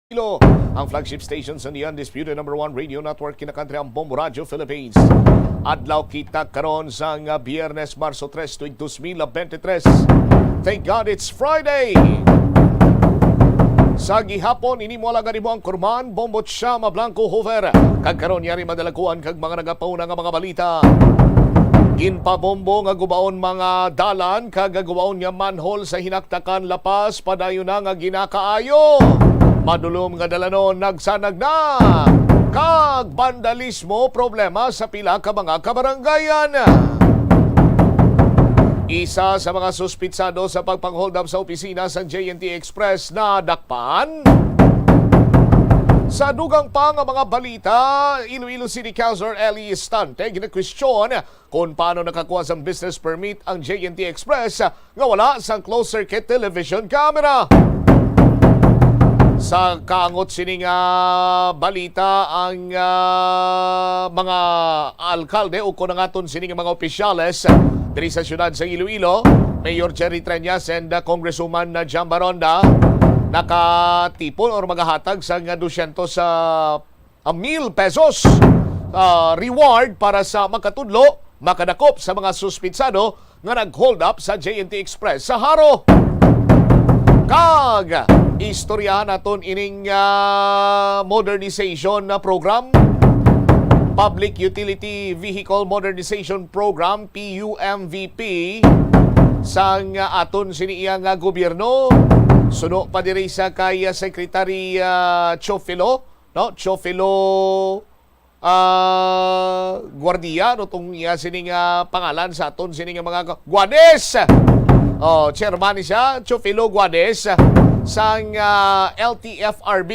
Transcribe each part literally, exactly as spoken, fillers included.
Iloilo, ang flagship station sa The Undisputed Number One Radio Network, kinakantri ang Bombo Radio Philippines. Adlaw kita karon sang, ah, Biyernes, Marso tres, tuig dos mil bente tres. Thank God it's Friday! Sa gihapon, ini mo alagad mo ang kurman, Bombo Chama Blanco Hoover. Kag karon, yari madalakuan kag mga nagapauna nga mga balita. Ginpabombo nga gubaon mga dalan kag gubaon nga manhole sa Hinaktakan, La Paz, padayon na nga ginakaayo. Madulom nga dalanon nagsanag na. Kag bandalismo problema sa pila ka mga kabarangayan. Isa sa mga suspitsado sa pagpang-hold up sa opisina sa J N T Express nadakpan. Sa dugang pa nga mga balita, Iloilo City Councilor Ellie Estante ginakwestiyon kung paano nakakuha sang business permit ang J N T Express nga wala sang closed circuit television camera. Sa kaangot sini nga balita, ang, ah, mga alkalde o kung ang aton sini nga mga opisyales diri sa siyudad sa Iloilo, Mayor Jerry Treñas and, ah, Congresswoman, ah, Jam Baronda, nakatipon or magahatag sang, ah, dosyentos, ah, a mil pesos, ah, reward para sa makatudlo, makadakop sa mga suspitsado nga nag-hold up sa J N T Express sa Jaro. Kag istoryahan naton ining, ah, modernization na program, Public Utility Vehicle Modernization Program, P U M V P, sang, ah, aton sini iya nga gobyerno. Suno pa diri sa kay, ah, Secretary, ah, Chofilo, no? Chofilo, ah, Guardia, no, tong iya sini nga pangalan sa aton sini nga mga ka-, Guades. Oh, chairman ni siya, Chofilo Guades, sang, ah, L T F R B.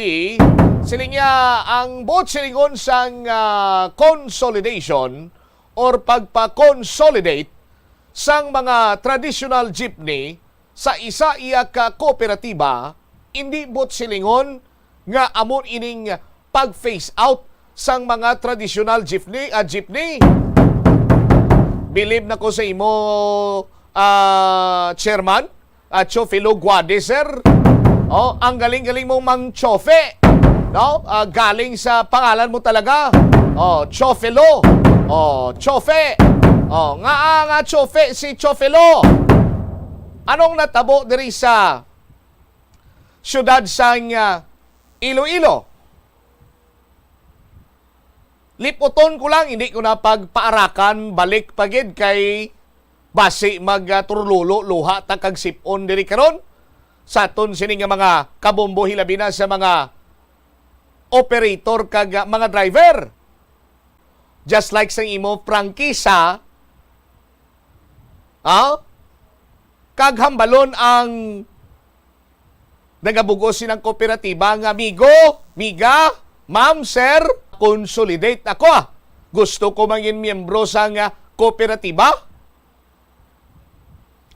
Siling niya, ang buot silingon sang, ah, consolidation or pagpa-consolidate sang mga traditional jeepney sa isa iya ka kooperatiba, indi buot silingon nga amo ining pag-phase out sang mga traditional jeepney, ah, jeepney. Bilib na ko sa imo, ah, Chairman, ah, Chofilo Guade, sir. Oh, ang galing-galing mo, Mang Chofe. No? Ah, galing sa pangalan mo talaga. Oh, Chofilo. Oh, Chofe. Oh, nga, ah, nga Chofe si Chofilo. Anong natabo diri sa siyudad sang, ah, Iloilo? Liputon ko lang, hindi ko na pagpaarakan balik pa gid kay basi mag, ah, turlulo luha ta kag sip-on diri karon sa aton sini nga mga kabombo, hilabi na sa mga operator kag, ah, mga driver. Just like sang imo prangkisa, ha? Kag hambalon ang nagabugos sining kooperatiba nga, "Migo, miga, ma'am, sir, consolidate ako, ah. Gusto ko mangin miyembro sa nga kooperatiba.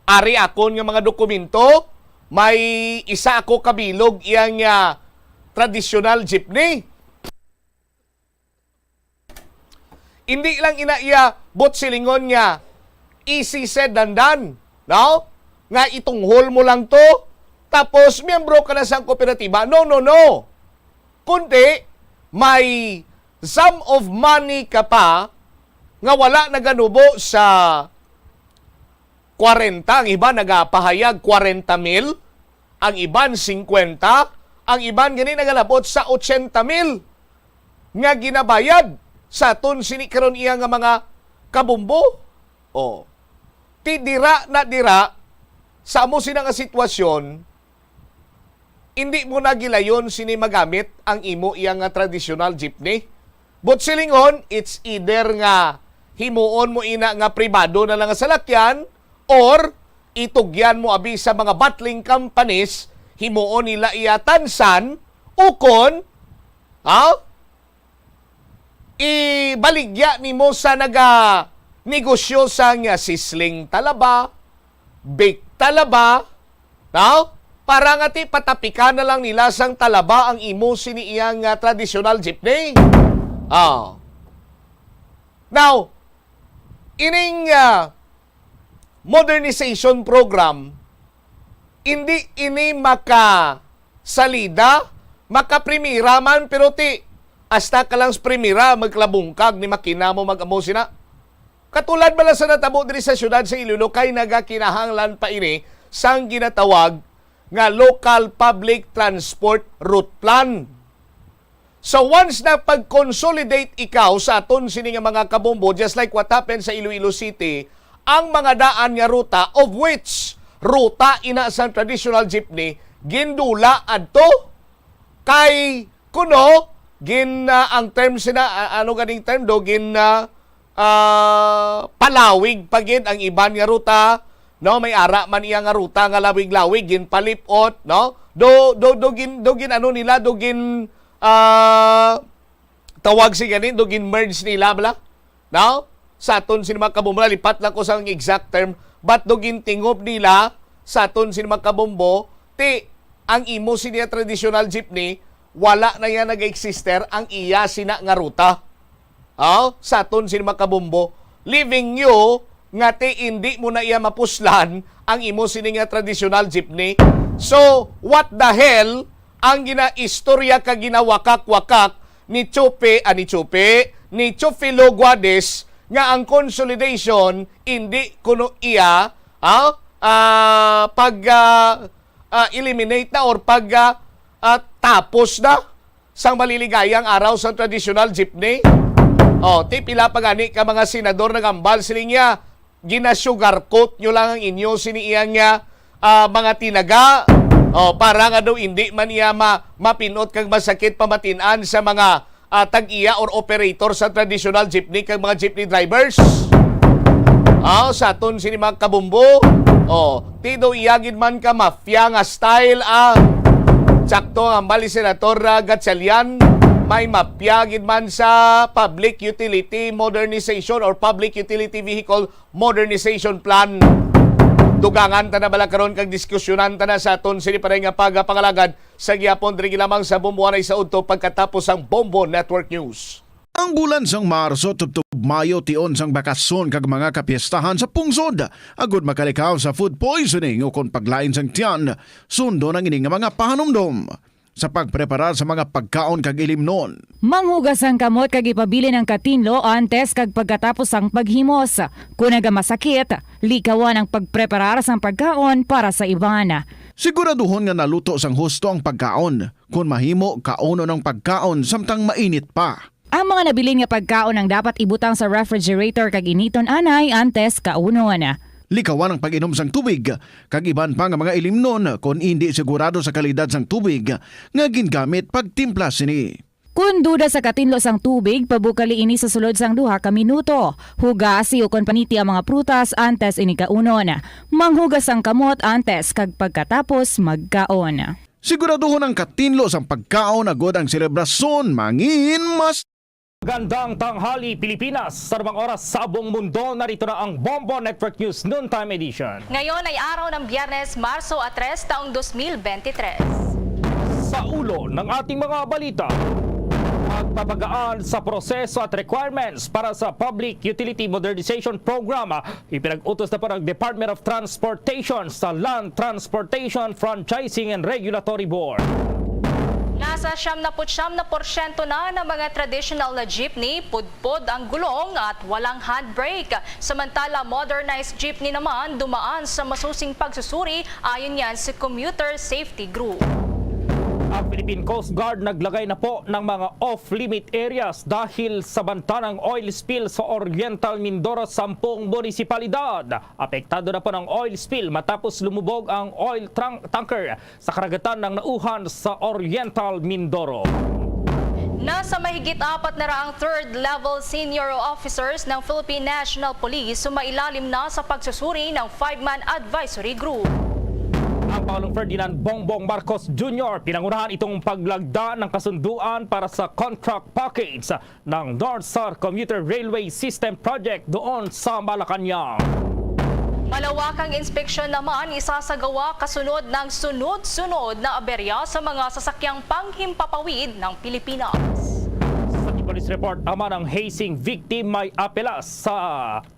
Ari akon nga mga dokumento, may isa ako ka bilog iya nga traditional jeepney." Hindi lang ina iya buot silingon nga easy said than done, no? Nga itunghol mo lang to, tapos miyembro ka na sa kooperatiba. No, no, no. Kundi may sum of money ka pa nga wala naganubo sa kwarenta, ang iban nagapahayag kwarenta mil, ang iban singkwenta, ang iban gani nagalabot sa otsenta mil nga ginabayad sa aton sini karon iya nga mga kabombo. Oh. Ti dira na dira, sa amo sina nga sitwasyon, hindi mo na gilayon sini magamit ang imo iya nga traditional jeepney. Buot silingon, it's either nga himuon mo ina nga pribado na lang nga salakyan or itugyan mo abi sa mga bottling companies, himuon nila iya tansan, ukon, ha? Ibaligya nimo sa naga negosyo sang, ah, sisling talaba, bake talaba, no? Para nga ti patapikan na lang nila sang talaba ang imo sini iya nga traditional jeepney. Ah. Now, ining, ah, modernization program, hindi ini makasalida Makaprimira man, pero ti, hasta ka lang sa primira, magkalabungkag ni makina mo mag-amo sina. Katulad bala sa natabo diri sa siyudad sa Iloilo, kay nagakinahanglan pa ini sang ginatawag nga local public transport route plan. So, once na pag-consolidate ikaw sa aton sini nga mga kabombo, just like what happened sa Iloilo City, ang mga daan nga ruta, of which ruta ina sang traditional jeepney, gindula adto kay kuno gin, ah, ang term sina, ah, ano ganing term do, gin, ah, ah, palawig pa gid ang iban nga ruta, no? May ara man iya nga ruta nga lawig-lawig, ginpalip-ot, no? Do, do, do gin, do gin ano nila, do gin, ah, tawag si ganin, do gin merge nila bala, no? Sa aton sini mga kabombo, lipat lang ko sa ang exact term, but do gintingob nila sa aton sini mga kabombo, ti ang imo sini nga traditional jeepney, wala na yan nag-exister ang iya sina nga ruta. Oh, sa aton sini mga kabombo, leaving you nga ti indi mo na iya mapuslan ang imo sini nga traditional jeepney. So, what the hell ang ginaistorya ka ginawakak-wakak ni Chupi, ah, ni Chupi, ni Chufilo Guades nga ang consolidation indi kuno iya, ah, ah, pag, ah, ah, eliminate na or pag, ah, ah, tapos na sang maliligayang araw sa traditional jeepney. Oh, ti pila pa gani ka mga senador nagambal siling niya, gina-sugarcoat nyo lang ang inyo sini iyang nga, ah, mga tinaga. Oh, para nga daw hindi man iya ma-, mapinot kag masakit pamatin-an sa mga, ah, tag-iya or operator sa traditional jeepney kag mga jeepney drivers. Ah, sa aton sini mga kabumbo. Oh, ti daw iya gid man ka mafia nga style, ah. Sakto ang hambal ni Senator, ah, Gatchalian, may mafia gid man sa public utility modernization or public utility vehicle modernization plan. Dugangan ta na bala karon kag diskusyonan ta na sa aton sini pa nga pagapangalagad sa gihapon diri lamang sa Bombo Anay sa udto pagkatapos ang Bombo Network News. Ang bulan sang Marso tubtob Mayo tion sang bakasyon kag mga kapiestahan sa pungsod, agud makalikaw sa food poisoning ukon paglain sang tiyan. Sundon ang ini nga mga pahanumdom. Sa pagpreparar sa mga pagkaon kag ilimnon. Manghugas ang kamot kag ipabilin ang katinlo antes kag pagkatapos sang paghimos. Kon nagamasakit, likawan ang pagpreparar sang pagkaon para sa iban. Siguraduhon nga naluto sang husto ang pagkaon. Kon mahimo, kaunon ang pagkaon samtang mainit pa. Ang mga nabilin nga pagkaon ang dapat ibutang sa refrigerator kag initon anay antes kaunon. Likawan ang pag-inom sang tubig kag iban pa nga mga ilimnon kon indi sigurado sa kalidad sang tubig nga gingamit pagtimpla sini. Kon duda sa katinlo sang tubig, pabukali ini sa sulod sang duha ka minuto. Hugasi ukon paniti ang mga prutas antes ini kaunon. Manghugas ang kamot antes kag pagkatapos magkaon. Siguraduhon ang katinlo sang pagkaon agud ang selebrasyon mangin mas. Magandang tanghali, Pilipinas! Sa tamang oras sa buong mundo, narito na ang Bombo Network News Noontime Edition. Ngayon ay araw ng Biyernes, Marso a tres, taong dos mil bente tres. Sa ulo ng ating mga balita, pagpapagaan sa proseso at requirements para sa Public Utility Modernization Program, ipinag-utos na po ng Department of Transportation sa Land Transportation Franchising and Regulatory Board. Nasa siyam na put siyam na porsyento na ng mga traditional na jeepney, pudpod ang gulong at walang handbrake. Samantala, modernized jeepney naman dumaan sa masusing pagsusuri, ayon yan sa Commuter Safety Group. Ang Philippine Coast Guard naglagay na po ng mga off-limit areas dahil sa banta ng oil spill sa Oriental Mindoro, sampung munisipalidad. Apektado na po ng oil spill matapos lumubog ang oil trunk tanker sa karagatan ng Nauhan sa Oriental Mindoro. Nasa mahigit apat na raang third level senior officers ng Philippine National Police sumailalim na sa pagsusuri ng five-man advisory group. Ang Pangulong Ferdinand Bongbong Marcos Junior pinangunahan itong paglagda ng kasunduan para sa contract package ng North-South Commuter Railway System Project doon sa Malacañang. Malawakang inspeksyon naman isasagawa kasunod ng sunod-sunod na aberya sa mga sasakyang panghimpapawid ng Pilipinas. Sa police report naman, ang hazing victim may apelas sa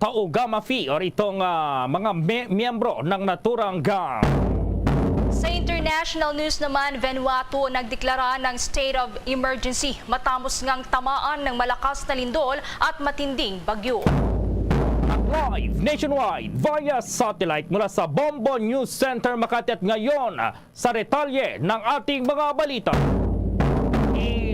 Taoga Mafia or itong, ah, mga me-, miyembro ng naturang gang. Sa international news naman, Vanuatu nagdeklara ng state of emergency matapos ngang tamaan ng malakas na lindol at matinding bagyo. Live nationwide via satellite mula sa Bombo News Center Makati at ngayon, sa detalye ng ating mga balita.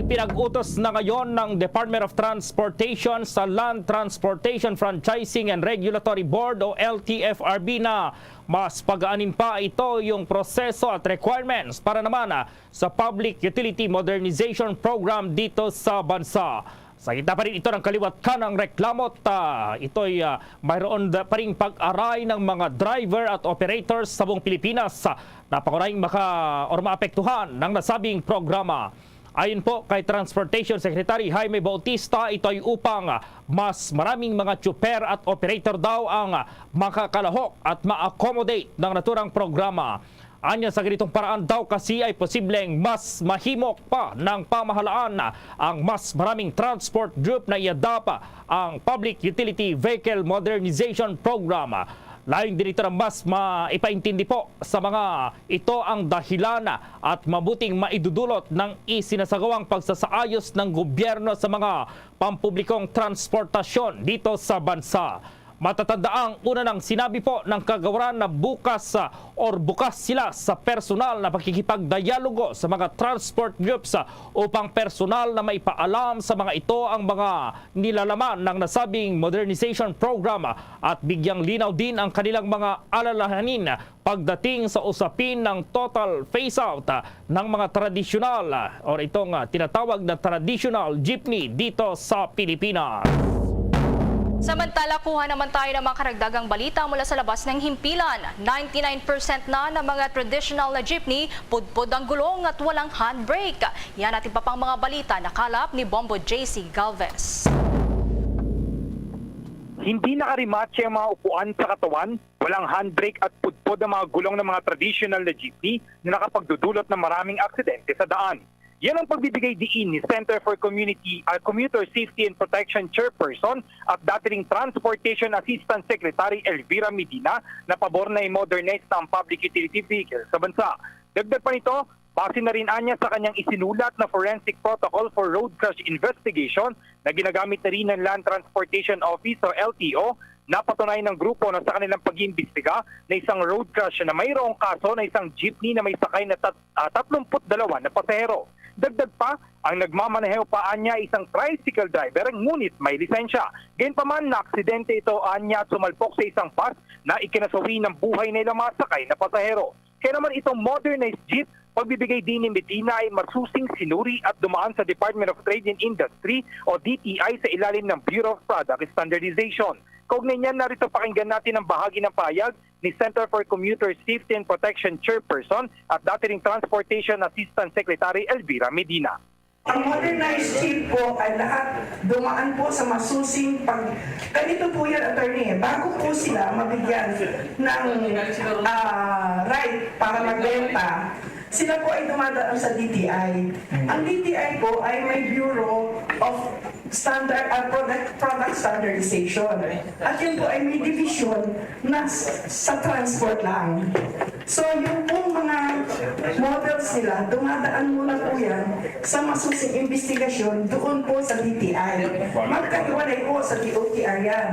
Ipinag-utos na ngayon ng Department of Transportation sa Land Transportation Franchising and Regulatory Board o L T F R B na mas pagaanin pa ito yung proseso at requirements para naman, ah, sa Public Utility Modernization Program dito sa bansa. Sa gitna pa rin ito ng kaliwat kanang reklamo at, ah, ito'y, ah, mayroon da-, pa ring pag-aray ng mga driver at operators sa buong Pilipinas, ah, na pangunahing maka-, or maapektuhan ng nasabing programa. Ayon po kay Transportation Secretary Jaime Bautista, ito'y upang, ah, mas maraming mga tsuper at operator daw ang, ah, makakalahok at ma-accommodate ng naturang programa. Anya, sa ganitong paraan daw kasi ay posibleng mas mahimok pa ng pamahalaan ang mas maraming transport group na i-adopt ang Public Utility Vehicle Modernization Program. Layon din ito na mas maipaintindi po sa mga ito ang dahilan at mabuting maidudulot ng isinasagawang pagsasaayos ng gobyerno sa mga pampublikong transportasyon dito sa bansa. Matatandaang una nang sinabi po ng kagawaran na bukas, ah, or bukas sila sa personal na pakikipagdialogo sa mga transport groups, ah, upang personal na maipaalam sa mga ito ang mga nilalaman ng nasabing modernization program, ah, at bigyang linaw din ang kanilang mga alalahanin pagdating sa usapin ng total phase-out, ah, ng mga tradisyonal, ah, or itong, ah, tinatawag na traditional jeepney dito sa Pilipinas. Samantala, kuha naman tayo ng mga karagdagang balita mula sa labas ng himpilan. Ninety-nine percent na ng mga traditional na jeepney pudpod ang gulong at walang handbrake. Yan at iba pang mga balita na kalap ni Bombo J C Galvez. Hindi nakarimatse ang mga upuan sa katawan, walang handbrake at pudpod ang mga gulong ng mga traditional na jeepney na nakapagdudulot ng maraming aksidente sa daan. Yan ang pagbibigay diin ni Center for Community, ah, Commuter Safety and Protection Chairperson at dati ring Transportation Assistant Secretary Elvira Medina na pabor na i-modernize na ang public utility vehicle sa bansa. Dagdag pa nito, base na rin anya sa kanyang isinulat na forensic protocol for road crash investigation na ginagamit na rin ng Land Transportation Office o L T O, napatunay ng grupo na sa kanilang pag-iimbestiga na isang road crash na mayroong kaso na isang jeepney na may sakay na tat- ah, tatlumpu't dalawa na pasahero. Dagdag pa, ang nagmamaneho pa anya isang tricycle driver ngunit may lisensya. Gayunpaman, naaksidente ito anya at sumalpok sa isang bus na ikinasawi ng buhay na ilang mga sakay na pasahero. Kaya naman itong modernized jeep, pagbibigay din ni Medina ay masusing sinuri at dumaan sa Department of Trade and Industry o D T I sa ilalim ng Bureau of Product Standardization. Kaugnay niyan, narito pakinggan natin ang bahagi ng pahayag ni Center for Commuter Safety and Protection Chairperson at dati ring Transportation Assistant Secretary Elvira Medina. Ang modernized jeep po ay lahat dumaan po sa masusing pag... Ganito po yan, attorney. Bago po sila mabigyan ng ah, right para magbenta, sila po ay dumadaan sa D T I. Ang D T I po ay may Bureau of Standard at Product, Product Standardization. At yun po ay may division na s- sa transport lang. So, yung pong mga models nila, dumadaan muna po yan sa masusing investigasyon doon po sa D T I. Magkahiwalay po sa D O T R yan.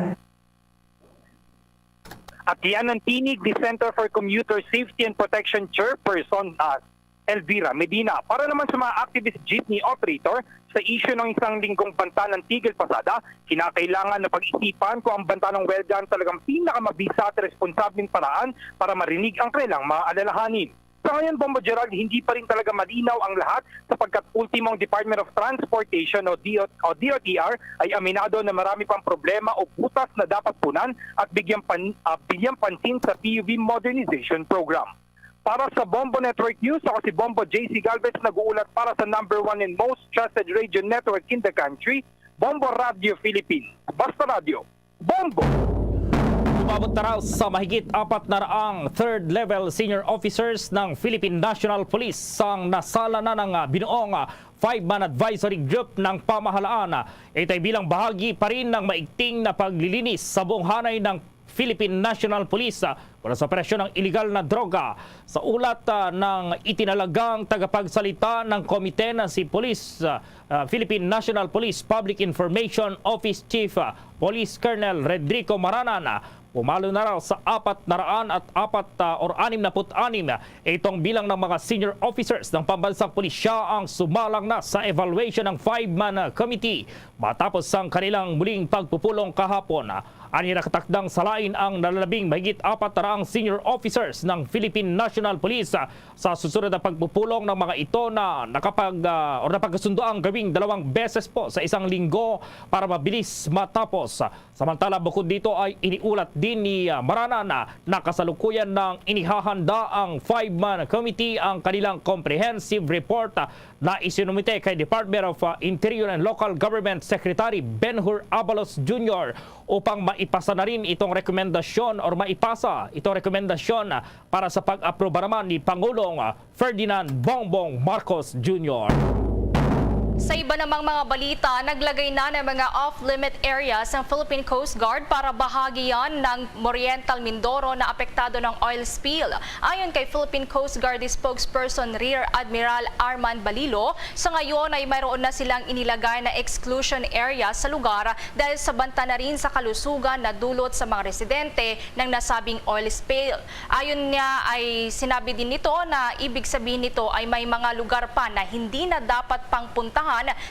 At yan ang tinig ni Center for Commuter Safety and Protection Chairperson, ah, Elvira Medina. Para naman sa mga activist jeepney operator, sa isyu ng isang linggong banta ng Tigil Pasada, kinakailangan na pag-isipan kung ang banta ng welda ang talagang pinakamabisa at responsableng paraan para marinig ang kanilang mga alalahanin. Sa ngayon, Bombo Gerald, hindi pa rin talaga malinaw ang lahat sapagkat ultimo ang Department of Transportation o D O, o D O T R ay aminado na marami pang problema o butas na dapat punan at bigyan, pan, ah, bigyan pansin sa P U V Modernization Program. Para sa Bombo Network News, ako si Bombo J C Galvez, nag-uulat para sa number one and most trusted radio network in the country, Bombo Radio Philippines. Basta Radio, Bombo! Umabot na raw sa mahigit apat na raang third level senior officers ng Philippine National Police ang nasala na ng, ah, binuong, ah, five-man advisory group ng pamahalaan. Ito'y bilang bahagi pa rin ng maigting na paglilinis sa buong hanay ng Philippine National Police, ah, para sa operasyon ng iligal na droga. Sa ulat, ah, ng itinalagang tagapagsalita ng komite na si Police, ah, ah, Philippine National Police Public Information Office Chief, ah, Police Colonel Redrico Maranan, ah, pumalo na raw sa apat na raan at apat, ah, or anim na put anim, ah, itong bilang ng mga senior officers ng pambansang pulisya ang sumalang na sa evaluation ng five-man, ah, committee matapos ang kanilang muling pagpupulong kahapon. Ani nakatakdang salain ang nalalabing mahigit apat na raang senior officers ng Philippine National Police, ah, sa susunod na pagpupulong ng mga ito na nakapag, ah, or napagkasundo ang gawing dalawang beses po sa isang linggo para mabilis matapos. Samantala, bukod dito ay iniulat din ni, ah, Maranan na nakasalukuyan nang inihahanda ang five-man committee ang kanilang comprehensive report, ah, na isinumite kay Department of, uh, Interior and Local Government Secretary Ben-Hur Abalos Junior upang maipasa na rin itong rekomendasyon or maipasa itong rekomendasyon, uh, para sa pag-aproba naman ni Pangulong, uh, Ferdinand Bongbong Marcos Junior. Sa iba namang mga balita, naglagay na ng mga off-limit areas ang Philippine Coast Guard para bahagian ng Oriental Mindoro na apektado ng oil spill. Ayon kay Philippine Coast Guard Spokesperson Rear Admiral Armand Balilo, sa ngayon ay mayroon na silang inilagay na exclusion area sa lugar dahil sa banta na rin sa kalusugan na dulot sa mga residente ng nasabing oil spill. Ayon niya ay sinabi din nito na ibig sabihin nito ay may mga lugar pa na hindi na dapat pang puntahan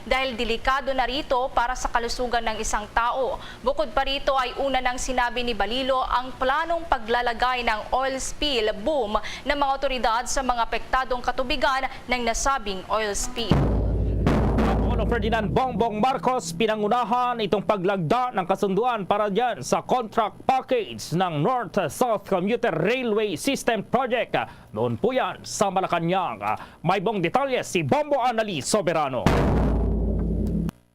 dahil delikado na rito para sa kalusugan ng isang tao. Bukod pa rito ay una nang sinabi ni Balilo ang planong paglalagay ng oil spill boom ng mga otoridad sa mga apektadong katubigan ng nasabing oil spill. Pangulong Ferdinand Bongbong Marcos pinangunahan itong paglagda ng kasunduan para dyan sa contract package ng North-South Commuter Railway System Project. Noon po yan sa Malacañang. May buong detalye si Bombo Annalise Soberano.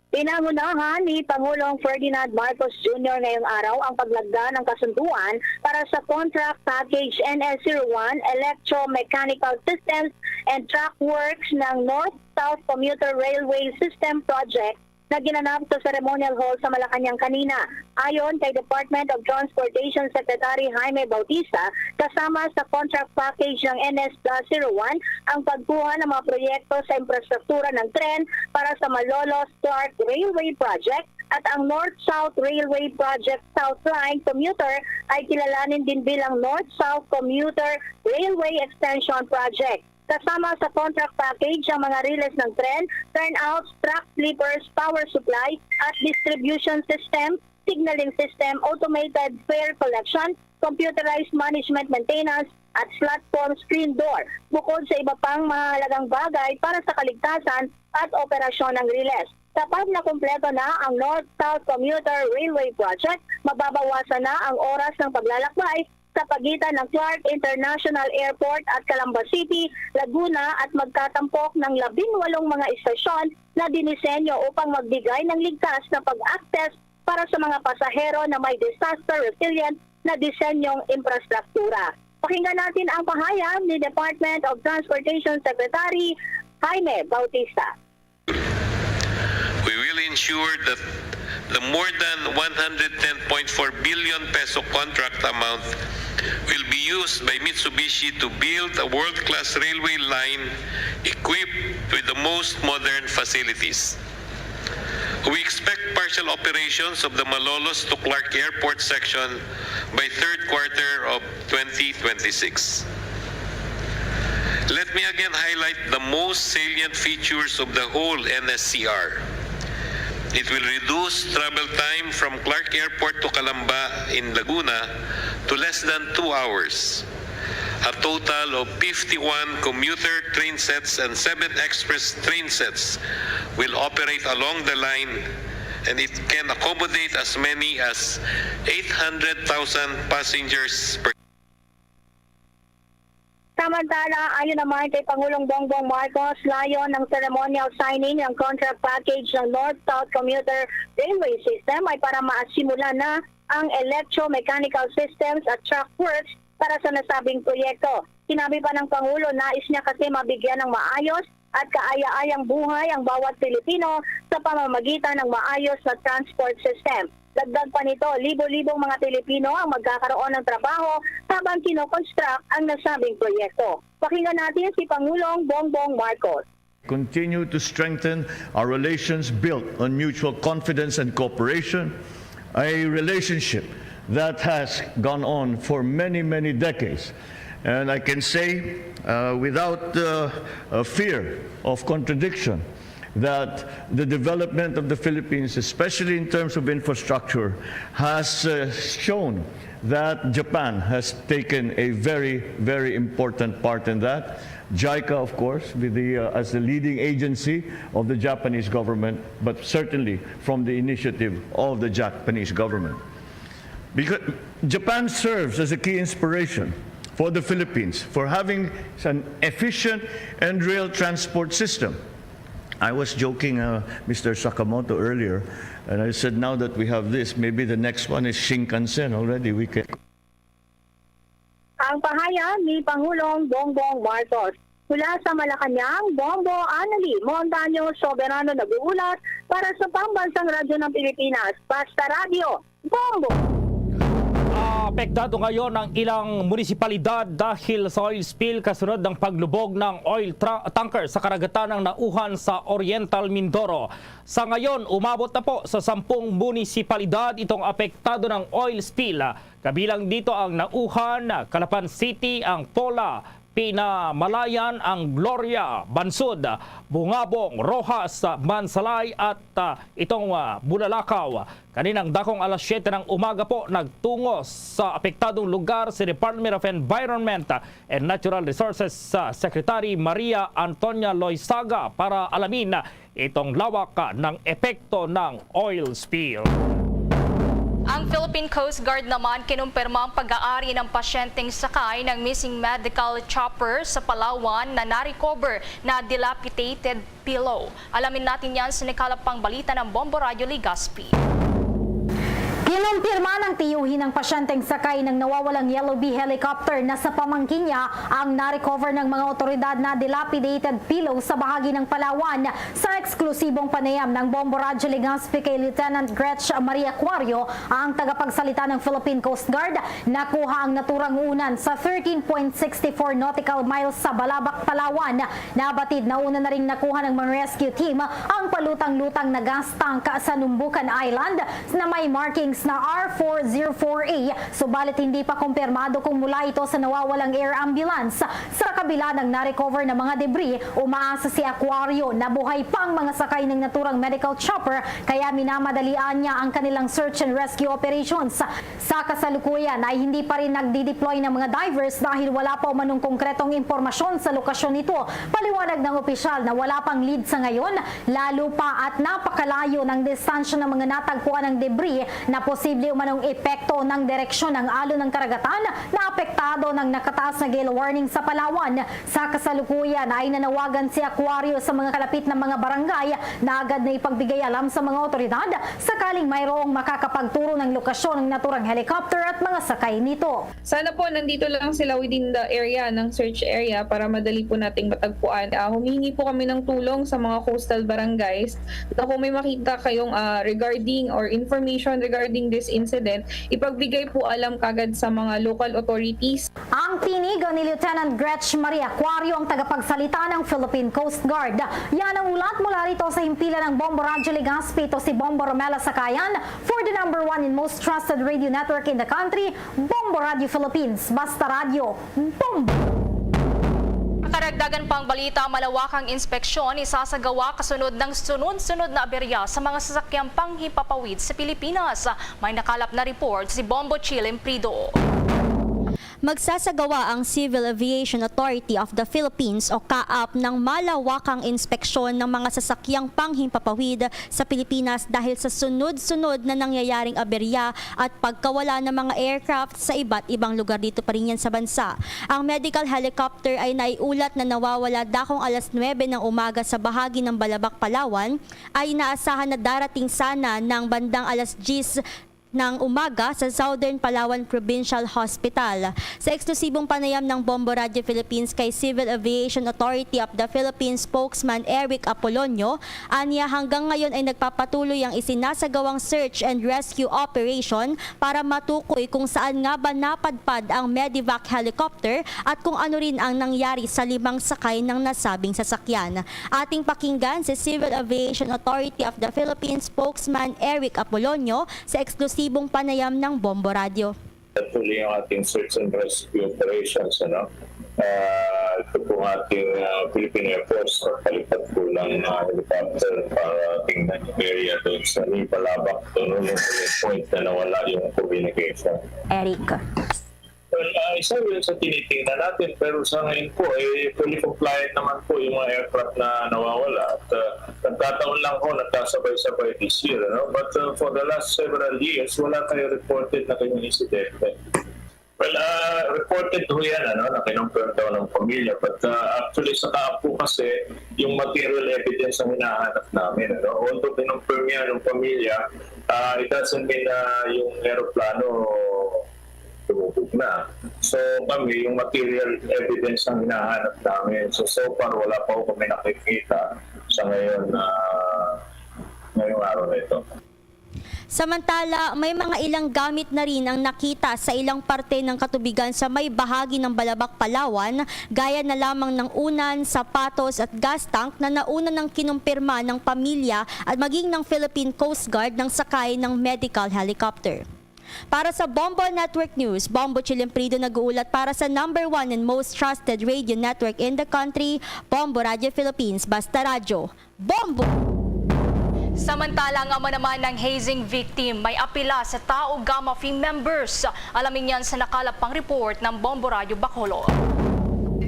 Pinangunahan ni Pangulong Ferdinand Marcos Junior ngayong araw ang paglagda ng kasunduan para sa Contract Package N S zero one Electromechanical Systems and Track Works ng North-South Commuter Railway System Project na ginanap sa Ceremonial Hall sa Malacañang kanina. Ayon kay Department of Transportation Secretary Jaime Bautista, kasama sa contract package ng N S zero one ang pagkuha ng mga proyekto sa infrastruktura ng tren para sa Malolos Clark Railway Project at ang North-South Railway Project South Line Commuter ay kilalanin din bilang North-South Commuter Railway Extension Project. Kasama sa contract package ang mga riles ng tren, turnouts, track sleepers, power supply at distribution system, signaling system, automated fare collection, computerized management maintenance, at platform screen door, bukod sa iba pang mahalagang bagay para sa kaligtasan at operasyon ng riles. Kapag nakumpleto na ang North-South Commuter Railway Project, mababawasan na ang oras ng paglalakbay sa pagitan ng Clark International Airport at Calamba City, Laguna, at magtatampok ng labing walong mga istasyon na dinisenyo upang magbigay ng ligtas na pag-access para sa mga pasahero na may disaster resilient na disenyong infrastruktura. Pakinggan natin ang pahayag ni Department of Transportation Secretary Jaime Bautista. We will ensure that the more than one hundred ten point four billion peso contract amount will be used by Mitsubishi to build a world-class railway line equipped with the most modern facilities. We expect partial operations of the Malolos to Clark Airport section by third quarter of twenty twenty-six. Let me again highlight the most salient features of the whole N S C R. It will reduce travel time from Clark Airport to Calamba in Laguna to less than two hours. A total of fifty-one commuter train sets and seven express train sets will operate along the line, and it can accommodate as many as eight hundred thousand passengers per Samantala, ayon naman kay Pangulong Bongbong Marcos, layon ng ceremonial signing ng contract package ng North-South Commuter Railway System ay para masimulan na ang electromechanical systems at track works para sa nasabing proyekto. Sinabi pa ng Pangulo, nais niya kasi mabigyan ng maayos at kaaya-ayang buhay ang bawat Pilipino sa pamamagitan ng maayos na transport system. Dagdag pa nito, libo-libong mga Pilipino ang magkakaroon ng trabaho habang kinokonstruct ang nasabing proyekto. Pakinggan natin si Pangulong Bongbong Marcos. Continue to strengthen our relations built on mutual confidence and cooperation, a relationship that has gone on for many, many decades. And I can say, uh, without, uh, a fear of contradiction, that the development of the Philippines, especially in terms of infrastructure, has, uh, shown that Japan has taken a very, very important part in that. JICA, of course, with the, uh, as the leading agency of the Japanese government, but certainly from the initiative of the Japanese government. Because Japan serves as a key inspiration for the Philippines for having an efficient and rail transport system. I was joking, uh, Mister Sakamoto, earlier, and I said, "Now that we have this, maybe the next one is Shinkansen already. We can." Ang pahayag ni Pangulong Bongbong Marcos. Mula sa Malacañang, Bombo Annalie Montaño Soberano nag-uulat para sa Pambansang Radyo ng Pilipinas, Basta Radyo, Bombo! Apektado ngayon ang ilang munisipalidad dahil sa oil spill kasunod ng paglubog ng oil tra-, tanker sa karagatan ng Nauhan sa Oriental Mindoro. Sa ngayon, umabot na po sa sampung munisipalidad itong apektado ng oil spill. Kabilang dito ang Nauhan, Calapan City, ang Pola, Pinamalayan, ang Gloria, Bansud, Bungabong, Roxas, Mansalay at, ah, itong, ah, Bulalakaw. Kaninang dakong alas siyete ng umaga po, nagtungo sa apektadong lugar si Department of Environment and Natural Resources, ah, Secretary Maria Antonia Loizaga para alamin itong lawak, ah, ng epekto ng oil spill. Ang Philippine Coast Guard naman kinumpirma ang pag-aari ng pasyenteng sakay ng missing medical chopper sa Palawan na na-recover na dilapidated pillow. Alamin natin yan sa nakalap pang balita ng Bombo Radyo Legazpi. Kinumpirma ng tiyuhin ng pasyenteng sakay ng nawawalang Yellow Bee helicopter na sa pamangkin niya ang na-recover ng mga otoridad na dilapidated pillow sa bahagi ng Palawan. Sa eksklusibong panayam ng Bombo Radyo Legazpi kay Lieutenant Gretch Maria Cuario, ang tagapagsalita ng Philippine Coast Guard, nakuha ang naturang unan sa thirteen point six four nautical miles sa Balabac, Palawan. Nabatid na una na ring nakuha ng mga rescue team ang palutang-lutang na gas tank sa Numbukan Island na may markings na R four zero four A, subalit hindi pa kumpirmado kung mula ito sa nawawalang air ambulance. Sa kabila ng na-recover na mga debris, umaasa si Acuario na buhay pa ang mga sakay ng naturang medical chopper, kaya minamadalian niya ang kanilang search and rescue operations. Sa kasalukuyan ay hindi pa rin nagdi-deploy ng mga divers dahil wala pa umanong konkretong impormasyon sa lokasyon nito. Paliwanag ng opisyal na wala pang lead sa ngayon, lalo pa at napakalayo ng distansya ng mga natagpuan ng debris na posible umanong epekto ng direksyon ng alon ng karagatan na apektado ng nakataas na gale warning sa Palawan. Sa kasalukuyan ay nanawagan si Acuario sa mga kalapit na mga barangay na agad na ipagbigay alam sa mga otoridad sakaling mayroong makakapagturo ng lokasyon ng naturang helicopter at mga sakay nito. Sana po nandito lang sila within the area ng search area para madali po nating matagpuan. Ah, humihingi po kami ng tulong sa mga coastal barangays na kung may makita kayong, ah, regarding or information regarding this incident, ipagbigay po alam kagad sa mga local authorities. Ang tinigo ni Lieutenant Gretch Maria Cuario, ang tagapagsalita ng Philippine Coast Guard. Yan ang ulat mula rito sa himpilan ng Bombo Radyo Legazpi. Ito si Bombo Romela Sakayan for the number one and most trusted radio network in the country, Bombo Radyo Philippines. Basta Radyo, Bombo! Karagdagan pang balita, malawakang inspeksyon isasagawa kasunod ng sunod-sunod na aberya sa mga sasakyang panghimpapawid sa Pilipinas. May nakalap na report si Bombo Chilem Prido. Magsasagawa ang Civil Aviation Authority of the Philippines o CAAP ng malawakang inspeksyon ng mga sasakyang panghimpapawid sa Pilipinas dahil sa sunod-sunod na nangyayaring aberya at pagkawala ng mga aircraft sa iba't ibang lugar dito pa rin yan sa bansa. Ang medical helicopter ay naiulat na nawawala dakong alas nuwebe ng umaga sa bahagi ng Balabac, Palawan, ay inaasahan na darating sana ng bandang alas diyes ng umaga sa Southern Palawan Provincial Hospital. Sa eksklusibong panayam ng Bombo Radio Philippines kay Civil Aviation Authority of the Philippines spokesman Eric Apolonio, anya hanggang ngayon ay nagpapatuloy ang isinasagawang search and rescue operation para matukoy kung saan nga ba napadpad ang medevac helicopter at kung ano rin ang nangyari sa limang sakay ng nasabing sasakyan. Ating pakinggan si Civil Aviation Authority of the Philippines spokesman Eric Apolonio sa eksklusibong panayam ng Bombo Radio. Patuloy ang ating search and rescue operations, ano? Ah, ito po ang ating, ah, Philippine Air Force, sa palipad po ng, ah, helicopter para tingnan yung area doon sa may palabak, doon yung point na nawala yung communication. Eric. Well, ah, isa yun sa tinitingnan natin, pero sa ngayon po, eh, fully compliant naman po yung mga aircraft na nawawala. At ah, nagkataon lang po, nagkasabay-sabay this year, ano? But ah, for the last several years, wala tayo reported na ganyang insidente. Well, ah, reported ho yan, ano, na kinonfirm daw ng pamilya. But ah, actually, sa kaap po kasi, yung material evidence ang hinahanap namin, ano. Although kinonfirm yan ng pamilya, ah, it doesn't mean na yung eroplano lumubog na. So kami, yung material evidence ang hinahanap namin. So, so far, wala pa ho kami nakikita sa ngayon na ngayong araw na ito. Samantala, may mga ilang gamit na rin ang nakita sa ilang parte ng katubigan sa may bahagi ng Balabac, Palawan, gaya na lamang ng unan, sapatos at gas tank na nauna nang kinumpirma ng pamilya at maging ng Philippine Coast Guard ng sakay ng medical helicopter. Para sa Bombo Network News, Bombo Chilimprido nag-uulat para sa number one and most trusted radio network in the country, Bombo Radio Philippines, Basta Radyo. Bombo! Samantala, ang ama naman ng hazing victim may apila sa Tau Gamma Phi members. Alamin yan sa nakalap pang report ng Bombo Radyo Bacolod.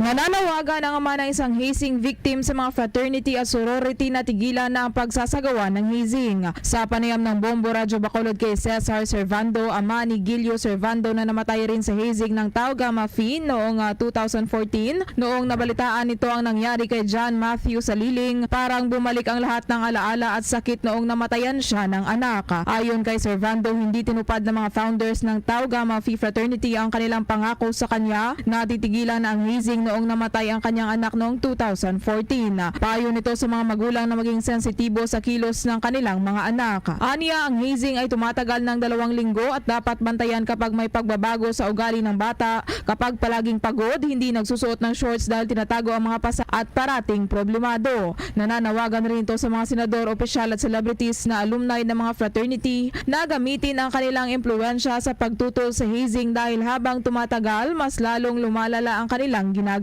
Nananawagan ang ama ng isang hazing victim sa mga fraternity at sorority na tigilan na ang pagsasagawa ng hazing. Sa panayam ng Bombo Radyo Bacolod kay Cesar Servando, ama ni Gilio Servando na namatay rin sa hazing ng Tau Gamma Phi noong ah, two thousand fourteen, noong nabalitaan nito ang nangyari kay John Matthew Saliling, parang bumalik ang lahat ng alaala at sakit noong namatayan siya ng anak. Ayon kay Servando, hindi tinupad ng mga founders ng Tau Gamma Phi Fraternity ang kanilang pangako sa kanya na titigilan na ang hazing noong namatay ang kanyang anak noong two thousand fourteen. Paayo nito sa mga magulang na maging sensitibo sa kilos ng kanilang mga anak. Anya, ang hazing ay tumatagal ng dalawang linggo at dapat bantayan kapag may pagbabago sa ugali ng bata, kapag palaging pagod, hindi nagsusuot ng shorts dahil tinatago ang mga pasa at parating problemado. Nananawagan rin ito sa mga senador, opisyal at celebrities na alumni ng mga fraternity na gamitin ang kanilang impluwensya sa pagtutol sa hazing dahil habang tumatagal, mas lalong lumalala ang kanilang ginagawa.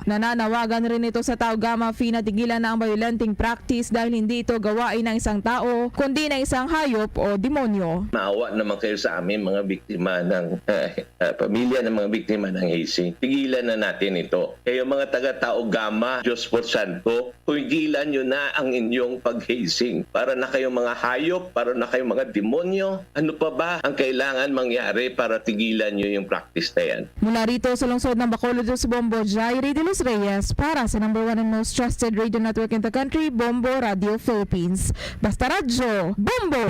Nananawagan rin ito sa Tau Gamma Phi na tigilan na ang bayolenteng practice dahil hindi ito gawain ng isang tao, kundi ng isang hayop o demonyo. Maawa naman kayo sa amin, mga biktima ng, ah, pamilya ng mga biktima ng hazing. Tigilan na natin ito. Kayo mga taga Tau Gamma, Diyos por santo, tigilan nyo na ang inyong pag-hazing. Para na kayong mga hayop, para na kayong mga demonyo. Ano pa ba ang kailangan mangyari para tigilan nyo yung practice na yan? Mula rito sa lungsod ng Bacolod, sa Bombo, Jairi de los Reyes para sa number one and most trusted radio network in the country, Bombo Radio Philippines. Basta Radyo, Bombo!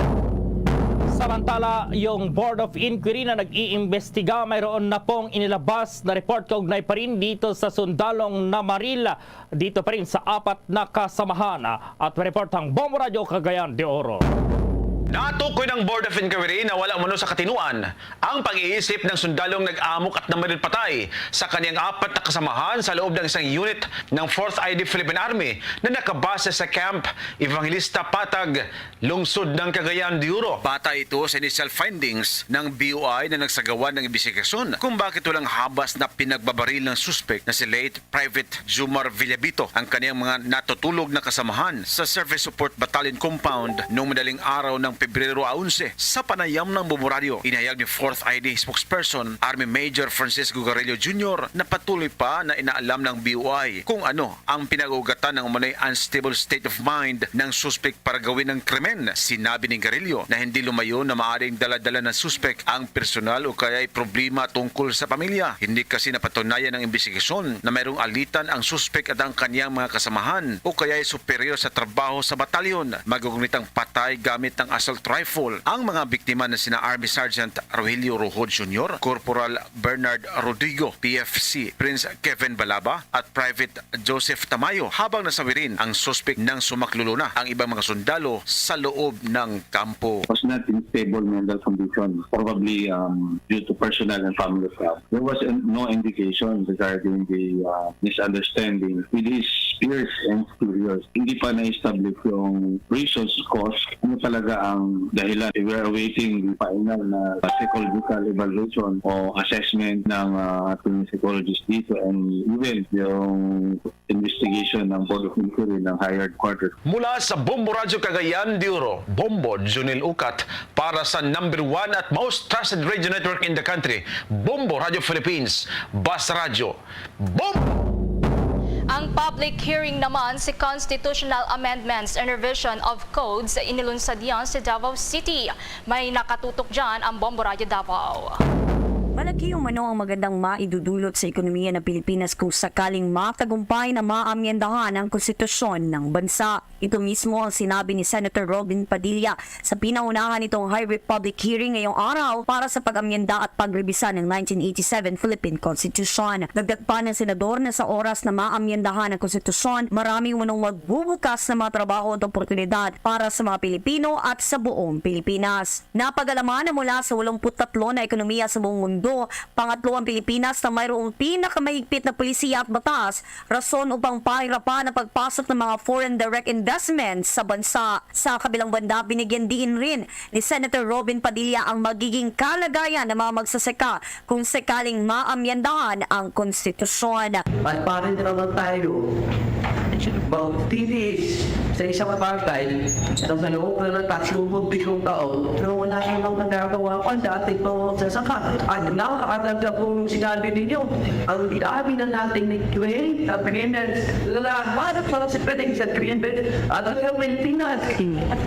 Samantala, yung Board of Inquiry na nag-iimbestiga mayroon na pong inilabas na report kaugnay pa rin dito sa sundalong namaril dito pa rin sa apat na kasamahan. At may report ang Bombo Radyo Cagayan de Oro. Natukoy ng Board of Inquiry na wala umano sa katinuan ang pag-iisip ng sundalong nag-amok at namaril patay sa kaniyang apat na kasamahan sa loob ng isang unit ng Fourth I D Philippine Army na nakabase sa Camp Evangelista Patag, lungsod ng Cagayan de Oro. Bata ito sa initial findings ng B O I na nagsagawa ng imbestigasyon kung bakit walang habas na pinagbabaril ng suspek na si late Private Jumar Villabito ang kaniyang mga natutulog na kasamahan sa Surface Support Battalion Compound noong madaling araw ng Pebrero onse. Sa panayam ng Bombo Radyo, inihayag ni Fourth I D spokesperson Army Major Francisco Garillo Junior na patuloy pa na inaalam ng B O I kung ano ang pinag-uugatan ng umano'y unstable state of mind ng suspek para gawin ang krimen. Sinabi ni Garillo na hindi lumayo na maaaring dala-dala ng suspek ang personal o kaya'y problema tungkol sa pamilya. Hindi kasi napatunayan ng imbestigasyon na mayroong alitan ang suspek at ang kaniyang mga kasamahan o kaya'y superior sa trabaho sa batalyon. Magugunit ang patay gamit ang assault rifle. Ang mga biktima na sina Army Sergeant Rogelio Rohod Junior, Corporal Bernard Rodrigo, P F C Prince Kevin Balaba, at Private Joseph Tamayo, habang nasawirin ang suspek nang sumaklulo na ang ibang mga sundalo sa loob ng kampo. Was not in stable mental condition, probably, um, due to personal and family problems. There was, uh, no indication regarding the, uh, misunderstanding with his peers and superiors. Hindi pa na-establish yung reasons, cause, ano talaga ang dahilan. We are awaiting the final na psychological evaluation o assessment ng, uh, ating psychologist dito, and even yung investigation ng Board of Inquiry ng higher quarters. Mula sa Bombo Radyo Cagayan de Oro, Bombo Junil Ukat, para sa number one at most trusted radio network in the country, Bombo Radyo Philippines, Basta Radyo, Bombo! Ang public hearing naman sa Constitutional Amendments and Revision of Codes, inilunsad yan sa Davao City. May nakatutok dyan ang Bombo Radyo Davao. Malaki umano ang magandang maidudulot sa ekonomiya ng Pilipinas kung sakaling matagumpay na maamyendahan ang konstitusyon ng bansa. Ito mismo ang sinabi ni Senator Robin Padilla sa pinaunahan nitong hybrid public hearing ngayong araw para sa pag-amyenda at pagrebisa ng nineteen eighty-seven Philippine Constitution. Dagdag pa ng senador na sa oras na maamyendahan ang konstitusyon, marami umanong magbubukas na mga trabaho at oportunidad para sa mga Pilipino at sa buong Pilipinas. Napag-alaman na mula sa walumpu't tatlo na ekonomiya sa buong mundo, pangatlo ang Pilipinas na mayroong pinakamahigpit na polisiya at batas, rason upang pahirapan ang pagpasok ng mga foreign direct investments sa bansa. Sa kabilang banda, binigyan diin rin ni Senator Robin Padilla ang magiging kalagayan ng mga magsasaka kung sakaling maamyendahan ang konstitusyon. At para naman tayo magtiis sa isang bagay na sa loob na ng tatlong pisyong taon, pero wala namang nagagawa pa sa ating mga magsasaka. At nakakatanda po yung sinabi ninyo, ang dami na nating nag-create agreements, lahat para sa Pilipinas at ang Pilipinas.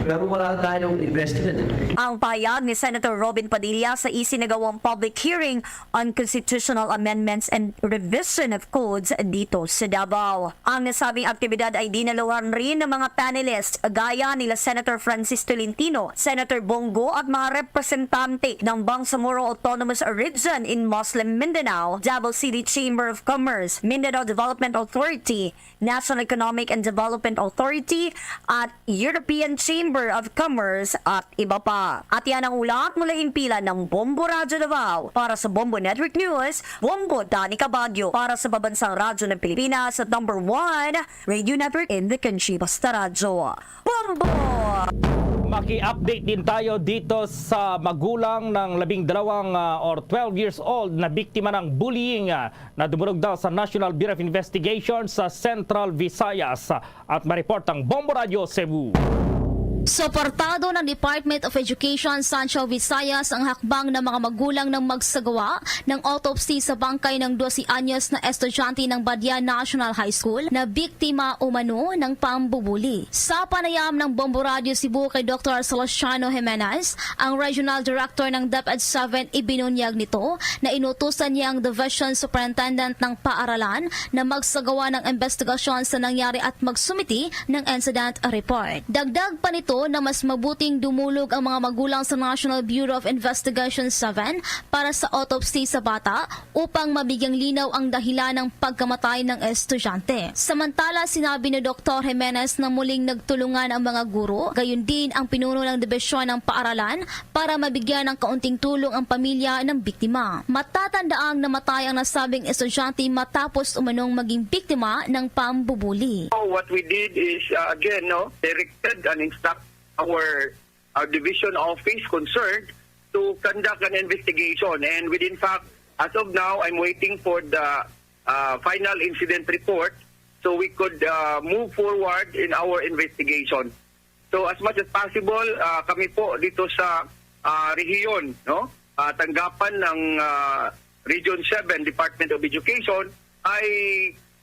Pero wala tayong investment. Ang pahayag ni Senator Robin Padilla sa isinagawang public hearing on Constitutional Amendments and Revision of Codes dito sa Davao. Ang nasabing aktibidad ay dinaluhan rin ng mga panelists gaya nila Senator Francis Tolentino, Senator Bong Go at mga representante ng Bangsamoro Autonomous Region in Muslim Mindanao, Davao City Chamber of Commerce, Mindanao Development Authority, National Economic and Development Authority at European Chamber of Commerce at iba pa. At yan ang ulat mula himpilan ng Bombo Radyo Davao. Para sa Bombo Network News, Bombo Danica Baguio. Para sa Pabansang Radyo ng Pilipinas at number one Radio Network in the country, Basta Radyo. Bombo! Maki-update din tayo dito sa magulang ng labing dalawang, ah, or twelve years old na biktima ng bullying, ah, na dumulog daw sa National Bureau of Investigation sa Central Visayas. At mareport ang Bombo Radyo Cebu. Suportado ng Department of Education Central Visayas ang hakbang ng mga magulang ng magsagawa ng autopsy sa bangkay ng dose anyos na estudyante ng Badia National High School na biktima umano ng pambubuli. Sa panayam ng Bombo Radyo Cebu kay Doktor Celestiano Jimenez, ang Regional Director ng DepEd seven, ibinunyag nito na inutusan niya ang Division Superintendent ng Paaralan na magsagawa ng investigasyon sa nangyari at magsumiti ng incident report. Dagdag pa nito na mas mabuting dumulog ang mga magulang sa National Bureau of Investigation seven para sa autopsy sa bata upang mabigyang linaw ang dahilan ng pagkamatay ng estudyante. Samantala, sinabi ni Doktor Jimenez na muling nagtulungan ang mga guro, gayon din ang pinuno ng dibisyon ng paaralan para mabigyan ng kaunting tulong ang pamilya ng biktima. Matatandaang namatay ang nasabing estudyante matapos umanong maging biktima ng pambubuli. So what we did is, uh, again, no, directed and instruct our, our division office concerned to conduct an investigation. And within fact, as of now, I'm waiting for the, uh, final incident report so we could, uh, move forward in our investigation. So as much as possible, uh, kami po dito sa, uh, rehiyon, no, uh, tanggapan ng, uh, Region seven Department of Education ay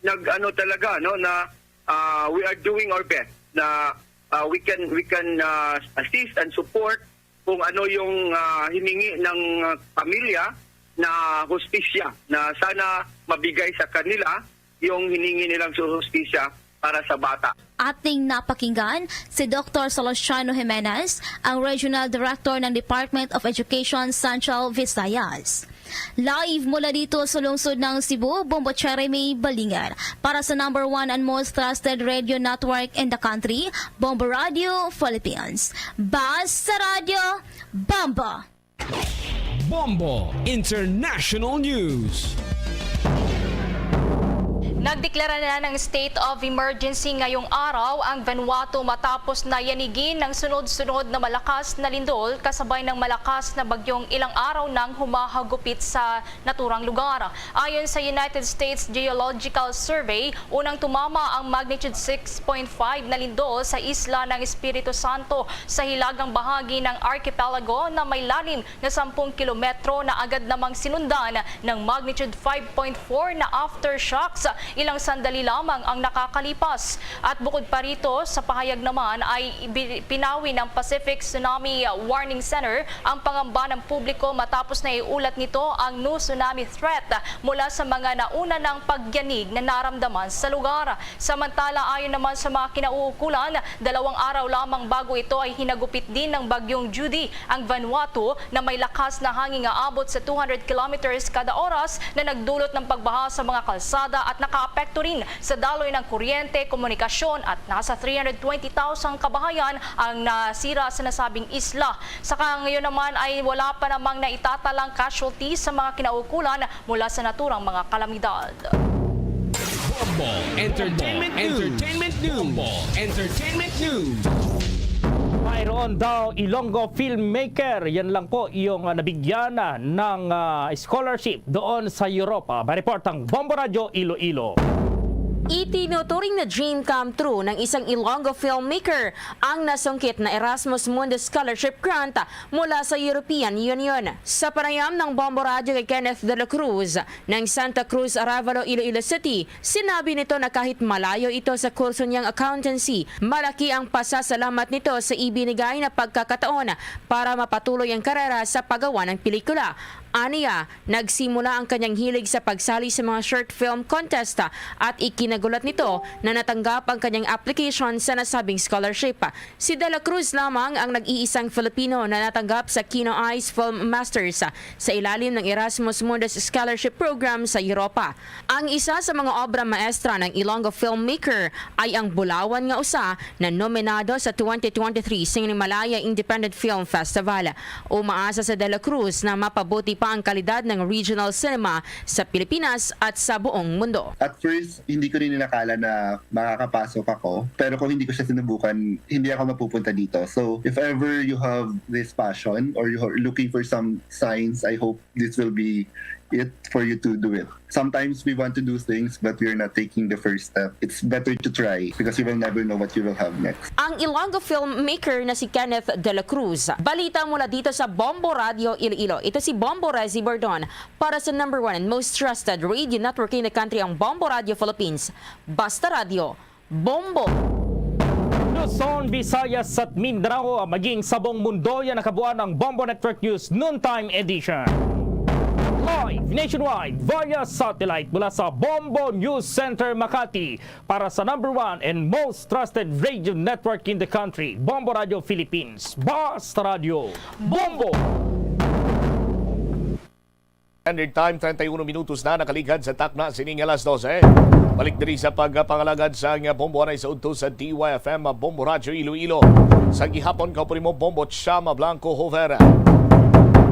nag-ano talaga, no, na, uh, we are doing our best na, uh, we can we can, uh, assist and support kung ano yung, uh, hiningi ng, uh, pamilya na hustisya, na sana mabigay sa kanila yung hiningi nilang su-, hustisya para sa bata. Ating napakinggan si Doktor Celestiano Jimenez, ang Regional Director ng Department of Education Central Visayas. Live mula dito sa lungsod ng Cebu, Bombo Jeremy Balinger. Para sa number one and most trusted radio network in the country, Bombo Radio Philippines. Basta Radio, Bombo! Bombo International News. Nagdeklara na ng state of emergency ngayong araw ang Vanuatu matapos na yanigin ng sunod-sunod na malakas na lindol kasabay ng malakas na bagyong ilang araw nang humahagupit sa naturang lugar. Ayon sa United States Geological Survey, unang tumama ang magnitude six point five na lindol sa isla ng Espiritu Santo sa hilagang bahagi ng archipelago na may lalim na sampung kilometro na agad namang sinundan ng magnitude five point four na aftershocks ilang sandali lamang ang nakakalipas. At bukod pa rito, sa pahayag naman ay ibi- pinawi ng Pacific Tsunami Warning Center ang pangamba ng publiko matapos na iulat nito ang new tsunami threat mula sa mga nauna ng pagyanig na naramdaman sa lugar. Samantala, ayon naman sa mga kinauukulan, dalawang araw lamang bago ito ay hinagupit din ng Bagyong Judy ang Vanuatu na may lakas na hangin nga abot sa two hundred kilometers kada oras na nagdulot ng pagbaha sa mga kalsada at nakaapekto rin sa daloy ng kuryente, komunikasyon at nasa three hundred twenty thousand kabahayan ang nasira sa nasabing isla. Sa ngayon naman ay wala pa namang naitatalang casualty sa mga kinauukulan mula sa naturang mga kalamidad. Bombo Entertainment News. Entertainment News. Bombo Entertainment News. Mayroon daw Ilonggo filmmaker, yan lang po yung ah, nabigyan ah, ng ah, scholarship doon sa Europa. May report ang Bombo Radyo Iloilo. Itinuturing na dream come true ng isang Ilonggo filmmaker ang nasungkit na Erasmus Mundus Scholarship Grant mula sa European Union. Sa panayam ng Bombo Radyo kay Kenneth de la Cruz ng Santa Cruz, Arevalo, Iloilo City, sinabi nito na kahit malayo ito sa kurso niyang accountancy, malaki ang pasasalamat nito sa ibinigay na pagkakataon para mapatuloy ang karera sa paggawa ng pelikula. Aniya, nagsimula ang kanyang hilig sa pagsali sa mga short film contest at ikinagulat nito na natanggap ang kanyang application sa nasabing scholarship. Si De La Cruz lamang ang nag-iisang Filipino na natanggap sa Kino Eyes Film Masters sa ilalim ng Erasmus Mundus Scholarship Program sa Europa. Ang isa sa mga obra maestra ng Ilonggo filmmaker ay ang Bulawan nga Usa na nominado sa twenty twenty-three sing Malaya Independent Film Festival. Umaasa si De La Cruz na mapabuti pa ang kalidad ng regional cinema sa Pilipinas at sa buong mundo. At first, hindi ko rin inakala na makakapasok ako. Pero kung hindi ko siya sinubukan, hindi ako mapupunta dito. So, if ever you have this passion or you're looking for some signs, I hope this will be it for you to do it. Sometimes we want to do things but we're not taking the first step. It's better to try because you will never know what you will have next. Ang Ilonggo filmmaker na si Kenneth De La Cruz. Balita mula dito sa Bombo Radio Iloilo. Ito si Bombo Rezi Bordon para sa number one and most trusted radio network in the country, ang Bombo Radio Philippines. Basta Radio, Bombo! Luzon, Visayas at Mindanao, maging sa buong mundo, yan ang kabuuan ng Bombo Network News Noontime Edition. Live nationwide via satellite mula sa Bombo News Center Makati para sa number one and most trusted radio network in the country, Bombo Radio Philippines. Basta Radio, Bombo! Standard Time, treinta y uno minutos na nakaligad sa takna sining alas dose. Balik diri sa pagpangalagad sa nga bombo anay sa udto sa D Y F M Bombo Radyo Iloilo. Sa gihapon, kaupod mo Bombo Chama Blanco Hover.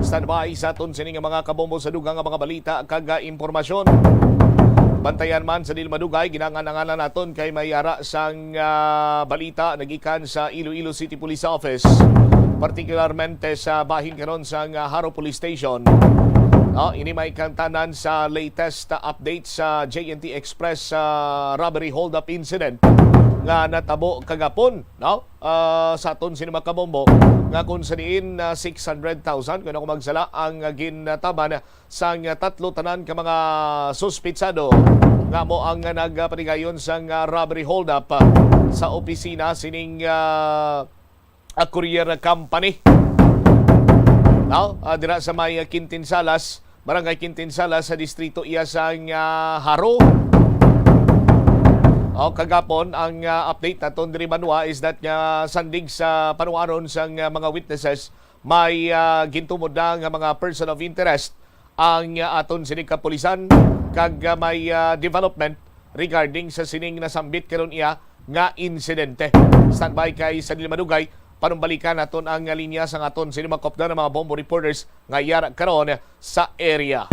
Standby sa aton sining mga kabombo sa dugang nga mga balita kag ah, impormasyon. Bantayan man sa dili madugay, ginangan-anganan naton kay may ara sang ah, balita nagikan sa Iloilo City Police Office, partikularmente sa bahin karon sang ah, Jaro Police Station. No, ini may kantanan sa latest ah, update sa J N T Express ah, robbery holdup incident nga natabo kagapon, no? Ah, sa aton sini mga kabombo nga kung sa diin ah, six hundred thousand, kung ako magsala, ang ah, gintaban sang ah, tatlo tanan ka mga suspitsado nga amo ang ah, nagapatigayon sang ah, robbery holdup ah, sa opisina sining ah, ah, courier company. Now, ah, dira sa may ah, Quintin Salas, Barangay Quintin Salas sa distrito iya sang ah, Jaro. O, kagapon, ang, ah, update naton diri banwa is that nga sandig sa panuwaron sang, ah, mga witnesses, may, ah, gintumod na nga mga person of interest ang, ah, aton sining kapulisan, kag, ah, may, ah, development regarding sa sining nasambit karon iya nga insidente. Standby kay sa dili madugay, panumbalikan naton ang, ah, linya sang aton sining mga kopdan nga mga bombo reporters nga yara karon sa area.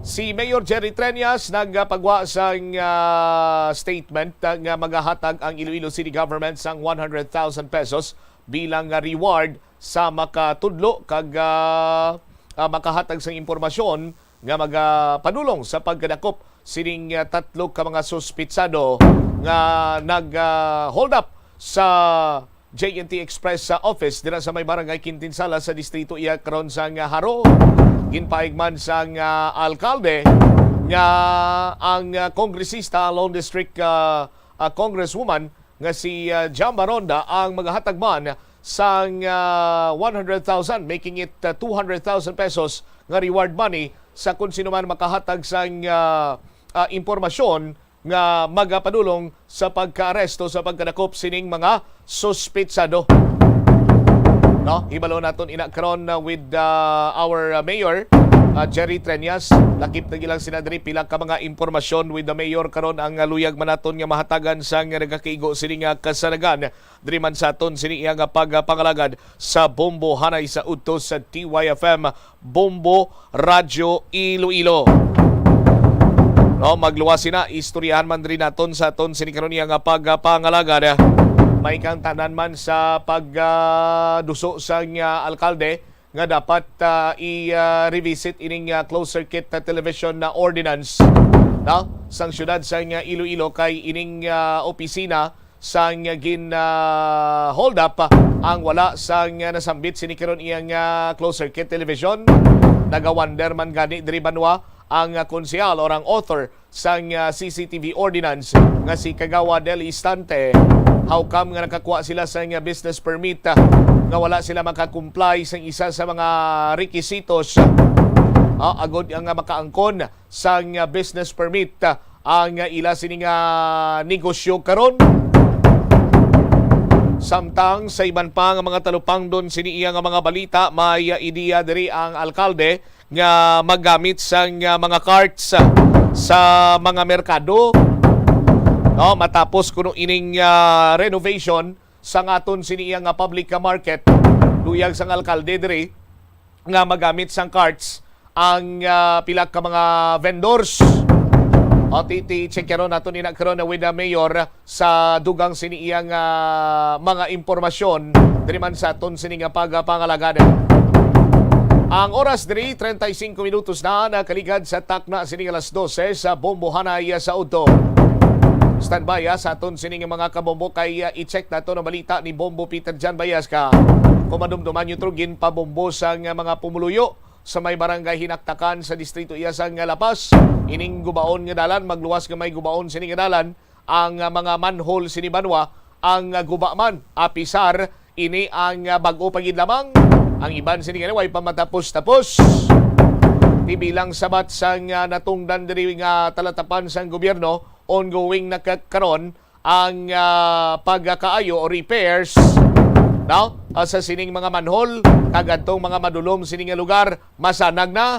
Si Mayor Jerry Treñas nagpagwa sang, ah, statement, ah, nga magahatag ang Iloilo City Government sang one hundred thousand pesos bilang, ah, reward sa makatudlo kag, ah, ah, makahatag sang impormasyon nga magapadulong sa pagkadakop sining, ah, tatlo ka mga suspitsado nga nag, ah, hold up sa J N T Express sa office dira sa may barangay Quintinsala sa distrito iya karon sang, ah, Jaro. Ginpaig man sang, ah, alkalde nga ang, ah, kongresista, Lone District, ah, ah, Congresswoman nga si, ah, Jam Baronda ang magahatag man sang, ah, one hundred thousand, making it, ah, two hundred thousand pesos nga reward money sa kon sino man makahatag sang, ah, ah, impormasyon nga magapadulong sa pagkaaresto sa pagkadakop sining mga suspitsado. No, hibalo naton ina karon, uh, with, uh, our, uh, mayor, uh, Jerry Treñas. Lakip na gilang sina diri pila ka mga impormasyon with the mayor karon ang, uh, luyag man naton nga mahatagan sang nagakaigo sini nga kasanagan. Diri man sa aton sini iya nga pagpangalagad sa Bombo Hanay sa udto sa T Y F M Bombo Radyo Iloilo. No, magluwas sina, istoryahan man diri naton sa aton sini karon iya nga pagpangalagad. May kang tanan man sa pag, ah, duso sang, ah, alkalde nga dapat, ah, i, ah, revisit ining, ah, closed circuit, ah, television na ordinance, no, sang siyudad sang, ah, Iloilo, kay ining, ah, opisina sang gin, ah, hold up, ah, ang wala sang, ah, nasambit sini karon iyang, ah, closed circuit television. Nagawander man gani diri banwa ang, ah, konsehal or ang author sang, ah, C C T V ordinance nga si Kagawad Del Istante. How come nga nakakuha sila sang, ah, business permit, ah, nga wala sila makakomply sang isa sa mga rekisitos, ah, agod nga makaangkon sang, ah, business permit, ah, ang, ah, ila sini nga negosyo karon. Samtang sa iban pa nga mga talupangdon sini iya nga mga balita, may, ah, ideya diri ang alkalde nga maggamit sang, ah, mga carts, ah, sa mga merkado, no, matapos kuno ining, ah, renovation sang aton sini iya nga public, ah, market. Luyag sang alkalde diri nga magamit sang carts ang, ah, pila ka mga vendors. O, ti-, ti-, check karon nato ni na karon with the mayor sa dugang sini iyang, ah, mga impormasyon diri man sa aton sini nga pagpangalagad. Ang oras diri, treinta y cinco minutos na nakaligad sa takna sini nga alas doce sa Bombo Hanay sa udto. Standby, ah, sa aton sini nga mga kabombo kay, ah, i-check nato ang balita ni Bombo Peter John Bayasca. Kung madumduman nyo, Trugin, pabombo sang mga pumuluyo sa may barangay Hinaktakan sa distrito iya sang La Paz. Ining gubaon nga dalan, magluwas nga may gubaon sini nga dalan, ang, ah, mga manhole sini banwa, ang, ah, guba man, apisar ini ang, ah, bag-o pa gid lamang. Ang iban sini nga way pa matapos-tapos. Ti bilang sabat sang, ah, natungdan diri nga talatapan sang gobyerno, ongoing na ka-, karon ang, ah, pagkaayo o repairs, no? Ah, sa sining mga manhole, kag adtong mga madulom sini nga lugar, masanag na.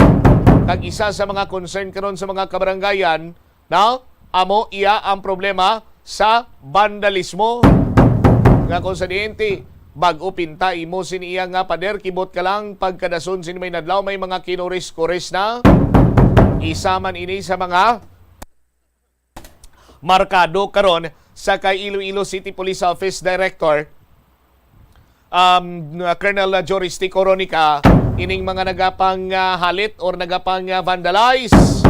Kag isa sa mga concern karon sa mga kabarangayan, no? Amo iya ang problema sa vandalismo. Nga kung sa diente, bag-o pinta imo sini iya nga pader, kibot ka lang, pagkadason sini may nadlaw, may mga kinuris-kuris na. Isa man ini sa mga markado karon sa kay Iloilo City Police Office Director, um, Colonel Joris T. Coronica, ining mga nagapang, ah, halit or nagapang, ah, vandalize.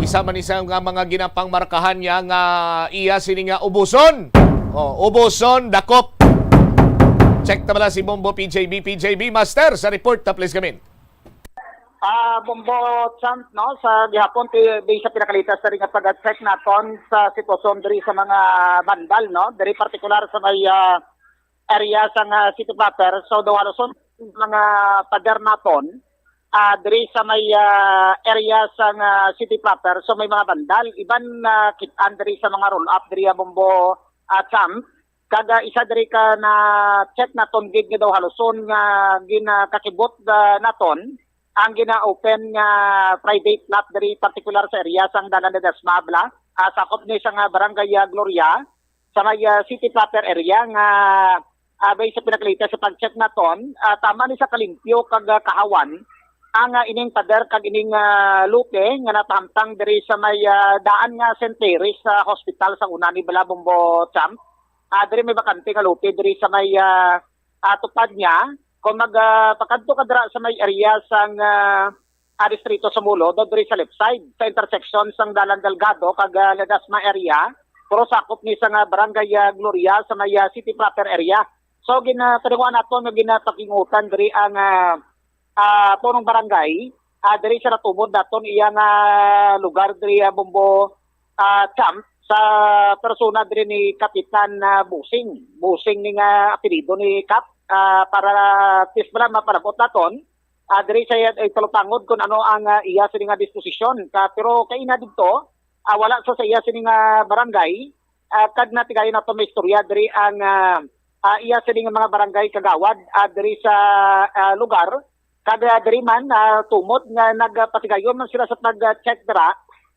Isa man isa nga mga ginapang markahan niya nga iya sini nga ubuson. Oh, ubuson, dakop. Check ta bala si Bombo P J B. P J B, Master, sa report ta, please, kami. Ah, Bombo Champ, no, sa gihapon, ti-, based sa pinakalitas sa ring pag-check naton sa sitwasyon diri sa mga bandal, no, diri partikular sa may, ah, area sa nga city proper. So, daw halos mga pader naton ah, diri sa may, ah, area sa nga city proper. So may mga bandal, iban na kit-an diri sa mga roll-up diri, ah, Bombo, ah, Champ. Kag, ah, isa diri ka na-check naton gid nga daw haluson nga ginakakibot, ah, naton ang gina-open nga private lot diri, partikular sa area sang Dalan de Dasma, bala. Ah, sakop ni sa nga Barangay, ah, Gloria, sa may, ah, city proper area nga, ah, based sa pinakita sa pag-check naton, ah, tama ni sa kalimpyo kag, ah, kahawan ang, ah, ining pader kag ining, ah, lote nga napahamtang diri sa may, ah, daan nga Saint Mary's sa hospital sa una ni Balabombo Champ. Ah, diri may bakante nga lote diri sa may, ah, ah, tupad niya. Kung mag, ah, pakadto ka dira sa may area sang, ah, ah, distrito sa Mulo, do diri sa left side, sa intersection sang Dalan Delgado kag, ah, Ledesma area, pero sakop ni sa nga Barangay, ah, Gloria sa may, ah, city proper area. So, gina-, tinaguan nato nga ginapakingutan diri ang, ah, ah, punong barangay, ah, diri sa natumod naton iya nga lugar diri, ah, Bombo, ah, Champ, sa persona diri ni Kapitan, ah, Busing. Busing ni nga apelyido ni Kap, ah, para at least bala mapalabot naton. Ah, diri sa iya, eh, talutangod kung ano ang, ah, iya sini nga disposisyon. Ka, pero kaina didto, ah, wala sa, sa iya sini nga barangay, ah, kag natigayon nato may istorya diri ang, ah, ah, iya sini nga mga barangay kagawad, ah, diri sa, ah, lugar. Kag, ah, diri man, ah, tumod nga nagapatigayon man sila sa pag-check dira,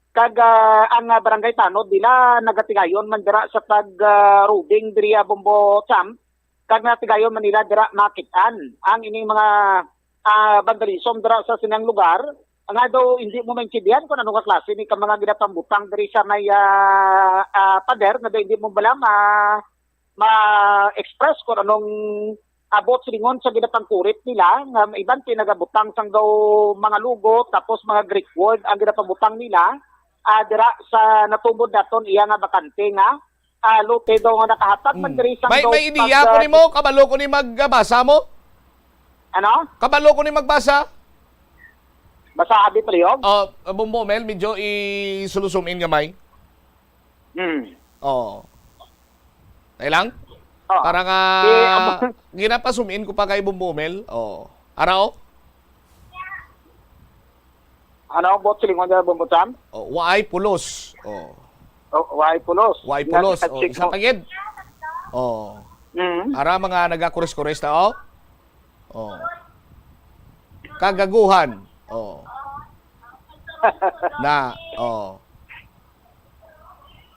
kag, ah, ang, ah, barangay tanod nila nagatigayon man dira sa pag, ah, roving diri, ah, Bombo Champ, kag natigayon man nila dira makit-an ang ining mga, ah, vandalism dira sa sinang lugar, nga daw hindi mo maintindihan kung ano nga klase ni ka mga ginapambutang diri sa may, ah, ah, pader, nga daw hindi mo bala ma-, ma-express kung anong abot silingon sa ginapangkurit nila, nga iban pinagabutang sang daw mga logo, tapos mga Greek word ang ginapambutang nila, ah, dira sa natumod naton iya nga bakante nga, ah, lote daw nga nakahatag man Hmm. diri sang May, daw may ideya pag, ko ah, nimo, kabalo ko ni magbasa mo? Ano? Kabalo ko ni magbasa? Basa abi palihog? Oh, Bombo Mel, medyo isulusumin gamay. Hmm. Oh. Tayo lang? Oh. Para nga, Eh, amo- ginapasumin ko pa kay Bombo Mel. Oh. Ara, oh. Ano ang buot silingon niya, Bombo Champ? Oh, waay pulos. Oh. Oh, waay pulos. Waay pulos. Nasa Oh, check isa mo. pa gid. Oh. Mm. Ara mga nagakures-kures na, oh. Oh. Kagaguhan. Oh. Na, oh.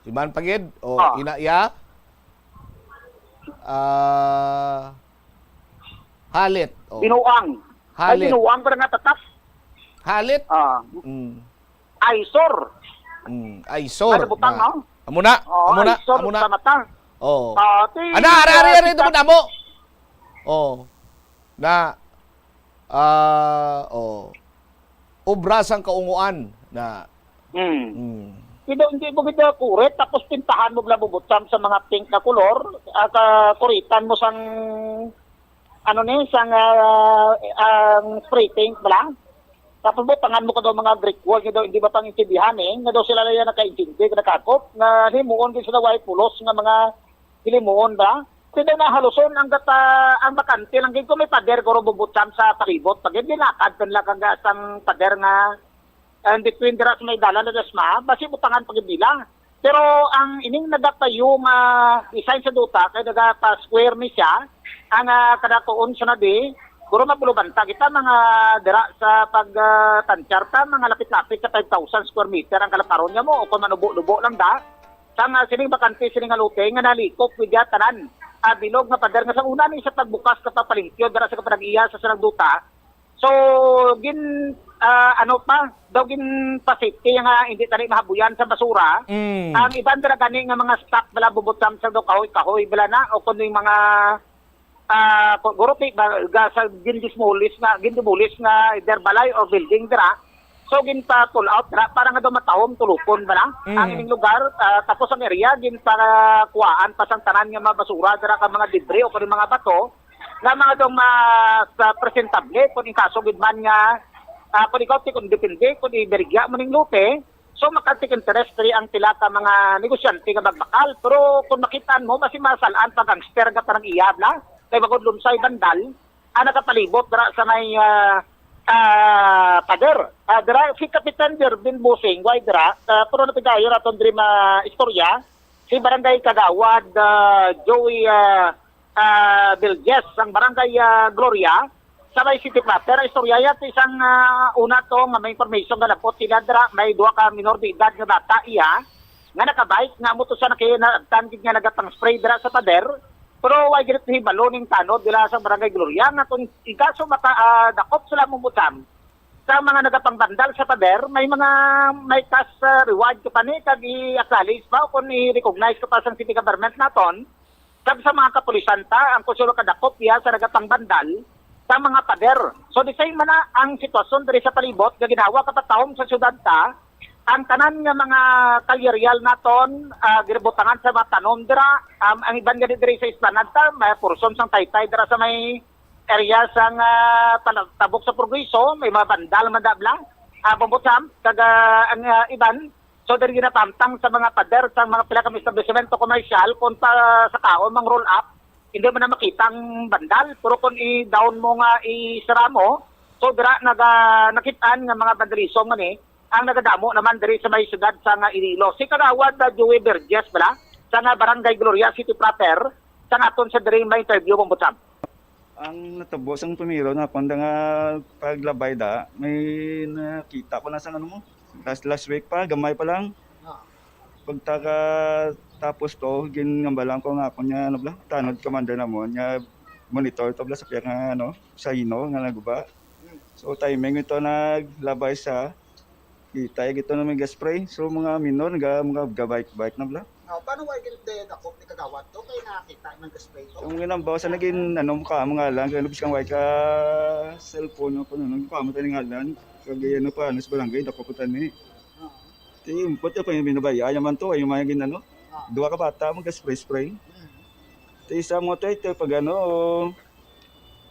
Iban pa gid, oh, Ah. ina iya. Ah, halit, oh. Binuang. Ay, Halit. binuang para nga tatas. Halit. Ah. Mm. Aysor. Mm, aysor. Ano butang, Na. no? Amo na, Oo, amo na, aysor amo na. sa mata. Oo. Ah, ti-, Ana, ari, ari, ari, kita- ito mo, damo. Oh. Na, ah, oh. Obra sang kaunguan na. Hmm. Mm. Hindi, hindi mo kita kurit, tapos pintahan mo bala bubutang sa mga pink na kulor, at, ah, kuritan mo sang, ano ni, sang, ah, ang spray paint bala. Tapos butangan mo ka daw mga Greek word, nga daw hindi ba pangintindihan eh, nga daw sila lang yan nakaintindi, nakakop, nga himuon din sila way pulos nga mga hilimuon ba? Kasi daw nahaluson ang gata, ang bakante lang gid kung may pader guro bubutang sa palibot. Pag hindi nakad kan lang ang gatang pader nga, ah, in between dira sa may dalan na dasma, basi butangan pag hindi lang. Pero ang ining nagatayo nga design sa duta, kay nagapa-square ni siya, ang, ah, kadatuon sa nabi, guro mabulubanta kita mga dira sa pag, ah, tansyar ta, mga lapit-lapit sa five thousand square meter ang kalaparon niya mo, o kung manubo-lubo lang da. Sang, ah, sining bakante, sining nga lote nga nalikop, pwede tanan. Ah, bilog nga pader nga sa una ni sa pagbukas ka papalimpyo dira sa kapanag-iya sa sarang duta. So, gin, ah, ano pa, daw gin pa-safety nga hindi tani mahabuyan sa basura. Mm. Ang iban dira gani nga mga stock bala bubutang sa daw kahoy-kahoy bala na o kuno yung mga, ah, guro ti ba, ga, sa gindismolis nga, gindimulis nga either balay or building dira. So, ginpa-pull out dira para nga daw matahom tulupon bala Mm. ang ining lugar. Ah, tapos ang area, ginpakuhaan pa sang tanan nga mga basura dira ka mga debris o kuno mga bato nga mga daw mas, ah, presentable kung in kaso gid man nga, ah, kung ikaw ti kung depende kung iberigya mo ning lote, so maka-take interest diri ang pila ka mga negosyante nga magbakal. Pero kung makitaan mo, basi masalaan pa gangster nga parang iya bala. Kay bagod lunsay bandal, ang nakapalibot dira sa may, ah, Ah, Pader, ah, dira si Kapitan Jervin Busing, way dira, ah, pero napigayon naton diri ma-istorya, si Barangay Kagawad, ah, Joey, ah, ah, Vilges, ang Barangay, ah, Gloria, sa may City Platter. Istorya yan sa isang, ah, una to nga may information nga napot sila dira, may duha ka minor de edad nga bata iya, nga nakabike, nga amo to siya nakinabtan gid nga nagapang-spray dira sa pader, pero way gid hibalo ning tanod dira sa Barangay Gloria, nga kung ikaso maka, ah, dakop sila mo, Butam, sa mga nagapangbandal sa pader, may mga, may cash, ah, reward ka pa ni, kag i-acknowledge pa o kung i-recognize ka pa sang city government naton, kag sa mga kapulisan ta, ang konsulo kadakop iya sa nagapangbandal sa mga pader. So, the same man na ang sitwasyon diri sa palibot nga ginhawa kapatahom sa syudad ta, ang tanan nga mga kalyeryal naton, ah, ginabutangan sa mga tanom dira, um, ang iban gani diri sa esplanade ta, may portion sang taytay dira sa may area sang, ah, tala-, tabok sa Progreso, may mga bandal man dabla, ah, Bombo Champ, kag, ah, ang, ah, iban, so diri ginatamtang sa mga pader sang mga pila ka establisimento komersyal kung pa sa kaon mang roll up, hindi man na makita ang bandal, pero kung i-down mo nga isara mo, so dira naga-, nakit-an nga mga vandalism man eh, ang nagadamo naman diri sa may syudad sang, ah, Iloilo. Si Kagawad, ah, Joey Verges bala, sa nga Barangay Gloria City Proper, sa nga aton sa diri may interview, Bombo Champ. Ang natabo sang primero na panda nga paglabay da, may nakita ko na sa ano mo, last, last week pa, gamay pa lang. Ah. Pagtaga tapos to, gingambalan ko nga ako niya, ano bala, tanod commander na mo, niya monitor to bala sa piyak nga, ano, sa hino nga naguba. Hmm. So, timing ito naglabay sa kita, gito na may gas spray. So, mga minor, nga, mga gabike-bike na bala. Oh, paano wa gid de dakop ni Kagawad to? Kay nakita man gas spray to? Yung ginambaw sa naging, ano, mukha mo nga lang, kaya nabis kang way ka cellphone, ano, ano, mukha mo tayo ngalan. Kag, ano pa, ano, sa barangay, dakop po tani. Oo. Ti, impot pa yung binabaya, ayaw man to, ayaw man yung ano. Oo. Duha ka bata, mag-spray-spray. Mm. Ti, isa mo to, ito, pag ano,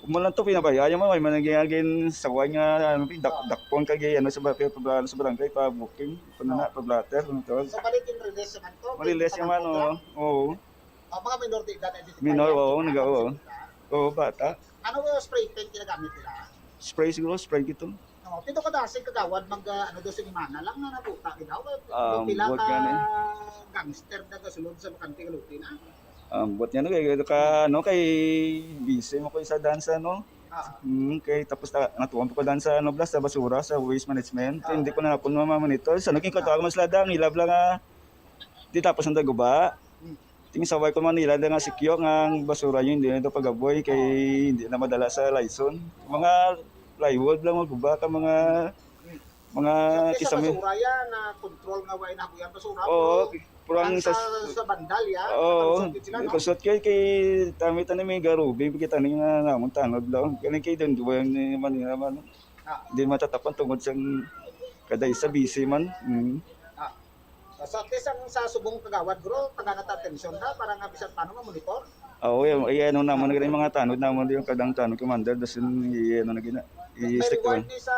mo lang to, pinabaya, ayaw man, may managing agin sa kuwan nga, ano, dak-, Oo. dakpon kag, ano, sa barangay, pa, sa barangay, pa booking, pa na, Oo. pa blotter, ano to. So, balik yung release naman to? Marilis yung ano, oo. Oh, mga minor de edad na identified. Minor, oo, naga-, oo. Oo, bata. Ano yung spray paint ginagamit nila? Spray siguro, spray gito. Oh, pito ka dasig Kagawad mag, ah, ano daw, sinimana lang na nabuta gid daw. Ah, pila buot ka gani. Gangster na gasulod sa Makante Galuti na. Ah, buot nga, no, kay ka, ano, kay busy mo ko sa dansa, no? Ah. Mm, kay tapos na, natuon pa ko dansa, ano, bla, sa basura, sa waste management. Ah. Hindi ko na napon mamamonitor. Sa naging Ah. katawa ko mas ladang, ilab lang, ah, di tapos ang daguba. Hmm. Ting saway ko Manila, da nga sikyo nga ang basura yun, hindi na ito pagaboy kay hindi na madala sa Lison. Mga plywood lang, mga guba ka, mga, mga Siyempre, sa kisame. Basura yan, na control nga way nabuyan basura, Oo, pero pero ang ang sa sa, sa bandal yan, oo, nakalusot yun sila, no? Kusot kay, kay tami tani may garubi, kita ni nga namon tanod lang. Kani kay doon, duwa ni Manila man. Ah. Di matatapon tungod sa kada isa busy man. Mm. Ah. So, at least, ang sa subong Kagawad, bro, taga na ta atensyon na para nga bisan paano ma-monitor? Oo, yung, yung ano naman, yung mga tanod naman, yung kadang tanod commander, dasin, yung ano na gina, May i-stick reward lang. Ni sa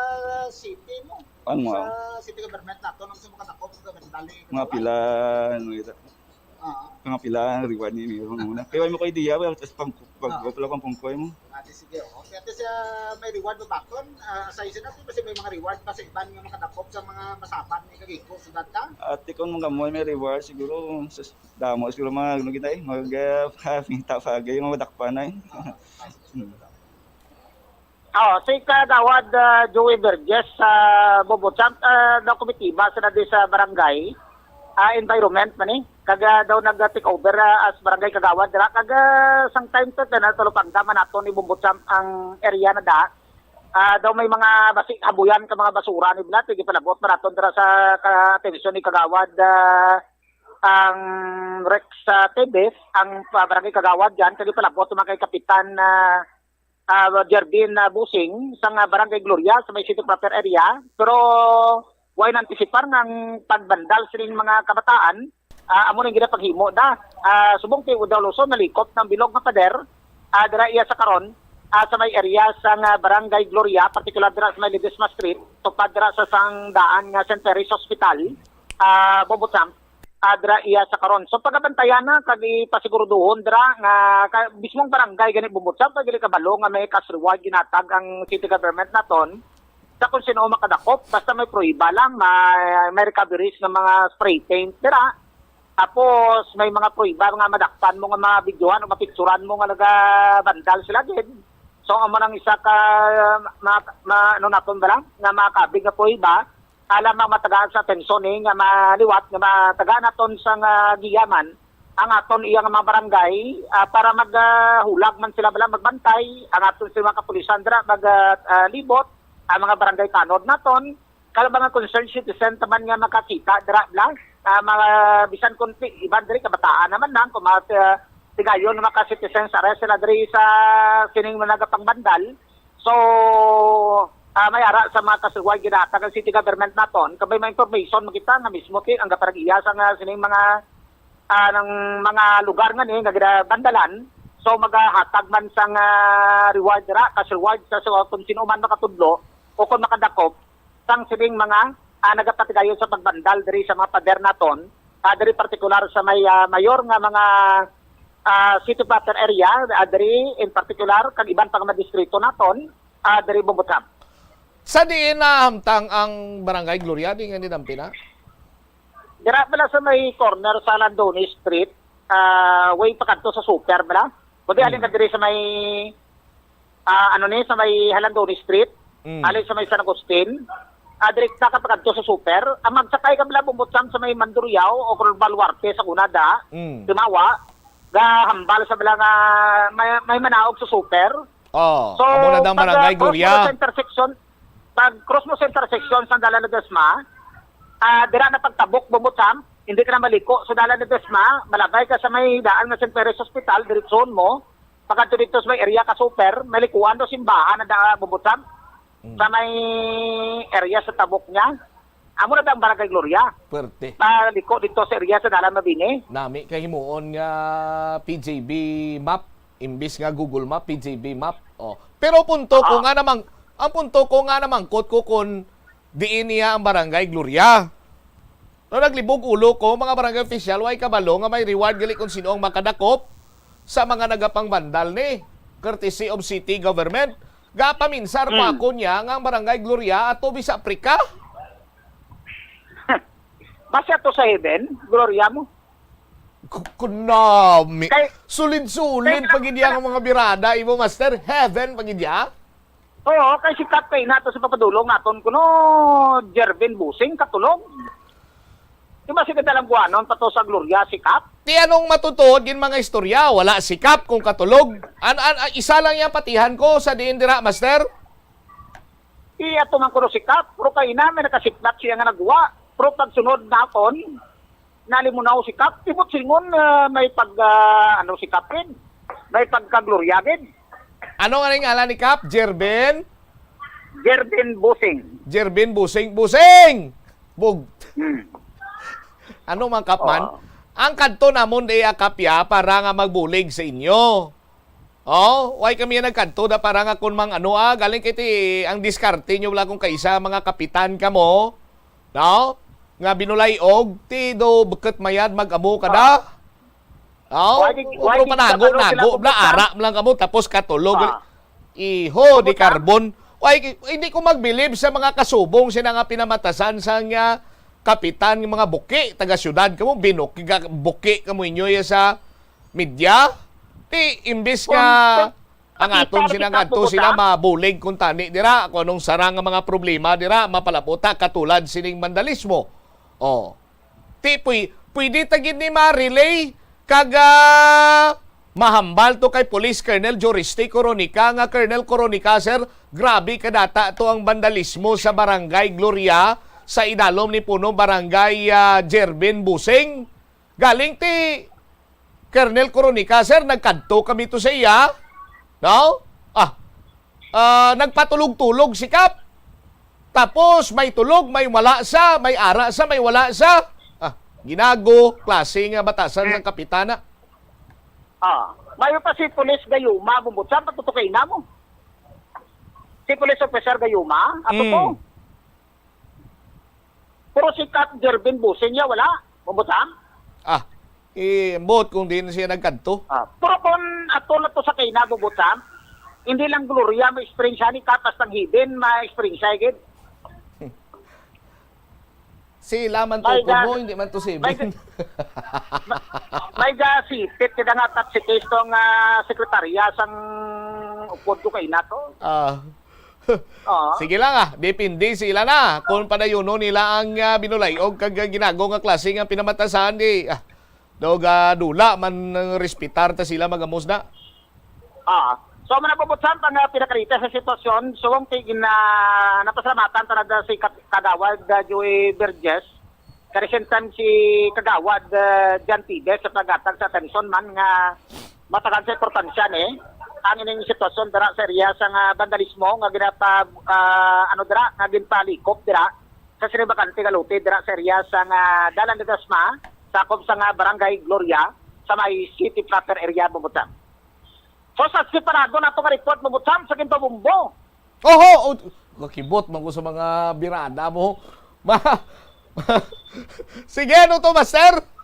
city mo? Ano, Sa ah? City government nato, nung sa mga dakop, sa government, Mga pila, ano, ito. Ah. Mga pila ang reward ni Miro muna. Kaya mo ko idea, well, tas pang, pag, Ah. wala pang pungkoy mo. Ah, di sige, oh. Kaya ito siya may reward mo bakon, ah, sa isa na, kasi may mga reward pa sa iban nga makadakop sa mga masaban ni Kagigo, sa data. Ate, kung mga mo may reward, siguro, sus-, damo, siguro mga, ano kita eh, mag, ah, pagay, yung mga madakpan na eh. Ah, ah, sige, Hmm. sige. Oh, si Kagawad, ah, Joey Verges sa Bobo Champ, ah, daw komitiba sa nadi sa barangay, ah, environment man eh. Kag, ah, daw nag-take over, ah, as barangay kagawad dira. Kag, ah, sang time to, na tulupangga man nato ni Bombo Champ ang area na da. Ah, daw may mga basi, habuyan ka mga basura ni Blat, tigipalabot man naton dira sa ka-, atensyon ni Kagawad, ah, ang Rex, ah, Tebes, ang, ah, barangay kagawad dyan, kag ipalabot man kay Kapitan, ah, ah, Jervin, ah, Busing, sa nga Barangay Gloria, sa may city proper area. Pero way na-antisipar nga ang pagbandal sining mga kabataan, ah, amo nang ginapaghimo da. Ah, subong kay Udaw Luzon, nalikop ng bilog nga pader, ah, dira iya sa karon, ah, sa may area sa nga Barangay Gloria, partikular dira sa may Ledesma Street, tupad dira sa sang daan nga Saint Mary's Hospital, ah, Bobo Champ, ah, dira iya sa karon. So, pagabantayan na, kag ipasiguraduhon dira nga ka-, mismong barangay gani Bumbutsab, kag dili kabalo nga may cash reward ginatag ang city government naton, Sa kung sino makadakop, basta may pruweba lang, may, may recoveries nga mga spray paint dira. Tapos may mga pruweba nga madakpan mo, nga mabidyohan o mapicturan mo nga naga-vandal sila gid. So amo nang isa ka ma, ma, ano naton ba lang, nga makabig nga pruweba, alam ang matagaan sa atensyon ni nga maliwat nga matagaan naton sa nga giyaman ang aton iya nga mga barangay, ah, para mag, ah, hulag man sila bala magbantay, ang aton sa mga kapulisan dira mag, ah, ah, libot, ang mga barangay tanod naton, kala mga concerned citizen taman nga makakita dira bala, ah, mga bisan kun ti-, iban diri kabataan naman lang kung mga, ah, tigayon nga mga citizens, are sila diri sa sining mga nagapangbandal. So, ah, may ara sa mga kasuway ginahatag ang city government naton, kabay may information makita nga mismo ti ang gaparag-iya sa nga sining mga, ah, ng mga lugar nga ni nga ginabandalan. So, magahatag man sang, ah, reward dira, cash reward sa, sa kung sino man makatudlo o kung makadakop sang sining mga, ah, nagapatigayon sa pagbandal diri sa mga pader naton, ah, diri partikular sa may, ah, mayor nga mga, ah, city proper area, ah, diri in particular, kag iban pa nga mga distrito naton, ah, diri Bumbutham. Sa diin nahamtang ang Barangay Gloria, di nga ni Dampina? Dira pala sa may corner sa Landoni Street, ah, way pakadto sa Super bala. Kundi alin Mm. ka diri sa may, ah, ano ni, sa may Halandoni Street, Mm. alin sa may San Agustin, ah, direkta ka pakadto sa Super. Ang magsakay ka bala Bumbutham sa may Mandurriao o kung Baluarte sa Gunada, Mm. Timawa, gahambal sa bala nga may, may manaog sa Super. Oh, So, amo na dang pag, Barangay ah, cross mo Gloria. sa intersection, pag cross mo sa intersection sa Dalan Ledesma, ah, dira na pagtabok Bumbutham, hindi ka na maliko sa Dalan Ledesma, malabay ka sa may daan nga Saint Mary's Hospital, diretsohon mo, pagkadto dito sa may area ka Super, may likuan do simbahan na da Bumbutham, Mm. sa may area sa tabok niya. Amo na ba ang Barangay Gloria? Puwerte. Paliko dito sa area sa Dalan Mabini? Nami kay himuon nga P J B map, imbis nga Google Map, P J B map. Oh. Pero punto ko Ah. nga namang, ang punto ko nga namangkot ko kung diin niya ang Barangay Gloria. No, naglibog ulo ko, mga barangay official, way kabalo nga may reward gali kung sino ang makadakop sa mga nagapangbandal ni, courtesy of city government. Gapaminsar pa Hmm. ako niya nga ang Barangay Gloria ato bi sa Africa. Basta to sa heaven, Gloria mo. Ku-, kunami. Kay, Sulid-sulid kay, pa gid iya nga mga birada, imo, master. Heaven pa gid iya. Oo, kay si Kap kay nato sa papadulong naton kuno, Jervin Busing, katulog. Di ba si Kadalangguanon pa to sa Gloria si Kap? Ti anong matutuod gin mga istorya? Wala si Kap kung katulog. An, an, an, isa lang yang patihan ko sa diin dira, master. Iya to man kuno si Kap, pero kay ina may nakasiklat siya nga nagwa. Pero pagsunod naton, nalimunaw si Kap, tibot singon, ah, may pag, ah, ano si Kap rin? May pagkaglorya gid. Ano nga ning ngalan ni Kap? Jervin? Jervin Busing. Jervin Busing. Busing! Bug. Hmm. Ano man, Kap, man? Oo. Ang kadto namon di, ah, Kap, ya, para nga magbulig sa inyo. Oh, why kami nagkadto da para nga kun mang ano, ah, galing kay ti ang diskarte nyo wala kung kaisa mga kapitan kamo, no? Nga binulay og ti do bukot mayad mag-amo ka da. Ah. Oh, Why did, why pero did panago, ano sila nago, bla, pumunta? Ara lang kamo, tapos katulog. Ah. Iho, di Pumunta? Carbon. Why, hindi ko magbilib sa mga kasubong sina nga pinamatasan sa nga kapitan, nga mga buki, taga syudad kamo, binuki, ga-, buki kamo inyo ya sa media. Ti, imbis Kung, nga kung ang makita aton mo sila kita, ngadto sila pumunta? mabulig kung tani dira, kung anong sarang nga mga problema dira, mapalaputa, katulad sining vandalismo. Oh. Ti, pwi-, pwede ta gid ni ma-relay kag, ah, mahambal to kay Police Colonel Juriste Coronica nga, Colonel Coronica, sir, grabe kadata to ang vandalismo sa Barangay Gloria sa idalom ni Puno Barangay, ah, Jervin Busing. Galing ti Colonel Coronica, sir, nagkadto kami to sa iya. No? Ah, ah, nagpatulog-tulog si Kap. Tapos may tulog, may wala sa, may ara sa, may wala sa. Ah, ginago, klase nga batasan sang kapitana. Ah, mayo pa si Police Gayuma, bumbot sa patutukay na mo. Si Police Officer Gayuma, ato Mm. to. Pero si Kap Jervin Busing niya, wala. Bumbot sa? Ah, eh, ambot kung diin siya nagkadto. Ah, pero kung ato na to sa kay na, bumbot sa, hindi lang Gloria ma-experience ni Kap, hasta ang Hibin ma-experience gid. Sila man to, May ga-, kubo, hindi man to may sibling. ga-, ma-, may gasipit kita nga taxi case tong, ah, sekretarya sang upod ko kay nato. Ah. Oo. Sige lang, ah, depende sila na kung padayuno nila ang, ah, binulay-og kag ginago nga klase nga pinamatasan, di, ah, daw ga dula man, ah, respetar ta sila, magamos na. Ah, so, manabubutsan pa nga pinakarita sa sitwasyon, subong ti gina-, napasalamatan ta na si Kat-, Kagawad, ah, Joey Verges, kag the same time si Kagawad, ah, Jan Tibes sa paghatag sa atensyon man nga matagan sa importansya ni ang ining sitwasyon dira sa area sa nga vandalismo nga ginapa-, ah, ano dira, nga ginpalikop dira sa sini bakante nga lote dira sa area sa nga Dalan de Dasma, sakop sa nga Barangay Gloria, sa may city proper area, Bubutang. So, sa separado nato nga report, Bubutang, sa Ginto Bumbo. Oho! Oh, makibot man ko sa mga birada mo. Ma-, Sige, ano to, master?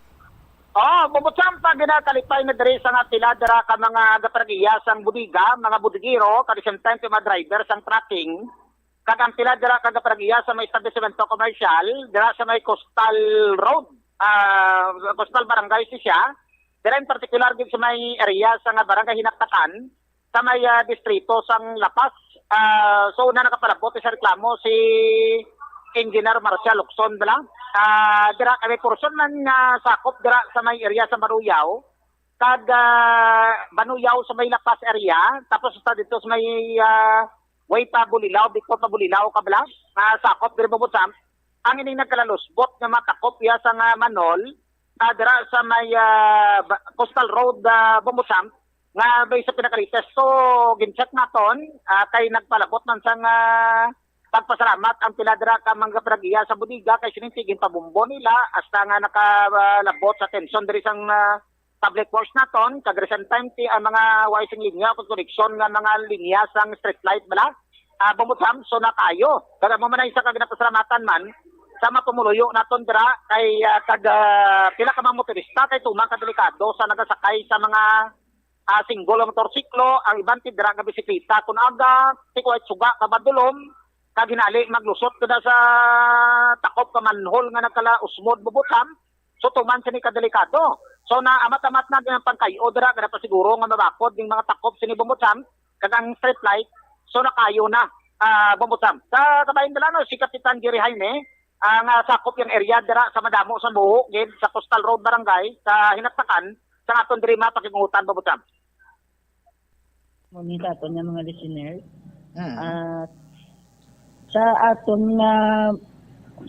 Oh, Bubutang, pa ginakalipay na diri sa nga pila dira ka mga gaparagiya sang bodega, mga bodegero, kag the same time, mga driver sang trucking. Kag ang pila dira ka gaparagiya sa may establishmento commercial, dira sa may Coastal Road, ah, Coastal Barangay si siya. Dira in particular gid sa may area sa nga Barangay Hinaktakan, sa may, ah, distrito sang La Paz. Ah, so, una nakapalabot sa reklamo si Engineer Marcial Locson, dira. Ah, dira, may portion man nga sakop dira sa may area sa Maruyaw, kag, ah, Banuyaw sa may La Paz area, tapos sa dito sa may, ah, way pa Bulilao, bikot pa Bulilao, kabla, ah, sakop diri, Bubutang, ang ining nagkalalusbot nga matakop iya sa nga manhole, ah, dira sa may, ah, ba-, Coastal Road, ah, Bubutang, nga may sa pinakarites. So, gin-check naton, ah, kay nagpalabot man sang, ah, pagpasalamat ang pila dira ka mga panagiya sa bodega kay sining tigin pabumbo nila hasta nga nakalabot sa atensyon diri sang, ah, Public Works naton, kag recent time ti ang mga wala sing linya o koneksyon nga mga linya sang street light bala, ah, Bubutang, so na kaayo. Kag amo man ang isa ka ginapasalamatan man sa mga pumuluyo naton dira kay, ah, kag, ah, pila ka mga motorista kay tuman ka delikado sa nagasakay sa mga, ah, single nga motorsiklo, ang iban ti dira nga bisikleta kun aga, ti kuway suga ka madulom, kag hinali maglusot ka na sa takop ka manhole nga nagkalausmod, Bubutang. So, tuman sini ka delikado. So, na amat-amat na ang pangkayo dira, nga napasiguro nga mabakod ning mga takop sini, Bubutang, kag ang street light. So, na kaayo na, ah, Bubutang. Sa kabahin nila, no, si Kapitan Jerry Jaime, ang, ah, sakop yang area dira sa madamo sa buho gid sa Coastal Road Barangay sa Hinaktakan, sa aton diri mapakingutan, Bubutang. Morning sa aton nga mga listeners. Mm. At sa aton nga,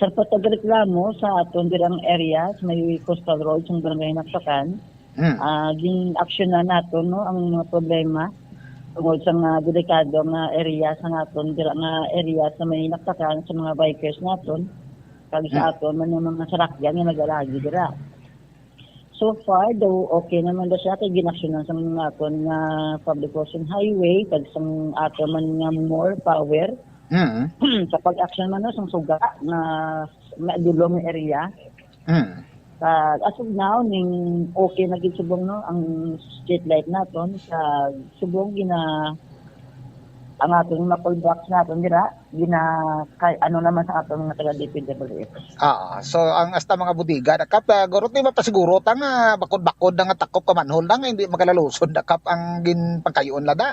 sa pagreklamo sa aton dirang area, sa may Coastal Road, sa Barangay Hinaktakan, Mm. ah, gin-aksyonan naton, no, ang mga problema tungod sa nga delikado nga area sa nga aton dira nga area sa may Hinaktakan, sa mga bikers naton, kag sa Mm. aton man nga mga sarakyan nga nagalagi dira. So far, daw okay naman daw siya kay ginaksyonan sa mga aton nga Public Works and Highway, kag sang aton man nga more power Mm. sa pag-action man, no, sang suga nga madulom nga area. Mm. Kag as of now, ning okay na gid subong, no, ang street light naton sa subong gina-, ang aton mga call box naton dira, gina-, kay, ano naman sa aton mga taga D P W H. Ah, so ang hasta mga bodega na kap, ah, guro ti mapasiguro ta nga bakod-bakod na nga takop ka manhole na nga hindi magalaluson na kap ang ginpangkayoon la da.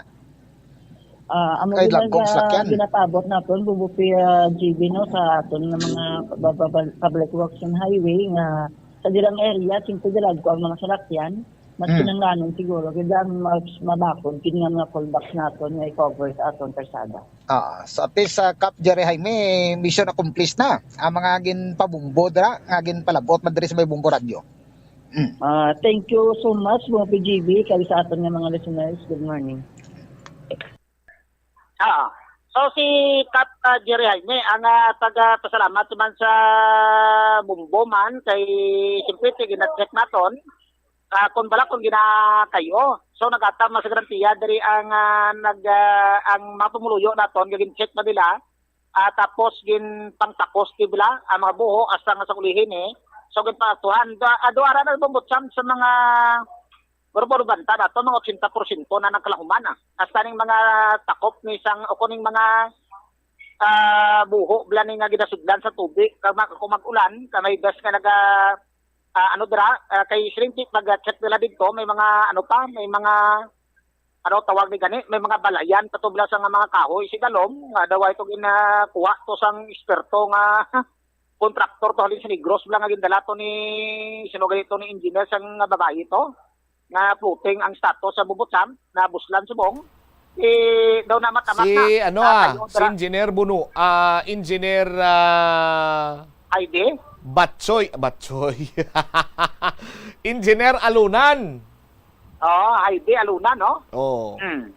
Ah, amo Kay gid lang lagkong sa salakyan. Ginapaabot naton, Bubupi, ah, G B, no, sa aton nga mga ba-, ba-, ba-, Public Works and Highway nga sa dirang area, siyempre, dalagko ang mga salakyan, mas Hmm. kinahanglanon siguro gid ang mas mabakod kini nga mga callbacks naton nga i-cover sa aton karsada. Ah, so at least, ah, Kap Jerry Jaime, mission accomplished na ang mga ginpabumbo dira nga ginpalabot man diri sa may Bumbo Radyo. Mm. Ah, thank you so much, mga P G B, kag sa aton nga mga listeners. Good morning. Ah, so si Kap, ah, Jerry Jaime, ang, ah, pagpasalamat man sa Bumbo man kay siyempre gina-check naton, ah, kung bala kung ginakayo. So, nagata mas garantiya diri ang, ah, nag, ah, ang mga pumuluyo naton, gin-check na nila. Ah, tapos ginpangtakos ti bala ang mga buho hasta nga sa ulihin, eh. So, ginpatuhan. Da-, ado ara na Bumbo Champ sa mga Pero, pero banta nato, mga ochenta porsyento na nagkalahuman, ah. Hasta ning mga takop ni sang, o kuning mga, ah, buho bala ni nga ginasudlan sa tubig. Kag mag-, kung mag-ulan, ka may best nga naga, ah, ano dira, ah, kay siling ti-, pag-check nila didto, may mga ano pa, may mga ano tawag ni gani, may mga balayan pa to bala sa nga mga kahoy si Dalom, nga daw ay to ginakuha to sang eksperto nga kontraktor to halin sa Negros bala nga gindala to ni, sino gani to, ni engineer sang babayi to, nga floating ang status sa Bubutsam, na buslan subong. Eh, daw na matamak Si, na. ano, Ah, ah, kayo, si dra- Engineer Bunu, ah, Engineer, ah, Heidi? Batchoy, Batchoy. Engineer Alunan. Oo, Heidi Aluna, no? Oo. Hmm.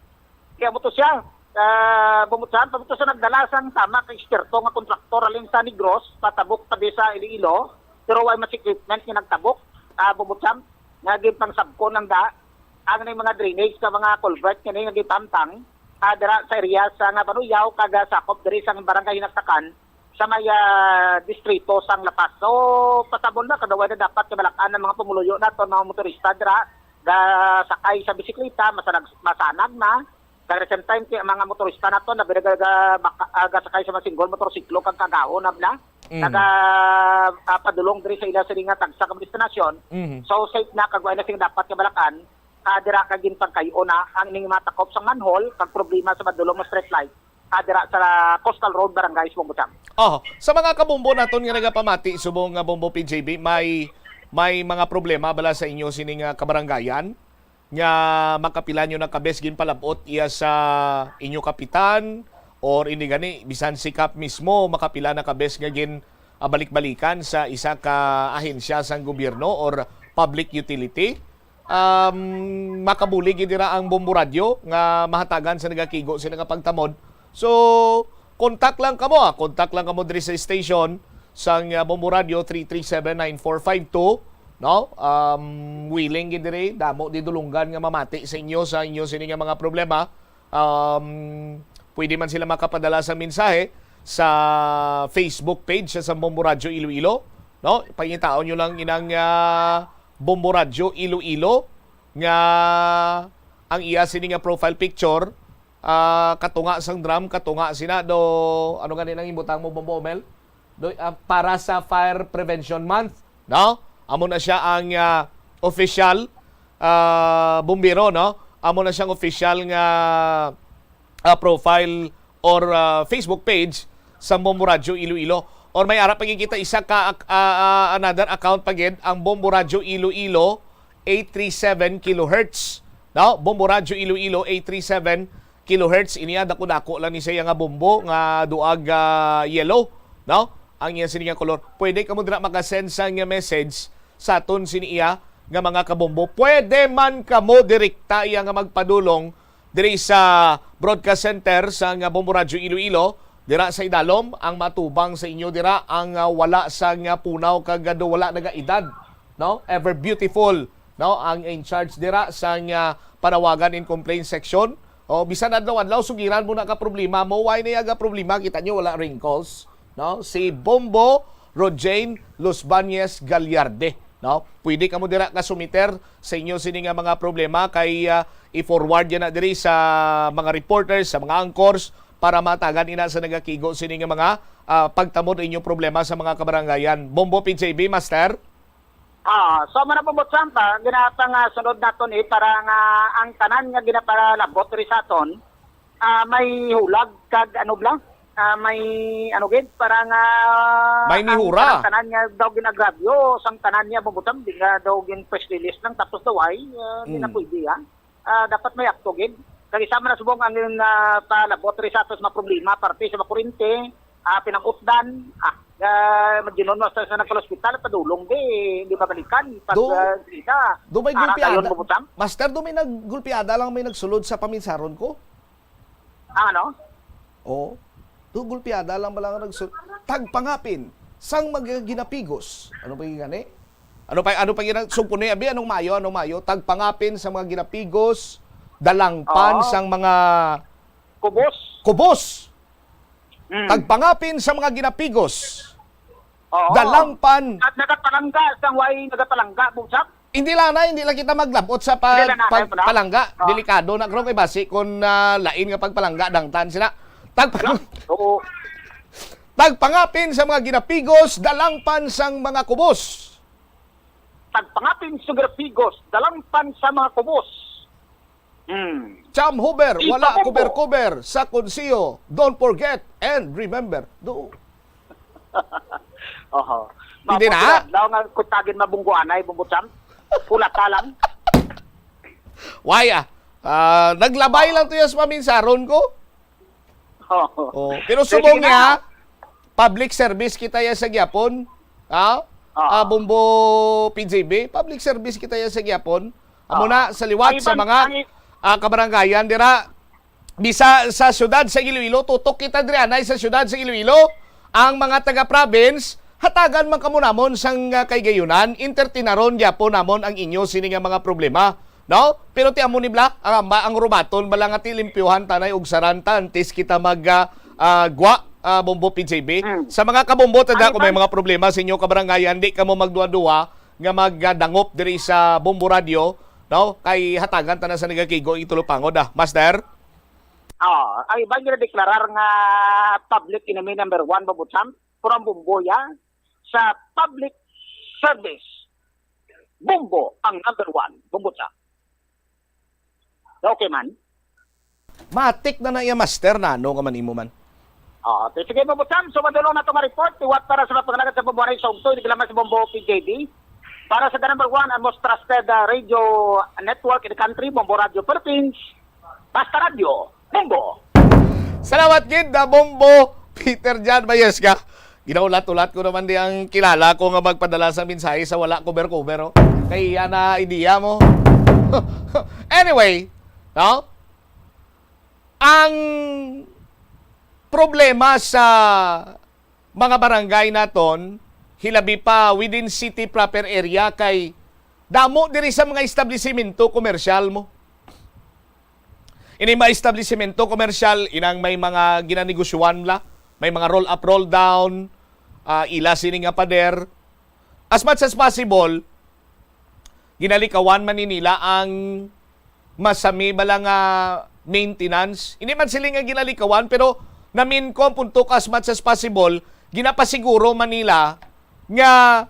Kaya mo to siya, ah, bumutsan, pa mo to sa nagdala sang tama ka eksperto nga kontraktor alin sa Negros, patabok pa di sa Iloilo, pero way mas equipment nga nagtabok, ah, bumutsan, nga ginpangsabkon ang da, ang ning mga drainage ka mga culvert nga nga gipamtang, ah, dira sa area sa nga Banuyaw, kag, ah, sakop diri sa barangay Hinaktakan, sa may, ah, distrito sang La Paz. So, pasabon na, kadaway na dapat kabalakan ang mga pumuluyo nato, mga motorista dira, ga sakay sa bisikleta, masanag, masanag na. Kag at the same time, ti-, ang mga motorista nato na binaga-, ga-, baka-, ah, gasakay sa mga single motorsiklo kag kagaon na bla. Mm. Naga, ah, padulong diri sa ila sini nga tagsa ka destinasyon. Mhm. So, safe na, kag wala na sing dapat kabalakan, ah, dira kag ginpangkayo na ang ining mga takop sa manhole kag problema sa madulong nga street light, ah, dira sa Coastal Road, Barangay Sumbutang. Oh, sa mga kabombo naton nga nagapamati subong nga Bombo P J B, may, may mga problema bala sa inyo sini nga kabarangayan nga makapila nyo na kabes ginpalabot iya sa inyo kapitan, or hindi gani, bisan si Kap mismo, makapila na kabes nga gin, ah, balik-balikan sa isa ka ahensya sang gobyerno or public utility? Um, makabulig gid dira ang Bombo Radyo nga mahatagan sa nagakigo sila nga pagtamod. So, contact lang kamo, ah. Contact lang kamo diri sa station sang, ah, Bombo Radyo, three three seven nine four five two, no? Um, willing gid diri, damo di dulunggan nga mamati sa inyo, sa inyo sini nga mga problema. Um, pwede man sila makapadala sa mensahe sa Facebook page sa Bombo Radyo Iloilo, no? Pangitaon nyo lang inang, ah, Bombo Radyo Iloilo nga ang iya sini nga profile picture, ah, katunga sang drum, katunga sina do, ano gani nang ibutang mo, Bombo Omel? Do, ah, para sa Fire Prevention Month, no? Amo na siya ang, ah, official, ah, bumbero, no? Amo na siyang official nga, ah, profile or, ah, Facebook page sa Bombo Radyo Iloilo. Or may ara pa gid kita isa ka ak-, ah, ah, another account pa gid, ang Bombo Radyo Iloilo, eight three seven kilohertz. No? Bombo Radyo Iloilo, eight three seven kilohertz. Ini, ah, dako-dako lang ni siya nga bombo nga duag, ah, yellow, no? Ang iya sini nga kolor. Pwede kamo dira makasend sa nga message sa aton sini iya nga mga kabombo. Pwede man kamo direkta iya nga magpadulong diri sa broadcast center sa nga Bombo Radyo Iloilo, dira sa idalom, ang matubang sa inyo dira ang, ah, wala sa nga punaw kag, ah, do wala nagaedad, no? Ever beautiful, no? Ang in charge dira sa nga panawagan and complaint section. O, bisan adlaw-adlaw, sugiran mo na ka problema mo. Why na yaga problema? Kita nyo, wala wrinkles, no? Si Bombo Rojane Losbañez Gallarde, no? Pwede kamo dira ka sumiter sa inyo sini nga mga problema kay, ah, i-forward yan na diri sa mga reporters, sa mga anchors, para matagan ina sa nagakigo sini nga mga, ah, pagtamod inyong problema sa mga kabarangayan. Bombo P J B, Master? Ah, so, man ang pambutsang pa, ginatang, ah, sunod naton, eh, para nga ang tanan nga ginapalabot diri sa aton, ah, may hulag kag ano bla? Ah, may ano gid, para nga May ang mihura. Tanan nga daw ginagrabyo, sang tanan niya bubutang, di nga daw gin press release lang, tapos daw ay, ah, di na Mm. pwede, ah. Ah, dapat may akto gid. Kag isa man na subong ang, ah, palabot diri sa atos mga problema, parte sa makurente, ah, pinang-utdan, ah, ah, maginon mo sa, sa nagpa-hospital, padulong di, di mabalikan, pag, Do, ah, sida. Do may Ara gulpiada. Kayon mo butang? Master, do may naggulpiada lang may nagsulod sa paminsaron ko? Ang ano? Oo. Do gulpiada lang bala nga nagsul-, tagpangapin sang mga ginapigos. Ano pa yung gani? Ano pa, ano pa yung sumpuni? Abi, anong mayo, anong mayo? Tagpangapin sa mga ginapigos, dalangpan Oo. sang mga Kubos. kubos. Mm. Tagpangapin sa mga ginapigos. Oo. Dalangpan. At nagapalangga, sang way nagapalangga, bugsak. Hindi lang na, hindi lang kita maglabot sa pag-, Hindi lang na, pag-, ayaw mo na. palangga. Oo. Delikado na, karon kay basi kung, ah, lain nga pagpalangga, dangtan sila. Tag- Oo. Tagpangapin sa mga ginapigos, dalangpan sang mga kubos. Tagpangapin sa ginapigos, dalangpan sa mga kubos. Hmm. Cham Huber, wala kuber-kuber sa konseho. Don't forget and remember. Do. Oho. Hindi na. Mapapilad daw nga kutagin mabungguanay, Bumbo Cham. Pulata lang. Why, ah? Ah, naglabay lang to yung paminsaron ko. Oo. Oh, pero subong niya, public service kita ya sa gyapon. Ha? Oo. Ah, Bombo P J B, public service kita ya sa gyapon. Amo na, sa liwat sa mga, ah, kabaranggayan dira, bisa sa siyudad sa Iloilo, tutok kita diri, anay sa siyudad sa Iloilo, ang mga taga-province, hatagan man kamo namon sang, ah, kahigayonan, entertinaron gyapon namon ang inyo sini nga mga problema. No? Pero ti amo ni bala, ang, ang rumaton bala nga ti limpyuhan tanay ug saran ta antes kita mag, ah, ah, gwa, ah, Bombo P J B. Mm. Sa mga kabombo, tanda, kung may mga problema sa inyo kabarangayan, di kamo magduwa-duwa nga magdangop diri sa Bombo Radio, no? Kay hatagan ta na sa nagakigo ang tulupangod, ah. Master? Ah, ang iban ginadeklarar nga public enemy number one, Bombo Cham, pero ang Bombo ya sa public service. Bombo ang number one. Bombo siya. Okay man. Matik na na iya, master, na ano ka man imo man. Ah, okay. Sige, Bombo Sam. So, madulong na itong report. Liwat para sa mga pangalagad sa Bombo Ray sa Ugto, hindi lang sa Bombo P J D. Para sa the number one and most trusted, uh, radio network in the country, Bombo Radio Philippines. Basta Radyo, Bombo! Salamat gid, ah, Bombo Peter John Bayesca. Ginaulat-ulat ko naman di ang kilala ko nga magpadala sa mensahe sa wala cover-cover, oh. Kay iya na idea mo. Anyway, no? Ang problema sa mga barangay naton, hilabi pa within city proper area, kay damo diri sa mga establisimento komersyal mo. Ini mga establisimento komersyal, inang may mga ginanegosyohan la, may mga roll up, roll down, ah, ila sini nga pader. As much as possible, ginalikawan man ni nila ang masami bala nga maintenance. Hindi man sila nga ginalikawan, pero namin ko ang punto ka, as much as possible, ginapasiguro man nila nga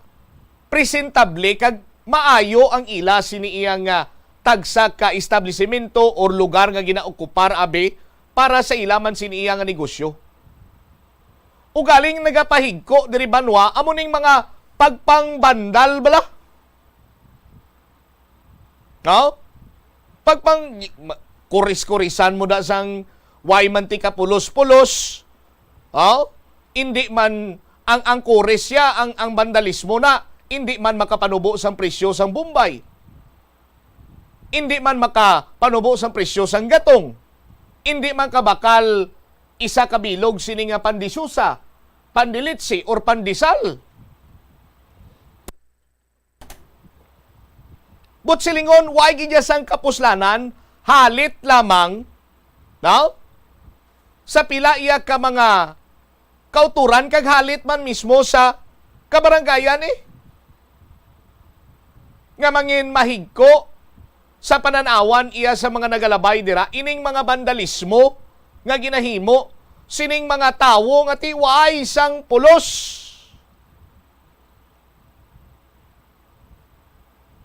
presentable kag maayo ang ila sini iyang, ah, tagsa ka establisimento or lugar nga ginaokupar, abi, para sa ila man sini iya nga negosyo. Ugaling nagapahigko diri banwa amo ning mga pagpangbandal bala. No? Pagpang ma-, kuris-kurisan mo da sang way man ti kapulos-pulos. Oh? Indi man ang, ang kuris siya, ang, ang bandalismo na, indi man makapanubo sang presyo sang bombay. Indi man makapanubo sang presyo sang gatong. Indi man kabakal isa ka bilog sini nga pandisusa, pandilitsi, or pandesal. But silingon, way gid iya sang kapuslanan, halit lamang, no? Sa pila iya ka mga kauturan kag halit man mismo sa kabaranggayan, eh. Nga mangin mahigko sa panan-awan iya sa mga nagalabay dira, ining mga bandalismo nga ginahimo sining mga tawo nga ti way sang pulos.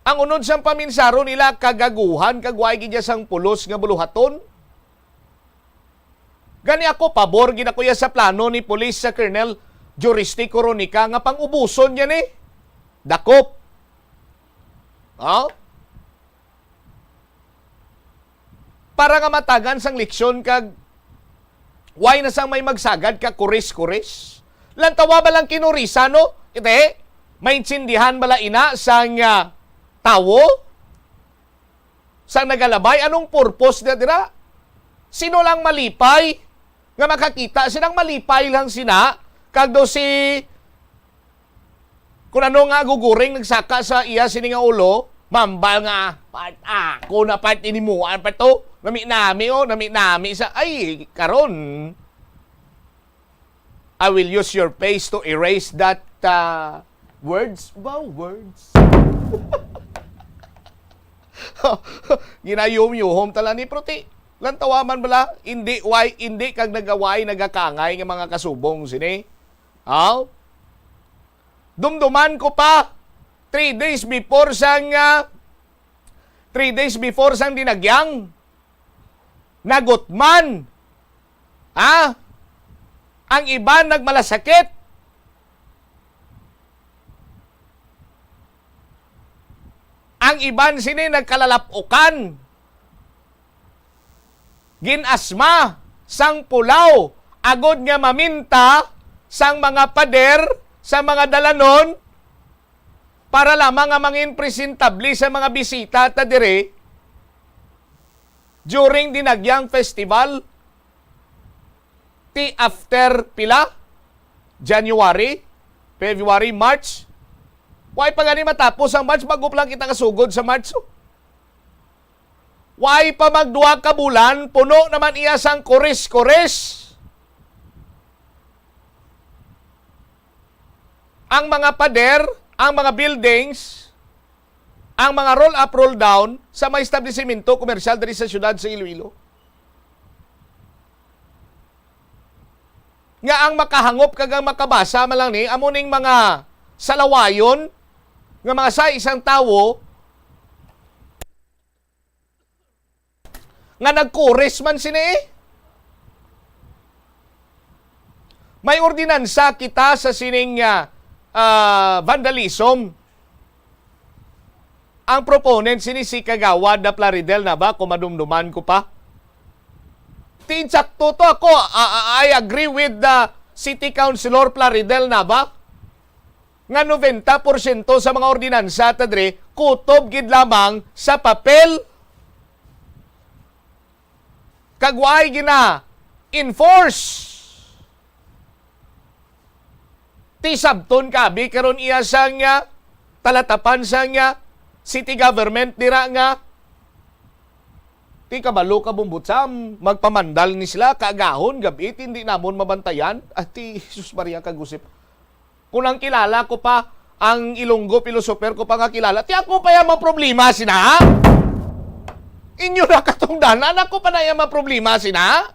Ang unod sang paminsaro nila, kagaguhan kag way gid iya sang pulos nga buluhaton. Gani ako, pabor gid ako iya sa plano ni Police sa Colonel Juriste Coronica nga pang-ubuson niya ni. Dakop. Oh? Para nga matagan sang leksyon kag way na sang may magsagad ka kuris-kuris. Lantawa ba lang kinurisan, no? Ite, maintindihan bala ina sang, ah, tawo? Sang nagalabay, anong purpose na dira? Sino lang malipay nga makakita? Sinang malipay lang sina? Kag do si, kung ano nga guguring nagsaka sa iya sini nga ulo, mambal nga, "Part, ako na part inimuan pa to. Nami-nami, oh, nami-nami sa," ay, karon. I will use your face to erase that, uh, words. Wow, words. Ginayom-yuhom tala ni, pero ti, lantawa man bala, hindi, way, hindi kag nagaway, nagakangay nga mga kasubong sini. Aw? Dumduman ko pa, three days before sang, ah, three days before sang dinagyang, nagutman. Ha? Ang iban nagmalasakit. Ang iban sini nagkalalapukan. Gin-asma sang pulaw agod nga maminta sang mga pader, sa mga dalanon, para lamang nga mangin presentable sa mga bisita ta diri during Dinagyang Festival. Ti after pila? January, February, March. Why pa gani matapos ang March, bago pa lang kita kasugod sa March? Why pa magduha ka bulan, puno naman iya sang kores-kores. Ang mga pader, ang mga buildings, ang mga roll up, roll down sa mga establisimento komersyal diri sa siyudad sa Iloilo. Nga ang makahangop kag ang makabasa man lang ni, amo ning mga salawayon nga mga sa isang tawo nga nagkores man sini. May ordinansa kita sa sining, ah, ah, vandalism. Ang proponent sini si Kagawad na Plaridel Nava, kung madumduman ko pa. Ti insakto to ako. Ah, ah, I agree with the City Councilor Plaridel Nava nga noventa porsyento sa mga ordinansa ta diri kutob gid lamang sa papel kag waay gina-enforce. Ti sabton ka abi karon iya sang, ah, talatapan sang, ah, city government dira nga, ti kabalo ka, Bombutsam, magpamandal ni sila kaagahon, gab-i, ti hindi namon mabantayan. Ah, ti Jesus Maria kag Josep. Kung ang kilala ko pa, ang Ilonggo philosopher ko pa nga kilala, ti ako pa yan maproblema sina. Inyo na katungdanan, ako pa na yan maproblema sina.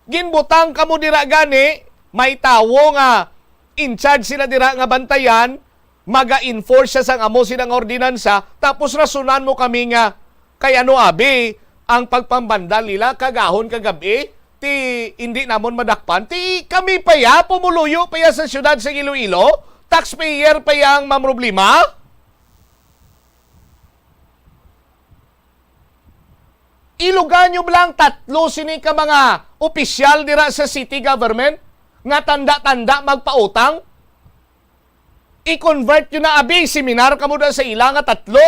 Ginbutang kamo dira gani, may tawo nga in charge sila dira nga bantayan, maga-enforce siya sang amo sila nga ordinansa, tapos rasunan mo kami nga, kay ano abi ang pagpambandal nila kagahon kagab-i, ti hindi namon madakpan, ti kami pa ya, pumuluyo pa ya sa siyudad sa Iloilo, taxpayer pa ya ang mamroblema? Ilugan nyo ba lang tatlo sini ka mga opisyal dira sa city government nga tanda-tanda magpautang? I-convert nyo na, abi, seminar kamo da sa ila nga tatlo.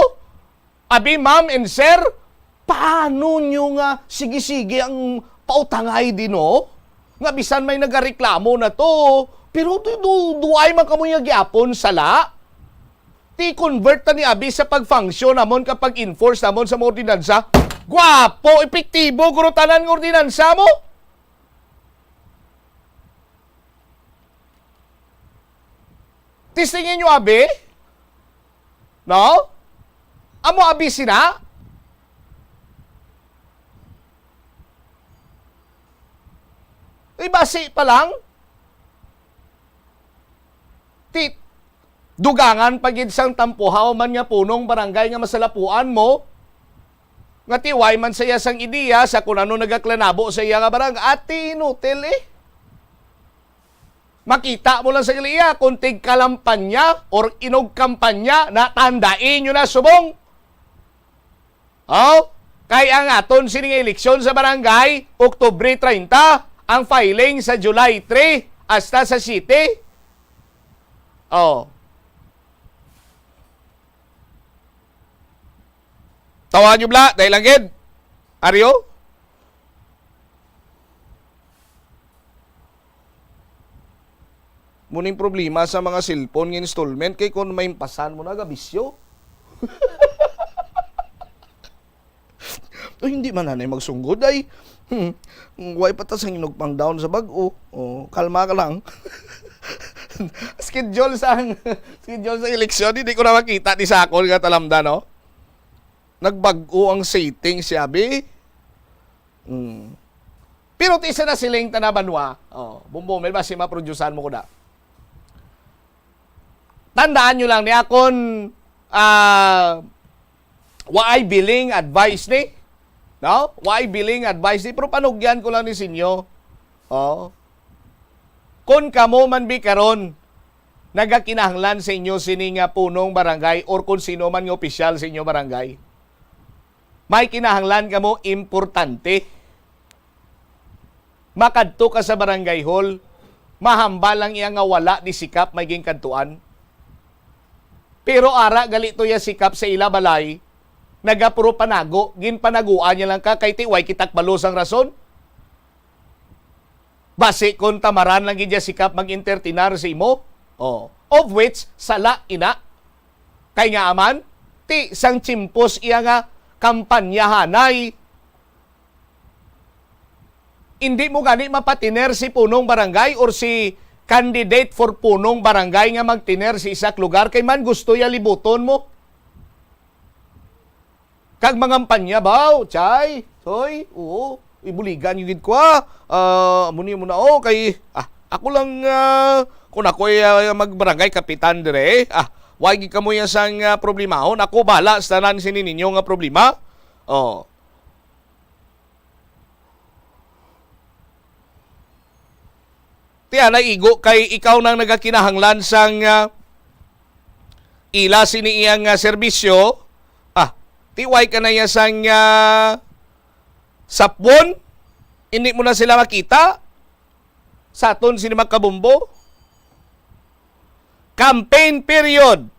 Abi, ma'am and sir, paano nyo nga sige-sige ang pautangay di, no? Nga bisan may nagareklamo na to, pero du, du, duay man kamo nga gyapon sala. Ti convert ta ni abi sa pag-function namon kag pag-enforce namon sa mga ordinansa. Gwapo, epektibo, guro, tanan nga ordinansa mo. Testingin nyo abi? No? Amo abi sina? Ibasi pa lang? Ti, dugangan pa gid sang tampuhaw man nga punong barangay nga masalapuan mo, nga tiway man sa iya sang ideya sa kun ano nagaklanabo sa iya nga barangay. Ati inutil eh. Makita mo lang sa iya kung tigkalampanya or inugkampanya, na tandai nyo na subong. Oh, kay ang aton sini nga eleksyon sa barangay, Oktubre treinta, ang filing sa July three hasta sa siyete. Oh. Tawa nyo bla, dahil lang gid. Aryo? Muning problema sa mga cellphone nga installment kay kung maimpasan mo na, gabisyo. Ay, hindi man nanay magsunggod ay. Hmm. Way pa ta sang inugpang down sa bag-o. Oh, kalma ka lang. Schedule sang, schedule sa eleksyon, hindi ko na makita ni Sakol nga talamda, no? Nagbag-o ang settings, siya, bi. Hmm. Pero ti sa nasiling ta na banwa, oh, Bumbong, may basi maprodusan mo ko na. Tandaan nyo lang ni akon, ah, wa ay billing advice ni. No? Wa ay billing advice ni, pero panugyan ko lang ni sinyo. Oh. Kung kamo man bi karon, nagakinahanglan sa inyo sini nga punong barangay or kung sino man nga opisyal sa inyo barangay, may kinahanglan kamo importante. Makadto ka sa barangay hall, mahambal lang iya nga wala ni sikap may ginkadtuan. Pero ara gali to iya sikap sa ila balay, nagapuro panago, ginpanaguan niya lang ka kay ti way kita kabalo sang rason. Basi kon tamaran lang gid iya sikap mag-entertainar sa imo. Oh, of which, sala ina. Kay nga aman, ti sang timpos iya nga kampanyahanay, hindi mo gani mapatiner si punong barangay or si candidate for punong barangay nga magtiner sa isa ka lugar kay man gusto iya libuton mo. Kag mangampanya ba, chay? Hoy, oo, ibuligan yung gid ko, ah. Ah, amo ni mo na, oh, kay, ah, ako lang, ah, kung ako ay, ah, magbarangay kapitan dire, ah, wag gid kamo yan sang, ah, problemahon. Ako bahala sa tanan sini ninyo nga problema. Oh. Tiya, naigo kay ikaw nang nagakinahanglan sang, ah, ila sini iyang, ah, serbisyo. Ah, tiway ka na iya sang, ah, sapwon. Hindi mo na sila makita. Sa aton sini magkabumbo. Campaign period.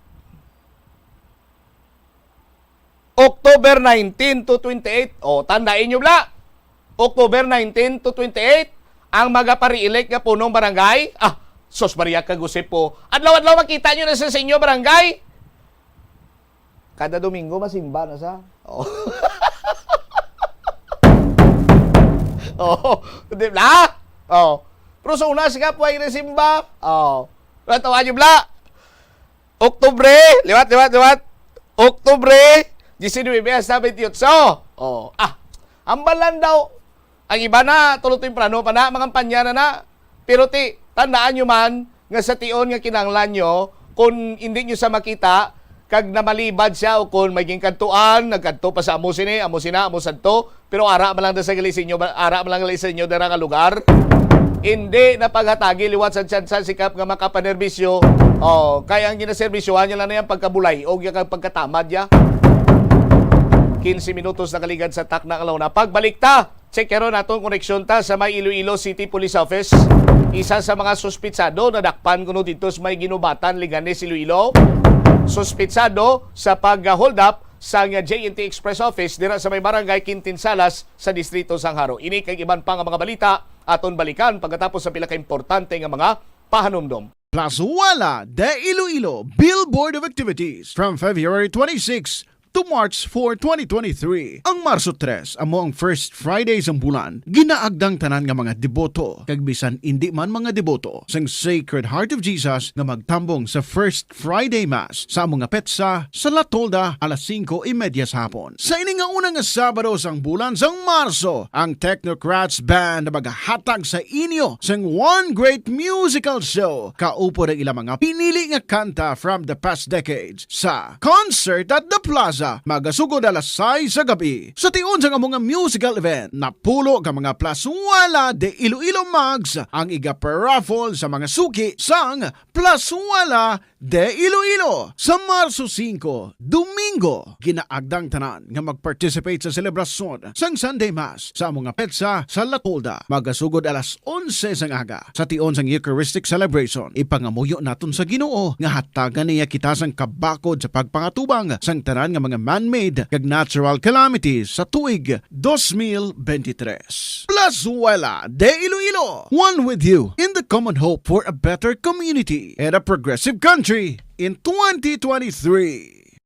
October nineteen to twenty-eight. O, tandaan nyo, bla. October nineteen to twenty-eight, ang magapari-elect nga punong barangay. Ah, sus, Maria kag Jose po. Adlaw-adlaw makita nyo na sa, sa inyo barangay. Kada Domingo, masimba na sa. Oh. Oh, di ba? Oh. Pero sa una, siya po ay nasimba. Oh. Natawa nyo, bla? Oktubre, liwat, liwat, liwat. Oktubre, diecinuebe hasta veintiocho. Oh, ah, ang balan daw. Ang iba na, tulo temprano pa na, mangampanya na na. Pero ti, tandaan nyo man, nga sa tion nga kinahanglan nyo, kung hindi nyo sa makita, kag namalibad siya, o kung may ginkadtuan, nagkadto pa sa amo sini, amo sina, amo sadto, pero ara man lang da sa gali sa inyo, ara man lang gali sa inyo dira nga lugar. Hindi na paghatagi liwat sa tsansa sikap nga makapanerbisyo. Oh, kay ang ginaserbisyohan niya lang na yan pagkabulay o yung pagkatamad niya. Quince minutos nakaligad sa takna nga una. Pagbalik ta, check karon atong koneksyon ta sa may Iloilo City Police Office. Isa sa mga suspitsado nadakpan kuno dito sa may Ginubatan, Leganes, Iloilo. Suspitsado sa pag-hold up sang J N T Express Office dira sa may Barangay Quintin Salas sa Distrito sang Jaro. Ini kag iban pa nga mga balita aton balikan pagkatapos sa pila ka importante nga mga pahanumdom. Plazuela de Iloilo Billboard of Activities from February twenty-six to March four, twenty twenty-three. Ang Marso tres amo ang first Friday sang bulan. Ginaagdang tanan nga mga deboto, kag bisan indi man mga deboto, sang Sacred Heart of Jesus nga magtambong sa first Friday Mass sa amo nga petsa sa La Tolda alas singko y media sa hapon. Sa ini nga una nga Sabado sang bulan sang Marso, ang Technocrats Band magahatag sa inyo sang one great musical show. Kaupod ang ilang mga pinili nga kanta from the past decades sa Concert at the Plaza, magasugod alas sais sa gabi. Sa tion sang amo nga musical event, napulo ka mga Plazuela de Iloilo mugs ang iga-raffle sa mga suki sang Plazuela de Iloilo. Sa Marso singko, Domingo, ginaagdang tanan nga mag-participate sa selebrasyon sang Sunday Mass sa amo nga petsa sa La Tolda, magasugod alas onse sang aga. Sa tion sang Eucharistic celebration, ipangamuyo naton sa Ginoo nga hatagan niya kita sang kabakod sa pagpangatubang sang tanan nga mga man-made kag natural calamities sa tuig dos mil bente tres. Plazuela de Iloilo, one with you in the common hope for a better community and a progressive country in twenty twenty-three.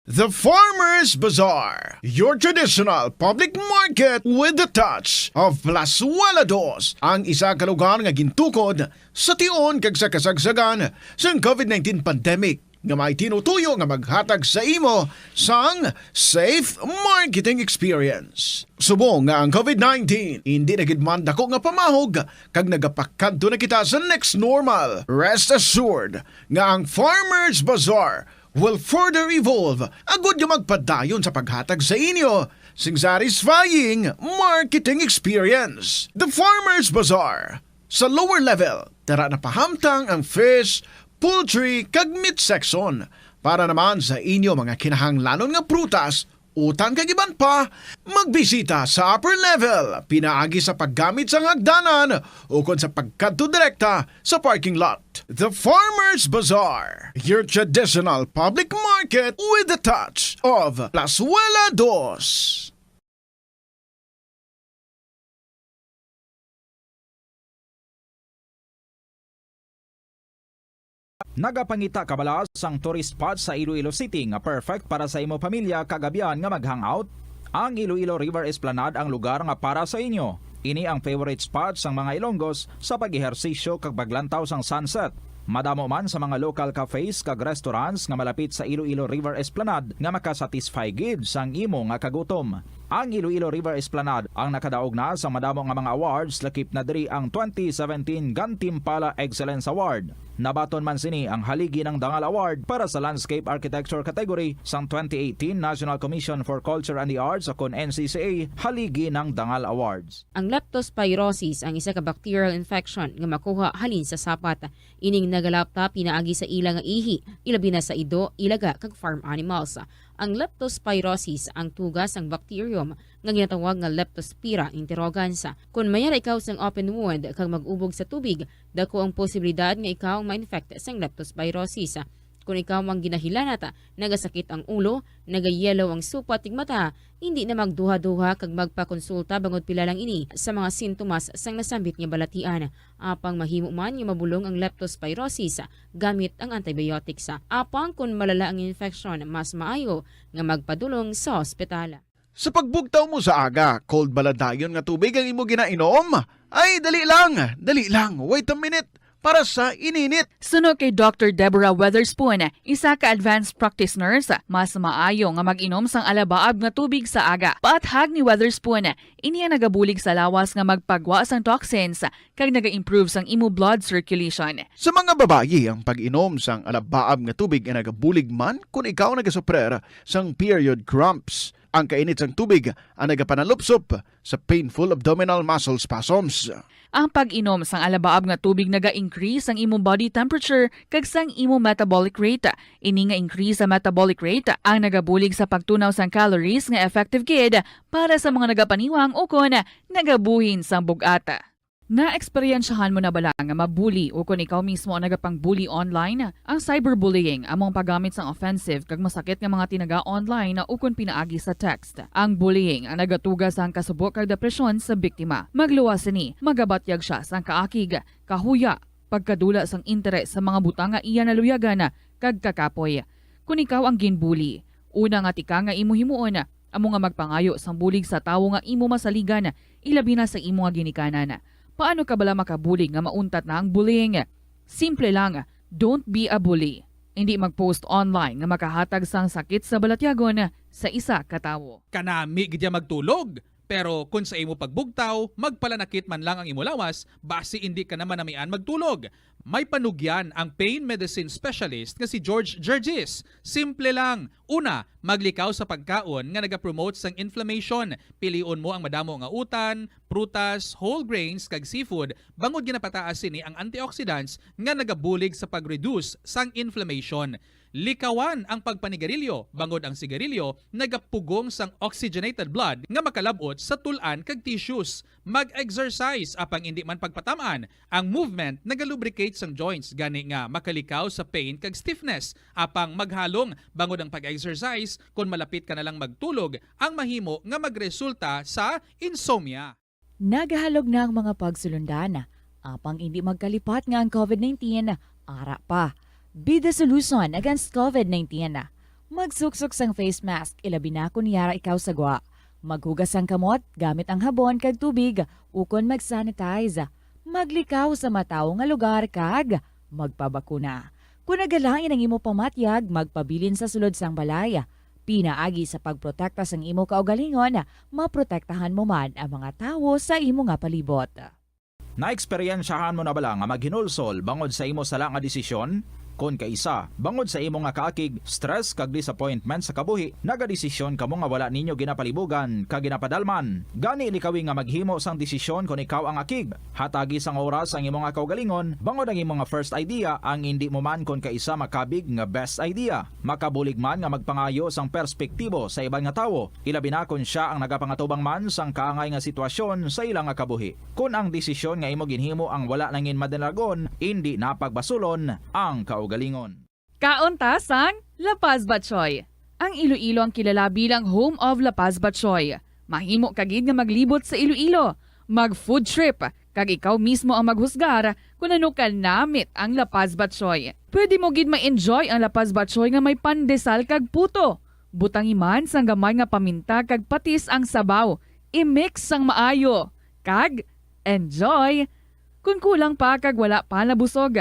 The Farmers Bazaar, your traditional public market with the touch of Plazuela Dos, ang isa ka lugar nga gintukod sa tion kag sa kasagsagan sang COVID nineteen pandemic. nga may tinutuyo nga maghatag sa imo sang safe marketing experience. Subong nga ang COVID nineteen indi na gid man dako nga pamahog kag nagapakadto na kita sa next normal, rest assured nga ang Farmers Bazaar will further evolve agud nga magpadayon sa paghatag sa inyo sing satisfying marketing experience. The Farmers Bazaar, sa lower level, tara na pahamtang ang fish, poultry, kag meat section. Para naman sa inyo mga kinahanglanon nga prutas, utang kag iban pa, magbisita sa upper level pinaagi sa paggamit sang hagdanan ukon sa pagkadto direkta sa parking lot. The Farmers Bazaar, your traditional public market with a touch of Plazuela Dos. Nagapangita kabala sang tourist spot sa Iloilo City nga perfect para sa imo pamilya kag abyan nga mag-hangout? Ang Iloilo River Esplanade ang lugar nga para sa inyo. Ini ang favorite spot sang mga Ilonggos sa pag-ehersisyo kag paglantaw sang sunset. Madamo man sa mga local cafes kag restaurants nga malapit sa Iloilo River Esplanade nga makasatisfy gid sang imo nga kagutom. Ang Iloilo River Esplanade ang nakadaog na sa madamo nga mga awards, lakip na diri ang twenty seventeen Gantimpala Excellence Award. Nabaton man sini ang Haligi ng Dangal Award para sa Landscape Architecture category sang twenty eighteen National Commission for Culture and the Arts, o kon N C C A Haligi ng Dangal Awards. Ang leptospirosis ang isa ka bacterial infection nga makuha halin sa sapat. Ining nagalapta pinaagi sa ila nga ihi, ilabi na sa ido, ilaga, kag farm animals. Ang leptospirosis ang tuga sang bacterium nga ginatawag nga Leptospira interrogans. Kon mayara ikaw sang open wound kag mag-ubog sa tubig, dako ang posibilidad nga ikaw ma-infect sang leptospirosis. Kon ikaw ang ginahilanat, nagasakit ang ulo, nagayellow ang supat kag mata, indi na magduha-duha kag magpakonsulta bangod pila lang ini sa mga sintomas sang nasambit nga balatian. Apang mahimo man nga mabulong ang leptospirosis gamit ang antibiotics. Apang kon malala ang infection, mas maayo nga magpadulong sa ospital. Sa pagbugtaw mo sa aga, cold bala dayon nga tubig ang imo ginainom? Ay, dali lang, dali lang, wait a minute, para sa ininit. Suno kay Doctor Deborah Weatherspoon, isa ka advanced practice nurse, mas maayo nga mag-inom sang alabaab nga tubig sa aga. Paathag ni Weatherspoon, ini ang nagabulig sa lawas nga magpagwa sang toxins kag naga-improve sang imo blood circulation. Sa mga babayi, ang pag-inom sang alabaab nga tubig ay nagabulig man kon ikaw nagasuprer sang period cramps. Ang kainit sang tubig ang nagapanalupsop sa painful abdominal muscle spasms. Ang pag-inom sang alabaab nga tubig naga-increase sang imo body temperature kag sang imo metabolic rate. Ini nga increase sa metabolic rate ang nagabulig sa pagtunaw sang calories nga effective gid para sa mga nagapaniwang ukon nagabuhin sang bug-at. Naeksperyensyahan mo na bala nga ma-bully ukon ikaw mismo ang nagapang-bully online? Ang cyberbullying amo ang paggamit sang offensive kag masakit nga mga tinaga online ukon pinaagi sa text. Ang bullying ang nagatuga sang kasubo kag depresyon sa biktima. Magluwas sini, magabatyag sia sang kaakig, kahuya, pagkadula sang interes sa mga butang nga iya naluyagan, kag kakapoy. Kon ikaw ang ginbully, una nga tikang nga imo himuon amo nga magpangayo sang bulig sa tawo nga imo masaligan, ilabi na sa imo nga ginikanan. Paano ka bala makabulig nga mauntat na ang bullying? Simple lang, don't be a bully. Indi mag-post online nga makahatag sang sakit sa balatyagon sa isa ka tawo. Kanami gid ya magtulog. Pero kon sa imo pagbugtaw, magpalanakit man lang ang imo lawas, basi indi ka na manamian magtulog. May panugyan ang pain medicine specialist nga si George Gergis. Simple lang. Una, maglikaw sa pagkaon nga nagapromote sang inflammation. Pilion mo ang madamo nga utan, prutas, whole grains, kag seafood, bangod ginapataas sini ang antioxidants nga nagabulig sa pag-reduce sang inflammation. Likawan ang pagpanigarilyo, bangod ang sigarilyo nagapugong sang oxygenated blood nga makalab-ot sa tul-an kag tissues. Mag-exercise, apang indi man pagpatam-an. Ang movement nagalubricate sang joints, gani nga makalikaw sa pain kag stiffness. Apang maghalong, bangod ang pag-exercise, kon malapit ka na lang magtulog, ang mahimo nga magresulta sa insomnia. Nagahalog na ang mga pagsulundan, apang indi magkalipat nga ang COVID nineteen ara pa. Be the solution against COVID nineteen. Magsuksok sang face mask, ilabi na kon yara ikaw sa gwa. Maghugas sang kamot gamit ang habon kag tubig, ukon mag-sanitize. Maglikaw sa matawo nga lugar kag magpabakuna. Kon nagalain ang imo pamatyag, magpabilin sa sulod sang balay. Pinaagi sa pagprotekta sang imo kaugalingon, maprotektahan mo man ang mga tawo sa imo nga palibot. Naeksperyensyahan mo na bala nga maghinulsol bangod sa imo sala nga desisyon? Kon kaisa, bangod sa imo nga kaakig, stress, kag disappointment sa kabuhi, nagadesisyon kamo nga wala ninyo ginapalibugan kag ginapadalman. Gani, likawi nga maghimo sang desisyon kon ikaw ang akig. Hatagi sang oras ang imo nga kaugalingon bangod ang imo nga first idea ang indi mo man kon kaisa makabig nga best idea. Makabulig man nga magpangayo sang perspektibo sa iban nga tawo, ilabi na kon sia ang nagapangatubang man sang kaangay nga sitwasyon sa ila nga kabuhi. Kon ang desisyon nga imo ginhimo ang wala nangin madalagon, indi na pagbasulon ang kaugalingon. Kaon ta sang La Paz Batchoy. Ang Iloilo ang kilala bilang home of La Paz Batchoy. Mahimo ka gid nga maglibot sa Iloilo, mag food trip, kag ikaw mismo ang maghusgar kon ano ka namit ang La Paz Batchoy. Pwede mo gid ma-enjoy ang La Paz Batchoy nga may pandesal kag puto. Butangi man sang gamay nga paminta kag patis ang sabaw. I-mix sang maayo. Kag enjoy! Kon kulang pa kag wala pa nabusog,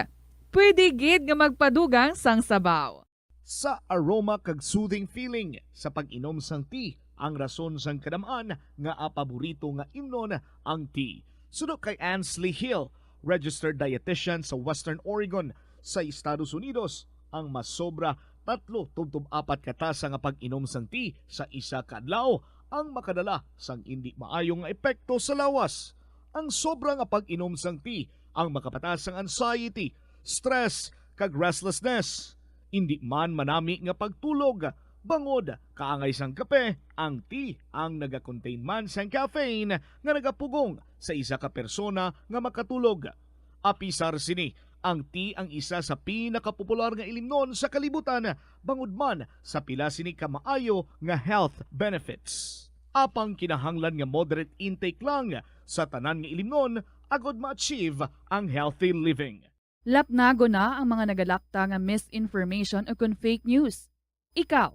pwede gid nga magpadugang sang sabaw. Sa aroma kag soothing feeling sa pag-inom sang tea, ang rason sang kadam-an nga paborito nga imnon ang tea. Suno kay Ansley Hill, registered dietitian sa Western Oregon sa Estados Unidos, ang masobra tatlo tubtob apat ka tasa nga pag-inom sang tea sa isa ka adlaw ang makadala sang indi maayo nga epekto sa lawas. Ang sobra nga pag-inom sang tea ang makapataas sang anxiety, stress, kag restlessness. Indi man manami nga pagtulog, bangod kaangay sang kape, ang tea ang nagakontain man sang caffeine nga nagapugong sa isa ka persona nga makatulog. Apisar sini, ang tea ang isa sa pinakapopular nga ilimnon sa kalibutan, bangod man sa pila sini ka maayo nga health benefits. Apang kinahanglan nga moderate intake lang sa tanan nga ilimnon agod ma-achieve ang healthy living. Lapnagon na ang mga nagalapta nga misinformation ukon fake news. Ikaw,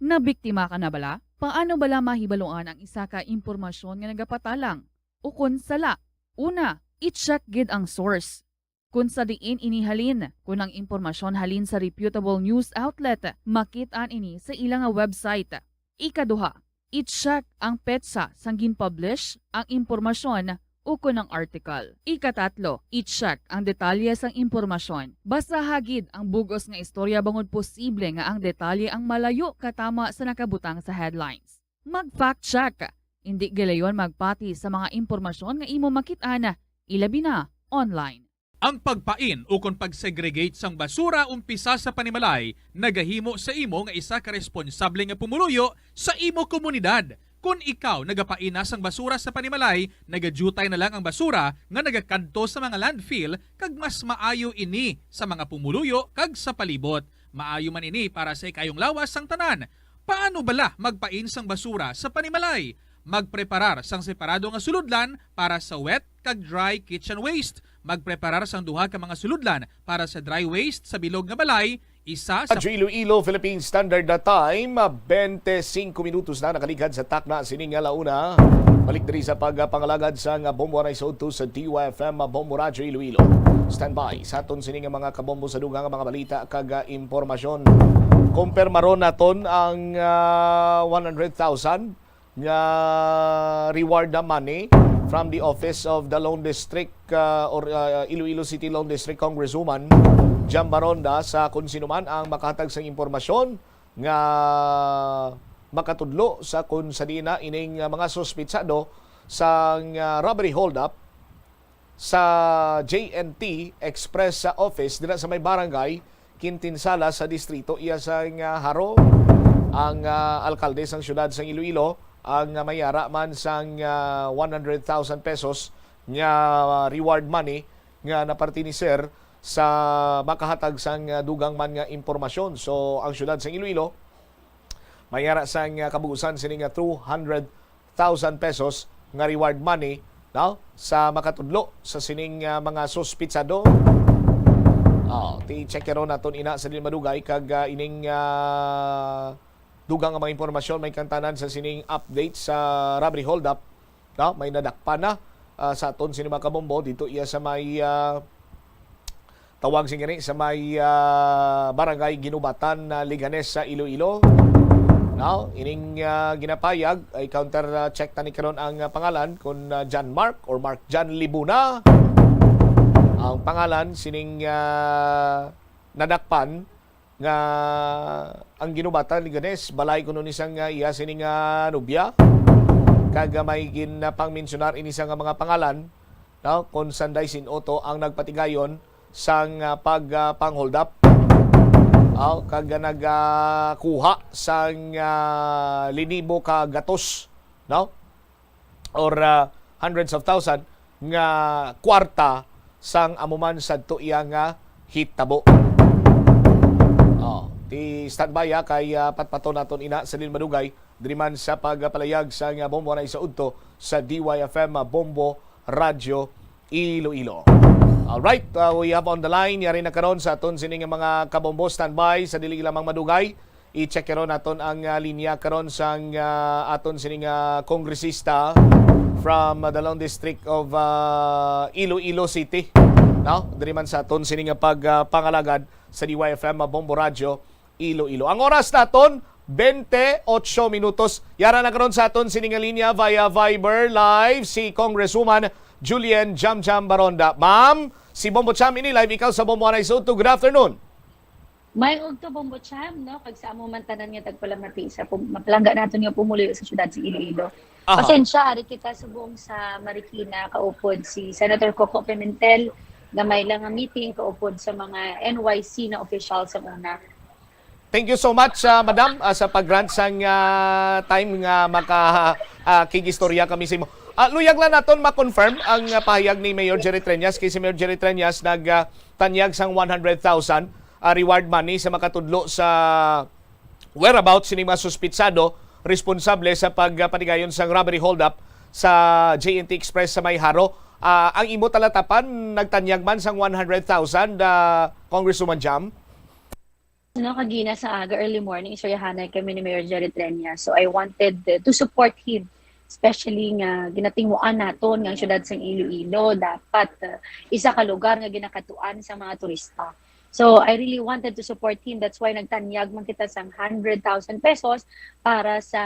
nabiktima ka na bala? Paano bala mahibaluan ang isa ka impormasyon nga nagapatalang ukon sala? Una, i-check gid ang source. Kon sa diin ini halin, kon ang impormasyon halin sa reputable news outlet, makit-an ini sa ila nga website. Ikaduha, i-check ang petsa sang gin-publish ang impormasyon ukon ang article. Ikatatlo, i-check ang detalye sang impormasyon. Basaha gid ang bug-os nga istorya bangod posible nga ang detalye ang malayo katama sa nakabutang sa headlines. Mag-fact check. Indi gilayon magpati sa mga impormasyon nga imo makit-an, ilabi na online. Ang pagpain ukon pag-segregate sang basura umpisa sa panimalay nagahimo sa imo nga isa ka responsable nga pumuluyo sa imo komunidad. Kon ikaw nagapain na sang basura sa panimalay, nagadyutay na lang ang basura nga nagakadto sa mga landfill, kag mas maayo ini sa mga pumuluyo kag sa palibot. Maayo man ini para sa ikayong lawas sang tanan. Paano bala magpain sang basura sa panimalay? Magpreparar sang separado nga sulodlan para sa wet kag dry kitchen waste. Magpreparar sang duha ka mga sulodlan para sa dry waste sa bilog nga balay, isa sa Radyo Iloilo, Philippine Standard Time, twenty-five minutos na nakaligad sa takna sini nga launa. Balik diri sa pagpangalagad sang Bombo Anay sa udto sa D Y F M Bombo Radyo Iloilo. Standby sa aton sini nga mga kabombo sa dugang nga mga balita kag, ah, impormasyon. Kumpirmaron naton ang, ah, one hundred thousand nga reward na money from the office of the Lone District, uh, or, uh, Iloilo City Lone District Congresswoman Jam Baronda, sa kon sino man ang makahatag sang impormasyon nga makatudlo sa kon sa diin na ining, uh, mga suspitsado sang, uh, robbery holdup sa J N T Express sa office dira sa may barangay Quintinsala sa distrito iya sang, ah, Jaro. Ang, ah, alkalde sang siyudad sang Iloilo ang, ah, mayara man sang, ah, one hundred thousand pesos nga, ah, reward money nga naparti ni Sir sa makahatag sang, ah, dugang man nga impormasyon. So, ang siyudad sang Iloilo mayara sang, ah, kabuusan sini nga two hundred thousand pesos nga reward money, no? Sa makatudlo sa sining, ah, mga suspitsado. Oh, ti check naton ina sa dili madugay kag, ah, ining, ah, dugang nga mga impormasyon may kantanan sa sining update sa robbery holdup, no? May nadakpan na, ah, sa aton sini mga kabombo dito iya sa may, ah, Tawag sing gani sa may, ah, Barangay Ginubatan, ah, Leganes sa Iloilo. Now, ining, ah, ginapayag ay counter, ah, check tani karon ang, ah, pangalan, kung, ah, John Mark or Mark John Libuna ang pangalan sining, ah, nadakpan nga ang Ginubatan Leganes, balay kuno ni sang, ah, iya sini nga nobya. Kag, ah, may ginapangmensyonar ini sa nga mga pangalan, no? Kung sanday sin-o to ang nagpatigayon sang, ah, pag, ah, pang-hold up. Aw, kag, ah, nag, ah, kuha sang, ah, linibo ka gatos, no? Or, ah, hundreds of thousand nga kwarta sang amo man sadto iya nga hitabo. Oh, ti standby, ah, kay, ah, patpaton naton ina sa din madugay diri man sa pagpalayag sang, ah, Bombo Anay sa Udto sa D Y F M, ah, Bombo Radyo Iloilo. All right, uh, we have on the line, yari na karon sa aton sini nga mga kabombo, standby sa dili lamang madugay. I-check karon naton ang, ah, linya karon sang, ah, aton sini nga kongresista from, ah, the Long District of, ah, Iloilo City. No? Diri man sa aton sini nga pag, ah, pangalagad sa D Y F M, ah, Bombo Radyo Iloilo. Ang oras naton, twenty-eight minutos. Yara na karon sa aton sini nga linya via Viber Live si Congresswoman Julian Jamjam Baronda. Ma'am, si Bombo Cham ini live, ikaw sa Bombo Anay sa Udto. Good afternoon. May ugto, Bombo Cham, no? Kag sa amo man tanan nga tagpalamati sa pum-, mapalangga naton nga pumuluyo sa siyudad sa Iloilo. Aha. Pasensya, ari kita subong sa Marikina, kaupod si Senator Coco Pimentel, nga may lang nga meeting kaupod sa mga N Y C na official sa una. Thank you so much, ah, madam, ah, sa pag-grant sang, ah, time nga maka, ah, kigistorya kami sa imo. Ah, luyag lang naton ma-confirm ang, ah, pahayag ni Mayor Jerry Treñas, kay si Mayor Jerry Treñas nag, ah, tanyag sang one hundred thousand, ah, reward money sa makatudlo sa whereabouts sini mga suspitsado responsable sa pagpatigayon sang robbery holdup sa J N T Express sa may Jaro. Ah, ang imo talatapan nagtanyag man sang one hundred thousand, ah, Congresswoman Jam? No, kagina sa aga, early morning, istoryahanay kami ni Mayor Jerry Treñas. So, I wanted, uh, to support him, especially nga ginatingwaan naton nga ang siyudad sang Iloilo dapat, uh, isa ka lugar nga ginakatuan sa mga turista. So, I really wanted to support him. That's why nagtanyag man kita sang hundred thousand pesos para sa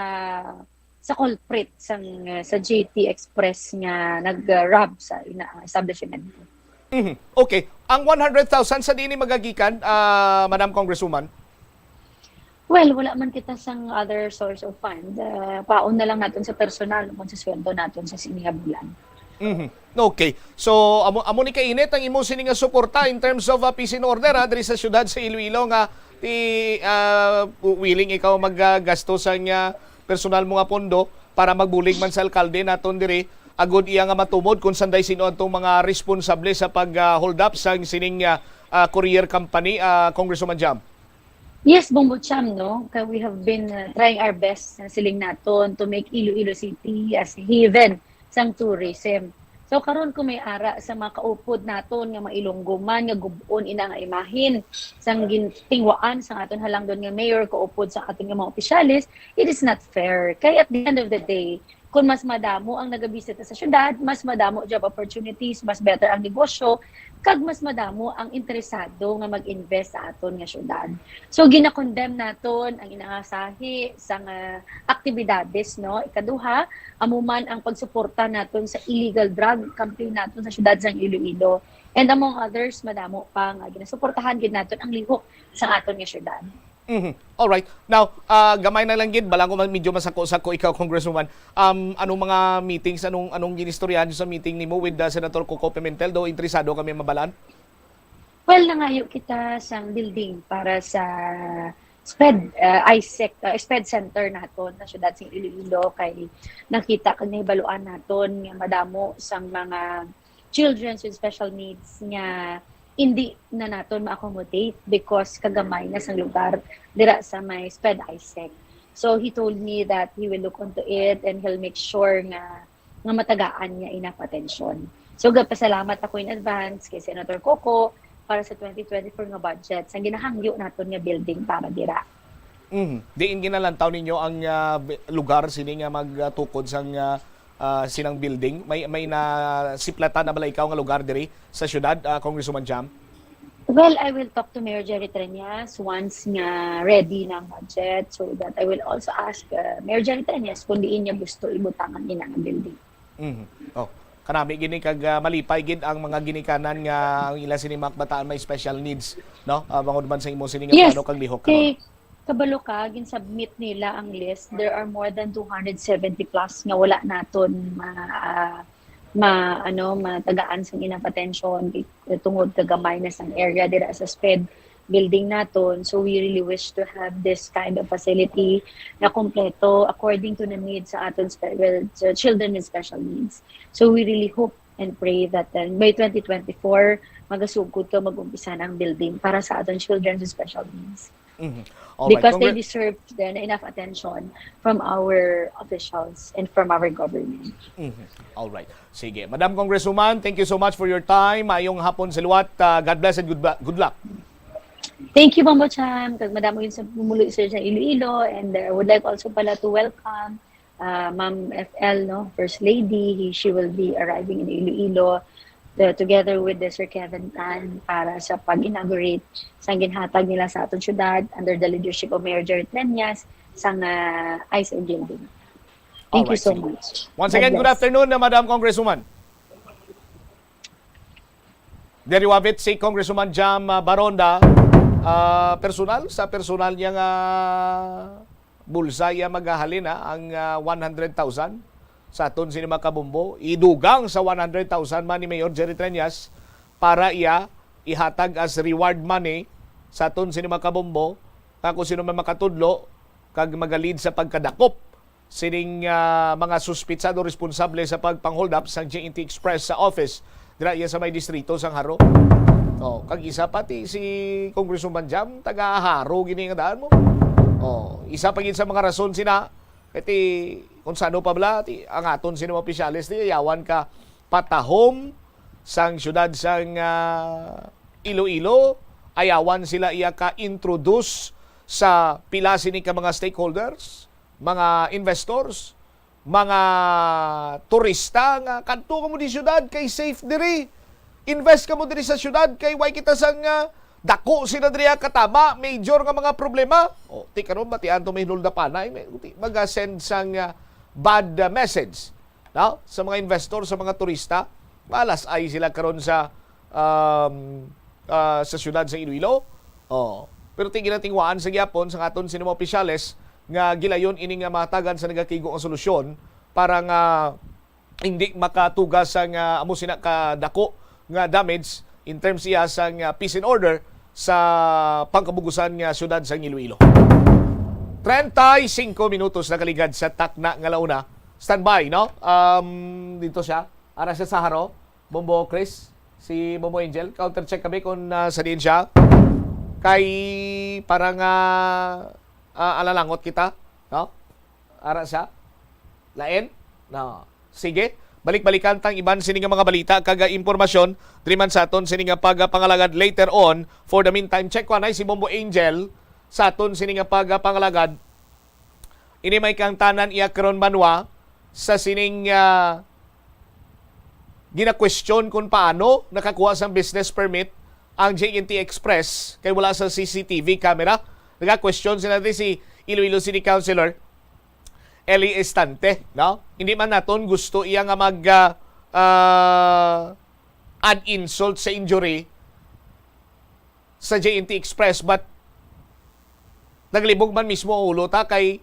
sa culprit sang, uh, sa J T Express nga nag-, uh, rob sa ina-, establishment. Mhm. Okay. Ang one hundred thousand sa diin ni magagikan, ah, Madam Congresswoman? Well, wala man kita sang other source of fund. Uh, paon na lang naton sa personal kung sa sweldo naton sa sini nga bulan. Mhm. Okay. So, amo, amo ni kainit ang imo sini nga suporta in terms of, uh, peace and order, ha, diri sa siyudad sa Iloilo nga ti, ah, willing ikaw maggasto sang, ah, personal mo nga pondo para magbulig man sa alkalde naton diri, agud iya nga matumod kung sanday sino adtong mga responsable sa pag, ah, hold up sang sining, ah, ah, courier company, ah, Congresswoman Jam? Yes, Bombo Cham, no? Kay we have been, uh, trying our best, uh, siling naton, to make Iloilo City as a haven sang tourism. So, karon kung may ara sa mga kaupod naton nga mga Ilonggo man nga gub-on ina nga imahin sang gintingwaan sang aton halangdon nga mayor kaupod sa aton nga mga opisyales, it is not fair. Kay at the end of the day, kung mas madamo ang nagabisita sa syudad, mas madamo job opportunities, mas better ang negosyo, kag mas madamo ang interesado nga mag-invest sa aton nga syudad. So, gina-condemn naton ang inangasahi sang, ah, aktibidades, no? Ikaduha, amo man ang pagsuporta naton sa illegal drug campaign naton sa syudad sang Iloilo. And among others, madamo pa nga ginasuportahan gid naton ang lihok sa aton nga syudad. Mhm. Alright. Now, ah, gamay na lang gid, bala ko man medyo masako-sako ikaw, Congresswoman. Um, anong mga meetings, anong, anong ginistoryahan niyo sa meeting nimo with, ah, Senator Coco Pimentel? Do interesado kami mabalaan. Well, nangayo kita sang building para sa SPED, ah, ISEC, ah, SPED Center naton sa siyudad sa Iloilo, kay nakita kag nahibaluan naton nga madamo sang mga children with special needs nga hindi na naton ma-accommodate because kagamay na sang lugar dira sa may SPED ISEC. So, he told me that he will look onto it and he'll make sure nga, nga matagaan niya enough attention. So, gapasalamat ako in advance kay Senator Coco para sa twenty twenty-four nga budget, sa ginahangyo naton nga building para dira. Mhm. Diin ginalantaw ninyo ang, ah, bi-, lugar sini nga magtukod sang, ah, ah, sinang building? May, may nasiplatan na bala ikaw nga lugar diri sa syudad, ah, Congresswoman Jam? Well, I will talk to Mayor Jerry Treñas once nga ready na ang budget, so that I will also ask uh, Mayor Jerry Treñas kung diin niya gusto ibutang ang ina nga building. Mhm. Oh, kanami gini kag ah, malipay gid ang mga ginikanan nga ang ila sini mga kabataan may special needs, no? Ah, bangod man sa imo sini nga Yes, plano kag lihok karon. Kay kabalo ka, gin-submit nila ang list. There are more than two hundred seventy plus nga wala naton ma, ah, ma ano, matagaan sang enough attention tungod kag gamay na sang area dira sa SPED building naton. So we really wish to have this kind of facility na kompleto according to the needs sa aton spe- well, sa children with special needs. So we really hope and pray that uh, by twenty twenty-four, magasugod to, mag-umpisa na ang building para sa aton children with special needs. Mhm. Alright, Because they Congre- deserve then enough attention from our officials and from our government. Mhm. Alright. Sige. Madam Congresswoman, thank you so much for your time. Maayong hapon sa liwat. Ah, God bless and good, ba- good luck. Thank you, Ma'am Bocham. Kag madamo yun sa pumuluyo sa sa Iloilo. And uh, I would like also pala to welcome uh, Ma'am F L, no, First Lady. He, she will be arriving in Iloilo uh, together with the Sir Kevin Tan para sa pag-inaugurate sa ginhatag nila sa aton syudad under the leadership of Mayor Jerry Treñas sang uh, I C E building. Thank you Alright, so sige. much. Once God again, good bless. afternoon, uh, Madam Congresswoman. Diri wabit si Congresswoman Jam ah, Baronda, ah, personal, sa personal niya nga bulsa iya magahalin, ah, ang ah, one hundred thousand sa aton sini mga kabombo. Idugang sa one hundred thousand man ni Mayor Jerry Treñas para iya ihatag as reward money sa aton sini mga kabombo, nga kung sino man makatudlo kag magalid sa pagkadakop sining ah, mga suspitsado responsable sa pagpang-hold up sang J N T Express sa office dira iya sa may distrito sang Jaro. Oh, kag isa pa ti si Congresswoman Jam, taga Jaro gini nga daan mo. Oh, isa pa gid sa mga rason sina, kay ti kung sano pa bala ti ang aton sini mga opisyales ti ayawan ka patahom sang syudad sang ah, Iloilo, ayawan sila iya ka introduce sa pila sini ka mga stakeholders, mga investors, mga turista nga kadto kamo di syudad kay safe diri. Invest kamo diri sa syudad kay way kita sang ah, dako sila diri ah, katama, major nga mga problema. O, ti karon batian to may hinuldapanay, may ti, maga-send sang ah, bad ah, message, no? Sa mga investor, sa mga turista, malas ay sila karon sa um, ah, sa syudad sa Iloilo. Oh. Pero ti ginatingwaan sa gyapon sa aton sini mga opisyales nga gilayon ini nga mahatagan sa nagakigo nga solusyon para nga hindi makatuga sa nga amo sina ka dako nga damage in terms iya sa nga peace and order sa pangkabugusan nga syudad sa Iloilo. Treinta y cinco minutos nakaligad sa takna nga launa. Standby, no? Um, dito siya. Ara siya sa Jaro. Bombo Chris, si Bombo Angel, counter check kami kung ah, sa diin siya. Kay para nga ah, alalangot kita, no? Ara siya. Lain? No. Sige. Balik-balikan tang iban sini nga mga balita kag ah, impormasyon diri man sa aton sini nga pagpangalagad later on. For the meantime, check ko anay si Bombo Angel sa aton sini nga pagpangalagad. Ini may kaangtanan iya karon banwa sa sining ah, gina-question kung paano nakakuha sang business permit ang J N T Express kay wala sa C C T V camera. Naga-question sila diri si Iloilo City Councilor Eli Estante, no? Hindi man naton gusto iya nga mag ah, ah, add insult sa injury sa J N T Express, but naglibog man mismo ang ulo ta kay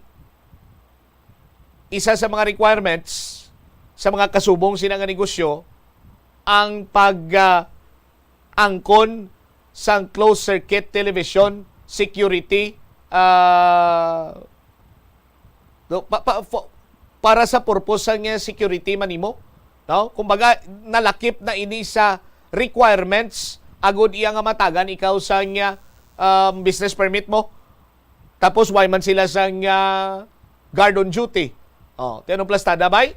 isa sa mga requirements sa mga kasubong sina nga negosyo ang pag ah, angkon sang closed circuit television security ah, do, pa, pa, fo- para sa purpose sang ah, security man nimo, no? Kumbaga nalakip na ini sa requirements agud iya nga matagan ikaw sang ah, um, business permit mo. Tapos why man sila sang ah, guard on duty? Oh, ti anong plastada bay?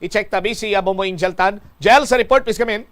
I-check tabi si Abo mo Angel Tan. Jel, sa report, please come in.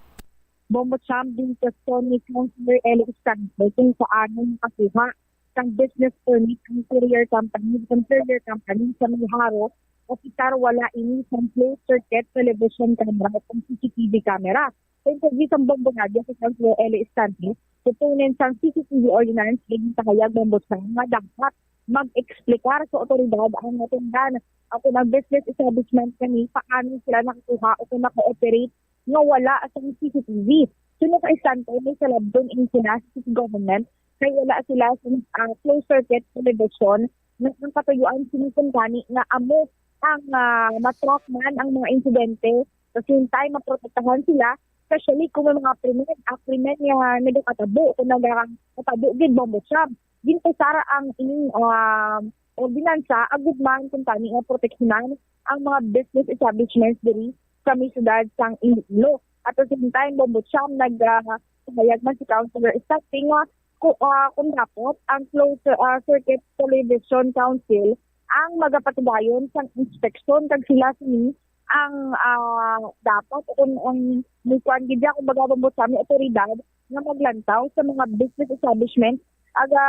Bombo Cham, din sa Tony Councilor Alex Santos, kung saan ang kakuha sang business permit ang courier company, ang courier company sa may Jaro, kapitar wala ini sang closed circuit television camera o C C T V camera. Sa interview sa Bombo Radio si Councilor Eli Estante, proponent sang C C T V ordinance, naging pahayag Bombo Sam nga dapat mag-eksplikar sa otoridad ang natundan o kung ang business establishment kani paano sila nakakuha o kung naka-operate nga wala sang C C T V. Suno kay Santo, may salabton ini sila sa city government kay wala sila sa ah, closed circuit television na ang katuyuan sini kumpani nga amo ang ah, ma-track man ang mga insidente sa same time maprotektahan sila, especially kung may mga krimen, ah, krimen nga nagakatabo o nagakatabo gid Bombo Cham. Ginpasara ang ining ah, ordinansa agud man kumpani nga proteksyonan ang mga business establishments diri sa may siyudad sang Iloilo. At the same time, Bombo Cham, nagpahayag man si Councilor Estante nga ku- ah, kung dapat ang closed ah, circuit television council ang magapatigayon sang inspeksyon kag sila sini ang ah, dapat o kung ang mukuan gid siya, kumbaga, Bombo Cham, may otoridad nga maglantaw sa mga business establishment, aga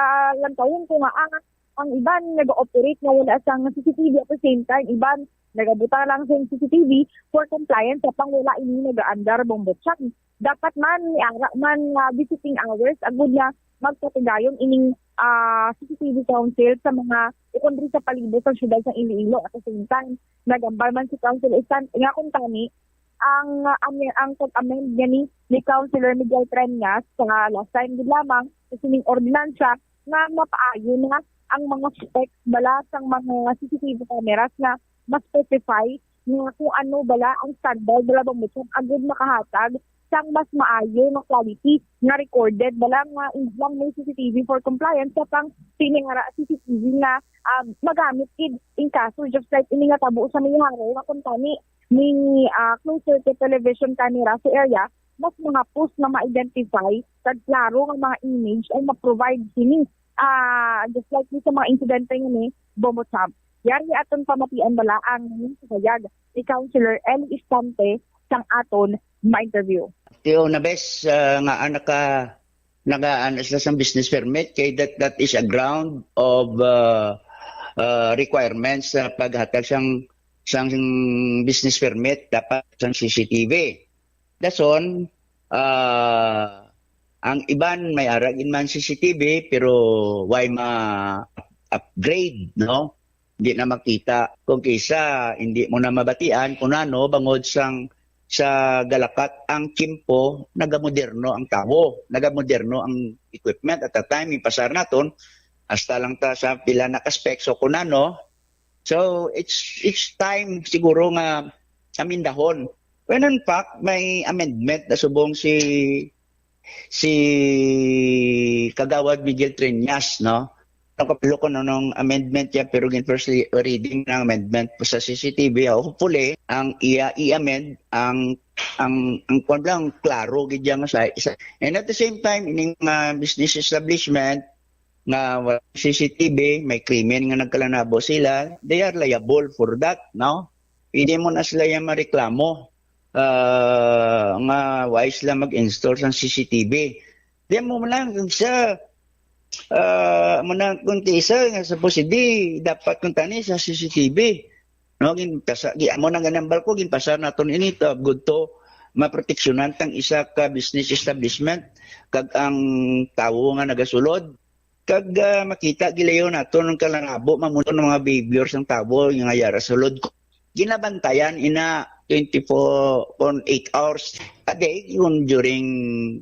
lantawon ko nga ah, ang iban nag-ooperate nga wala sang C C T V at the same time, iban nagabutang lang sa C C T V for compliance sa pang wala ini nag-aandar Bombo Cham. Dapat man, may ara man nga visiting hours, agud nga magpatigayon ining ah, C C T V council sa mga ukon diri sa palibot sang siyudad sa Iloilo at the same time. Nagambal man si Council Isan nga kung tani, ang ah, ame- ang pag-amend niya ni, ni Councilor Miguel Treñas sa last time gid lamang sa sining ordinansa nga mapaayo na ang mga specs bala sang mga C C T V cameras nga ma-specify nga kung ano bala ang standard bala bang agud makahatag sang mas maayo nga quality nga recorded bala nga ilang may C C T V for compliance sa pang pinangara C C T V nga ah, magamit gid in kaso just like ini nga tabo sa Miyaharo nga kung tani may ah, closed circuit television camera sa area, mas mga post na ma-identify kag klaro nga mga image ang ma-provide kini. Ah, just like ni sa mga insidente nga ni Bombo Cham. Yari aton pamatian bala ang nangin sa sayag ni Councilor Eli Istante sang aton ma-interview. Tiyo na bes ah, nga anak ka nagaan sila sang business permit kay that that is a ground of uh, uh, requirements sa paghatag sang sang business permit dapat sang C C T V. Dason uh, ang iban may arag in man C C T V pero why ma upgrade, no? Hindi na makita. Kung kisa, hindi mo na mabatian kung ano, bangod sang sa galakat ang kimpo, nagamoderno ang tawo, nagamoderno ang equipment at that time, ipasar naton, hasta lang ta sa pila na ka specs o kung ano. So, it's it's time siguro nga amendahon. When in fact, may amendment na subong si si Kagawad Miguel Treñas, no? Ang kapilo ko nung amendment yan, pero gin first reading ng amendment po sa C C T V. Hopefully, ang iya i-amend ang ang ang kwan lang, klaro gid yan sa isa. And at the same time, ining mga business establishment nga wala C C T V, may krimen nga nagkalanabo sila, they are liable for that, no? Pwede mo na sila yan mareklamo ah, nga why sila mag-install sang C C T V. Di mo man lang sa ah, mo na kung isa nga sa posible dapat kung tani sa C C T V. No, gin pasa, gi amo nang ganambal ko, ginpasar naton ini to good to maproteksyonan tang isa ka business establishment kag ang tawo nga nagasulod kag ah, makita gilayon naton ang kalanabo mamuno ng mga behavior sang tawo nga yara sulod ko. Ginabantayan ina twenty-four on eight hours a day yun during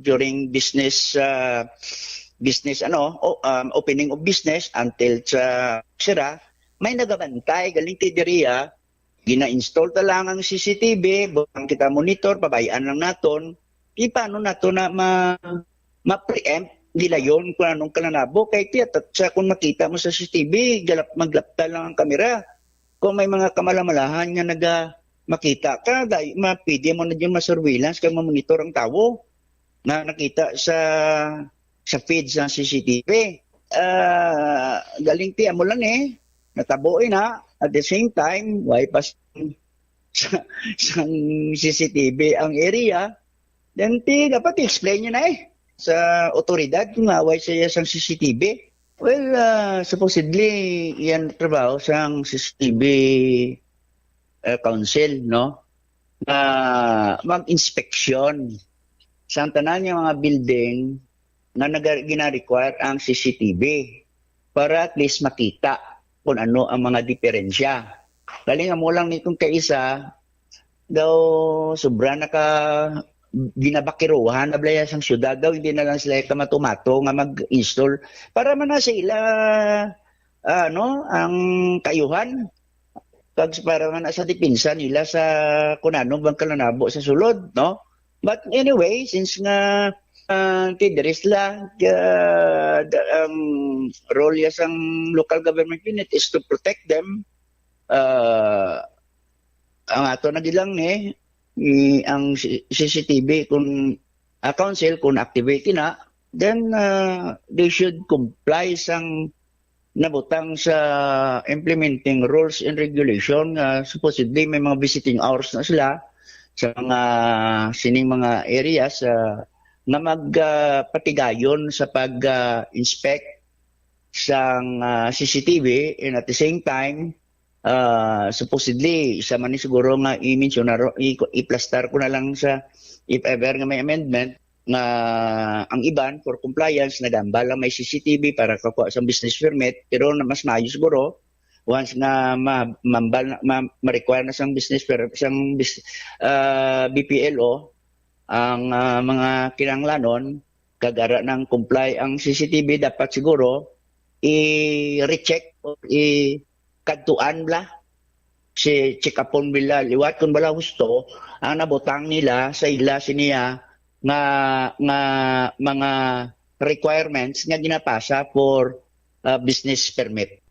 during business ah, business ano o, um, opening of business until sa sira may nagabantay galing kay diriya gina-install ta lang ang C C T V, butang kita monitor, pabayaan lang naton. Di paano nato na ma ma-preempt gilayon kung anong kalanabo kay tiya sa kung makita mo sa C C T V galap maglapta lang ang kamera kung may mga kamalamalahan nga naga makita ka dahil mapwede mo na dyan ma-surveillance kag ma-monitor ang tawo nga nakita sa sa feed sa C C T V. Ah, galing ti amo lang eh. Natabo na. At the same time, way pa sa, sa, sang C C T V ang area. Then ti dapat i-explain niya na eh sa otoridad kung away siya sang C C T V. Well, ah, supposedly, yan trabaho sang C C T V uh, Council, no? Na mag-inspeksyon sa tanan nga mga building nga naga-, gina-require ang C C T V para at least makita kung ano ang mga diferensya. Galing mo lang ni kung kaisa, daw sobra na ka ginabakiruhan na blaya sang syudad daw, hindi na lang sila kamato-mato nga mag-install para man na sa ila, ano, ang kayuhan. Kag para man na sa depensa nila sa kung ano bang kalanabo sa sulod, no? But anyway, since nga, ah, tidiri sila, ah, the, ang role ya sang local government unit is to protect them. Ah, ang ato na gid lang ni, ni ang C-, C C T V kung, ah, council kung activate na, then, ah, they should comply sang nabutang sa implementing rules and regulation nga supposedly may mga visiting hours na sila sa mga sining mga areas, ah, nga mag, ah, patigayon sa pag, ah, inspect sang, ah, C C T V, and at the same time, ah, supposedly, isa man ni siguro nga i-mention na ro-, i-, iplastar ko na lang sa, if ever nga may amendment, nga ang iban for compliance, nagambal lang may C C T V para kakuha sa business permit, pero na mas maayo siguro, once nga ma-, mambal na, ma-, ma-require na sang business per-, sang bis-, ah, B P L O ang, ah, mga kinahanglanon, kag ara nang comply ang C C T V, dapat siguro i-recheck o i-kadtuan bala, si check upon bala liwat kung bala husto ang nabutang nila sa ila siniya nga, nga mga requirements nga ginapasa for, uh, business permit.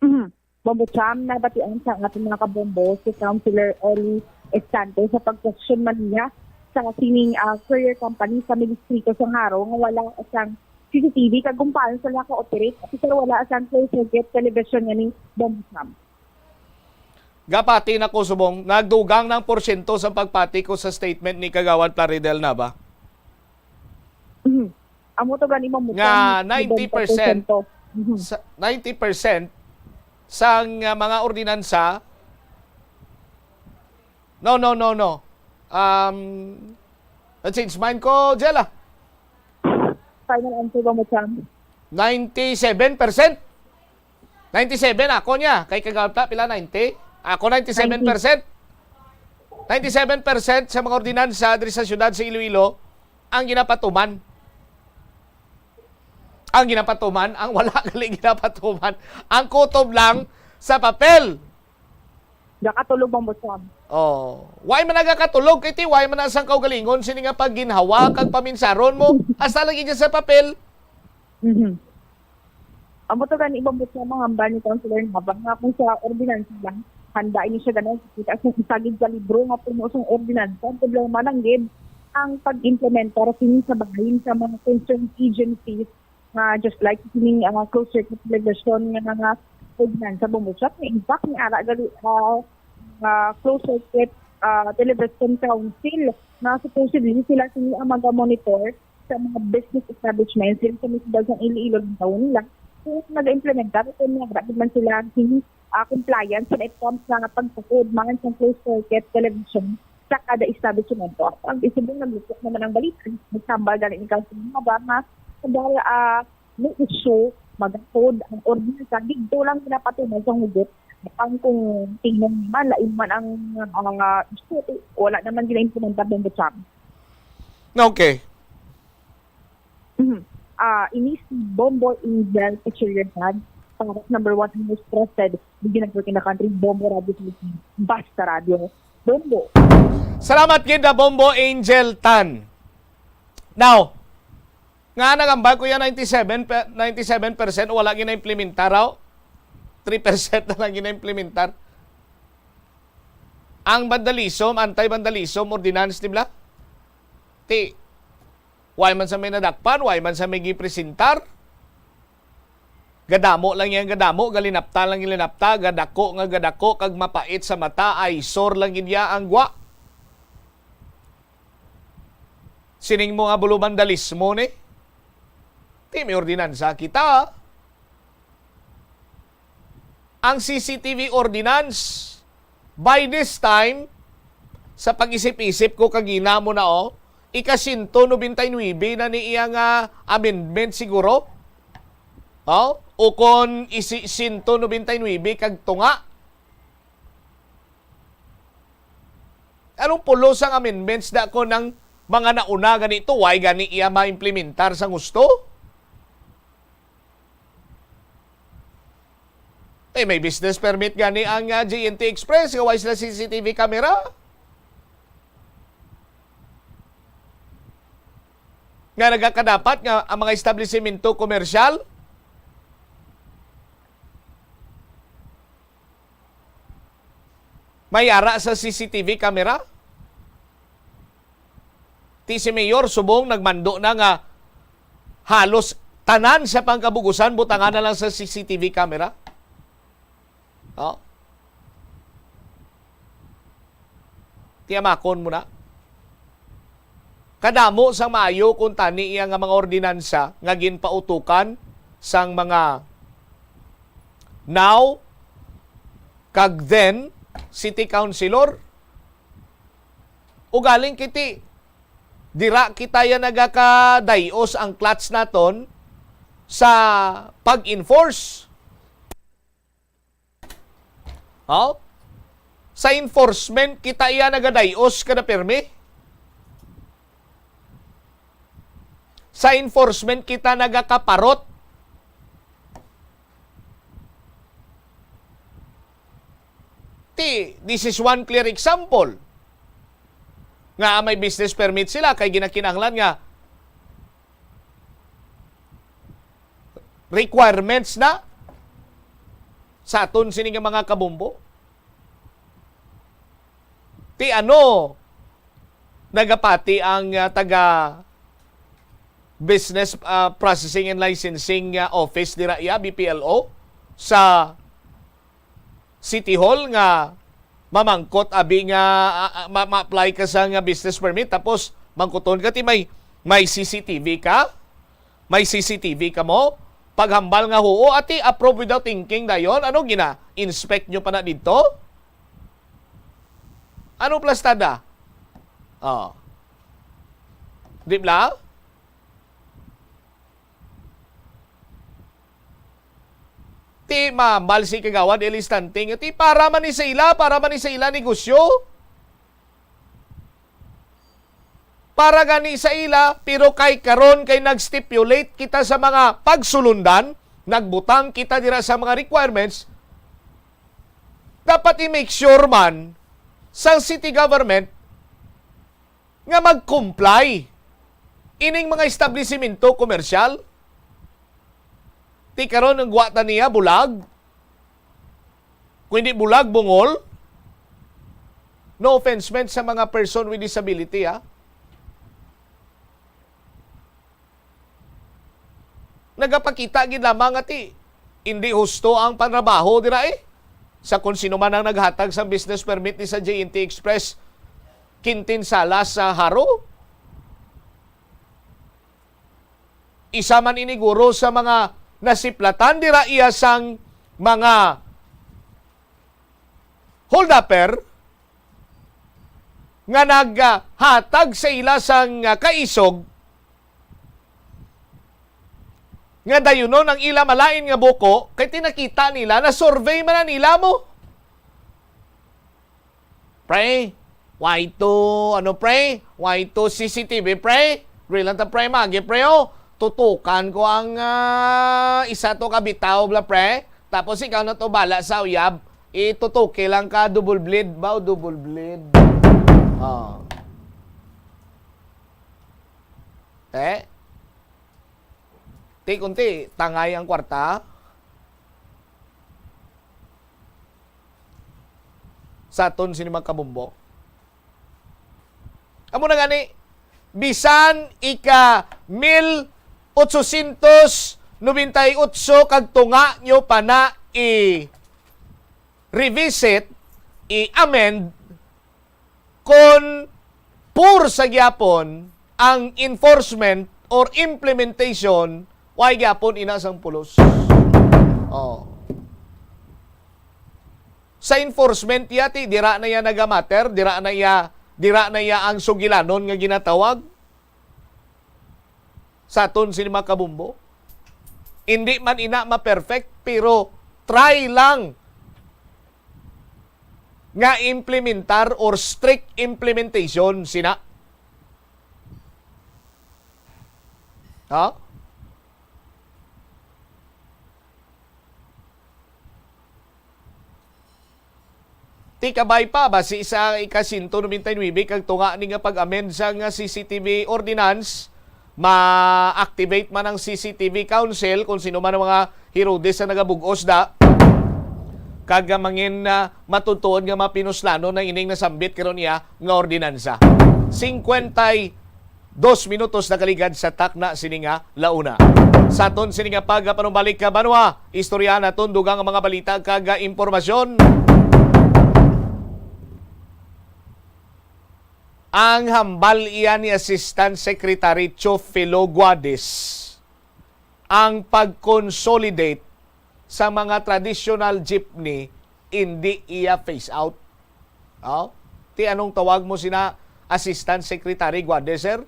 Mhm. Bombo Cham, nabatian sa aton mga kabombo si Councilor Eli Estante sa pag-question man niya sa sining, ah, courier company sa Ministrito sa Jaro nga wala sang C C T V kag kung paano sila ka-operate, pero wala sang closed circuit television nga ni Bombo Cham. Gapati na ko subong, nagdugang ng porsyento sa pagpati ko sa statement ni Kagawad Plaridel na ba? Mhm. Amo to gani, Ma'am, Nga Ma'am, ninety percent porsyento. Mhm. Sa ninety percent sang, uh, mga ordinansa. No, no, no, no. Um, na-change mind ko, Jella. Final answer ba mo, Cham? Ninety-seven percent. Ninety-seven ako niya. Kay Kagawad Pla, pila? Ninety? Ako ninety-seven percent. Ninety-seven percent sa mga ordinansa diri sa siyudad sa Iloilo ang ginapatuman. Ang ginapatuman, ang wala gali ginapatuman. Ang kutob lang sa papel. Nakatulog, Ma'am, Cham. Oh, why man nagakatulog kay ti why man ang kaugalingon sini nga pagginhawa kag paminsaron mo hasta lagi dyan sa papel. Mhm. Amo to gani, Ma'am, Cham, ang hambal ni Councilor Nava nga kung sa ordinansa lang, handa ini siya ganun. Kita sa sagid sa libro nga puno sang ordinansa, ang problema lang gid ang pag-implementar sini sa bahin sa mga concerned agencies nga just like sining, ah, closed circuit television nga mga ordinansa, Bombo Cham, nga in fact ni ara gali, ah, nga closed circuit, ah, television council na supposedly sila sini ang maga-monitor sa mga business establishments diri sa mga siyudad sang Iloilo, downtown nila. Kung nag-implementar, kung nagdagdag man sila sini, ah, compliance when it comes na pagtukod man sa closed circuit television sa kada establishmento. Ang isubong naglutok naman ang balita, nagsambal gani ni Councilor Nava nga kada, ah, may issue, magatod ang ordinansa, dito lang pinapatuman sa hugot. Ang kung tingnan man, lain man ang, ang, ah, issue, wala naman gina-implementar, Bombo Cham. Okay. Mhm. Ah, ini si Bombo Angel Pichilionan, para number one most trusted media network in the country, Bombo Radio Philippines. Basta Radio. Bombo. Salamat gid na Bombo Angel Tan. Now, nga nagambal ko yan ninety-seven pe-, ninety-seven percent wala gina-implementar raw. Three percent na lang gina-implementar. Ang vandalism, anti-vandalism ordinance, di ba? Ti, why man sa may nadakpan, why man sa may gipresentar? Gadamo lang yan, gadamo, galinapta lang, galinapta, gadako nga gadako, kag mapait sa mata, eyesore lang gid ya ang gwa. Sining mo nga bulubandalismo ni? Ti may ordinansa kita. Ang C C T V ordinance, By this time, sa pag-isip-isip ko kagina mo na, oh, ika-siyento nobenta y nuebe na ni iya nga amendment siguro. Oh, o kon isi-, siyento nobenta y nuebe kag tunga. Anong pulos ang amendments da ko ng mga nauna gani to? Why gani iya ma-implementar sa gusto? Eh, may business permit gani ang, ah, J N T Express, nga wala sila C C T V camera. Nga nagakadapat nga ang mga establisimento komersyal may ara sa C C T V camera? Ti si Mayor subong nagmando na nga halos tanan sa pangkabugusan butangan na lang sa C C T V camera. Oh. Tiyamakon mo na. Kadamo sang maayo kung tani iya nga mga ordinansa nga ginpautukan sang mga now kag then city councilor. Ugaling kiti, dira kita ya nagakadayos ang clutch naton sa pag-enforce. Oh? Sa enforcement, kita iya nagadayos kada pirmi. Sa enforcement, kita nagakaparot. Ti, this is one clear example nga may business permit sila kay ginakinahanglan nga requirements na sa aton sini nga mga kabombo. Ti ano nagapati ang, ah, taga Business, ah, Processing and Licensing, ah, Office dira iya, B P L O, sa City Hall nga mamangkot abi nga, ah, ah, ma-, ma-apply ka sa nga business permit tapos mangkuton ka ti may, may C C T V ka? May C C T V ka mo? Paghambal nga huo, ati approve without thinking dayon. Ano gina-inspect nyo pa na didto? Ano plastada? Oh. Di bla? Ti mambal si Kagawad Eli Stanting, ti para man ni sa ila, para man ni sa ila negosyo. Para gani sa ila, pero kay karon kay nag-stipulate kita sa mga pagsulundan, nagbutang kita dira sa mga requirements, dapat i-make sure man sang city government nga mag-comply ining mga establisimento komersyal. Ti karon ang gwata niya bulag, kung hindi bulag, bungol. No offense meant sa mga person with disability, ha. Nagapakita gid lamang nga ti hindi husto ang panrabaho dira, eh, sa kung sino man ang naghatag sa business permit ni sa J N T Express, Quintin Salas sa Jaro. Isa man ini guro sa mga nasiplatan dira iya sang mga holdupper nga naghatag sa ila sang, ah, kaisog nga dayunon ang ila malain nga buko, kay tinakita nila, na-survey man na nila mo. Pre, why to, ano, pre? Why to C C T V, pre? Diri lang ta, pre, magi, pre, oh. Tutukan ko ang, ah, isa to ka bitaw, bla, pre. Tapos ikaw na to bala sa uyab. Itutuki lang ka, double bleed ba o double bleed? Oh. Eh? Ti kunti, tangay ang kwarta. Sa aton sini mga kabombo. Amo na gani, bisan ika mil otsosyentos nobenta y otso kag tunga nyo pa na i-revisit, i-amend, kon poor sa gyapon ang enforcement or implementation, way gyapon ina sang pulos. Oh. Sa enforcement, yati, dira na iya nagamatter, dira na iya, dira na iya ang sugilanon nga ginatawag sa aton sini, mga kabombo. Hindi man ina ma-perfect, pero try lang nga implementar or strict implementation sina. Ha? Ti kabay pa, basi sa ika-sento nobenta y nuebe kag tunga ni nga pag-amend sa nga C C T V ordinance, ma-activate man ang C C T V Council kung sino man ang mga Herodes sa nagabug-os da, kag nga mangin, ah, matutuod nga mapinuslanon na ining nasambit karon niya nga ordinansa. Singkwenta y dos minutos nakaligad sa takna sini nga launa. Sa aton sini nga pagpanumbalik ka banwa, istorya naton dugang ang mga balita kag, ah, impormasyon. Ang hambal iya ni Assistant Secretary Teofilo Guades, ang pag-consolidate sa mga traditional jeepney, hindi iya phase out. Oh? Ti anong tawag mo sina, Assistant Secretary Guades, sir?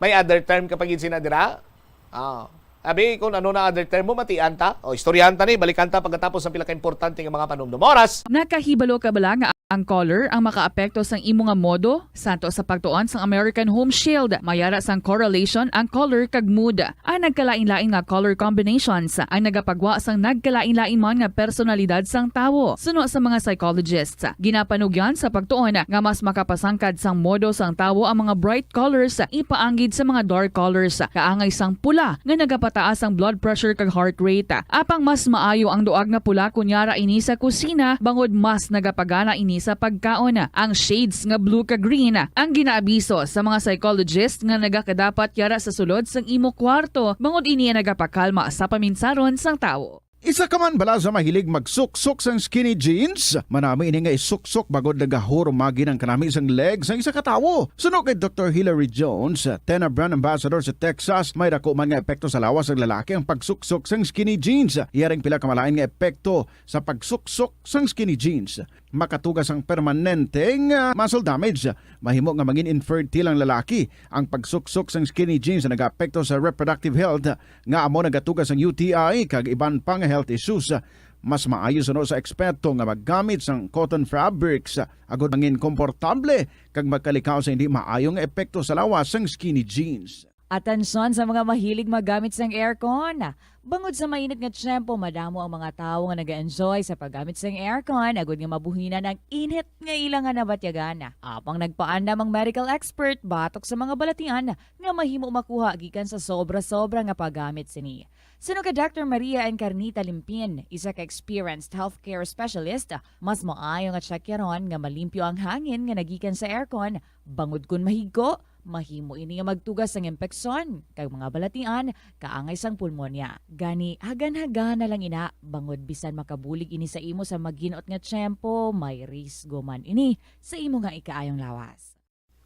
May other term ka pa gid sina dira? Ah. Abi, kung ano na other term mo, matian ta. O, istoryahan ta ni, balikan ta pagkatapos ng pila ka importante nga mga panumdum. Oras! Nakahibalo ka bala nga ang color ang makaapekto sang imo nga modo? Santo sa pagtuon sang American Home Shield, may ara sang correlation ang color kag mood. Ang nagkalain-lain nga color combinations ang nagapagwa sang nagkalain-lain man nga personalidad sang tawo. Suno sa mga psychologists, ginapanugyan sa pagtuon nga mas makapasangkad sang modo sang tawo ang mga bright colors ipaanggid sa mga dark colors, kaangay sang pula nga nagapataas ang blood pressure kag heart rate. Apang mas maayo ang duag nga pula kon yara ini sa kusina, bangod mas nagapagana ini sa pagkaon. Ang shades nga blue kag green ang ginaabiso sa mga psychologist nga nagakadapat yara sa sulod sang imo kwarto, bangod ini ang nagapakalma sa paminsaron sang tawo. Isa ka man bala sa mahilig magsuksok sang skinny jeans? Manami ini nga isuksok bangod nagahurumagi ang kanami sang leg sang isa ka tawo. Suno kay Doktor Hilary Jones, Tena Brand Ambassador sa Texas, may daku man nga epekto sa lawas sang lalaki ang pagsuksok sang skinny jeans. Iya ring pila ka malain nga epekto sa pagsuksok sang skinny jeans. Makatuga sang permanente nga muscle damage. Mahimo nga mangin infertile ang lalaki. Ang pagsuksok sang skinny jeans nagaapekto sa reproductive health, nga amo nagatuga sang U T I kag iban pa nga health issues. Mas maayo suno sa eksperto nga maggamit sang cotton fabrics agod mangin komportable kag magkalikaw sa hindi maayo nga epekto sa lawas sang skinny jeans. Atensyon sa mga mahilig maggamit sang aircon. Bangod sa mainit nga tiyempo, madamo ang mga tawo nga nag-enjoy sa paggamit sang aircon agod nga mabuhinan ang init nga ila nga nabatyagan. Apang nagpaandam ang medical expert batok sa mga balatian nga mahimo makuha gikan sa sobra-sobra nga paggamit sini. Suno kay Doctor Maria Encarnita Limpin, isa ka experienced healthcare specialist, mas maayo nga tsakyaron nga malimpyo ang hangin nga nagikan sa aircon, bangod kon mahigko, mahimo ini nga magtuga sang impeksyon kag mga balatian kaangay sang pulmonya. Gani, hagan-hagana lang ina, bangod bisan makabulig ini sa imo sa maginot nga tiyempo, may risgo man ini sa imo nga ikaayong lawas.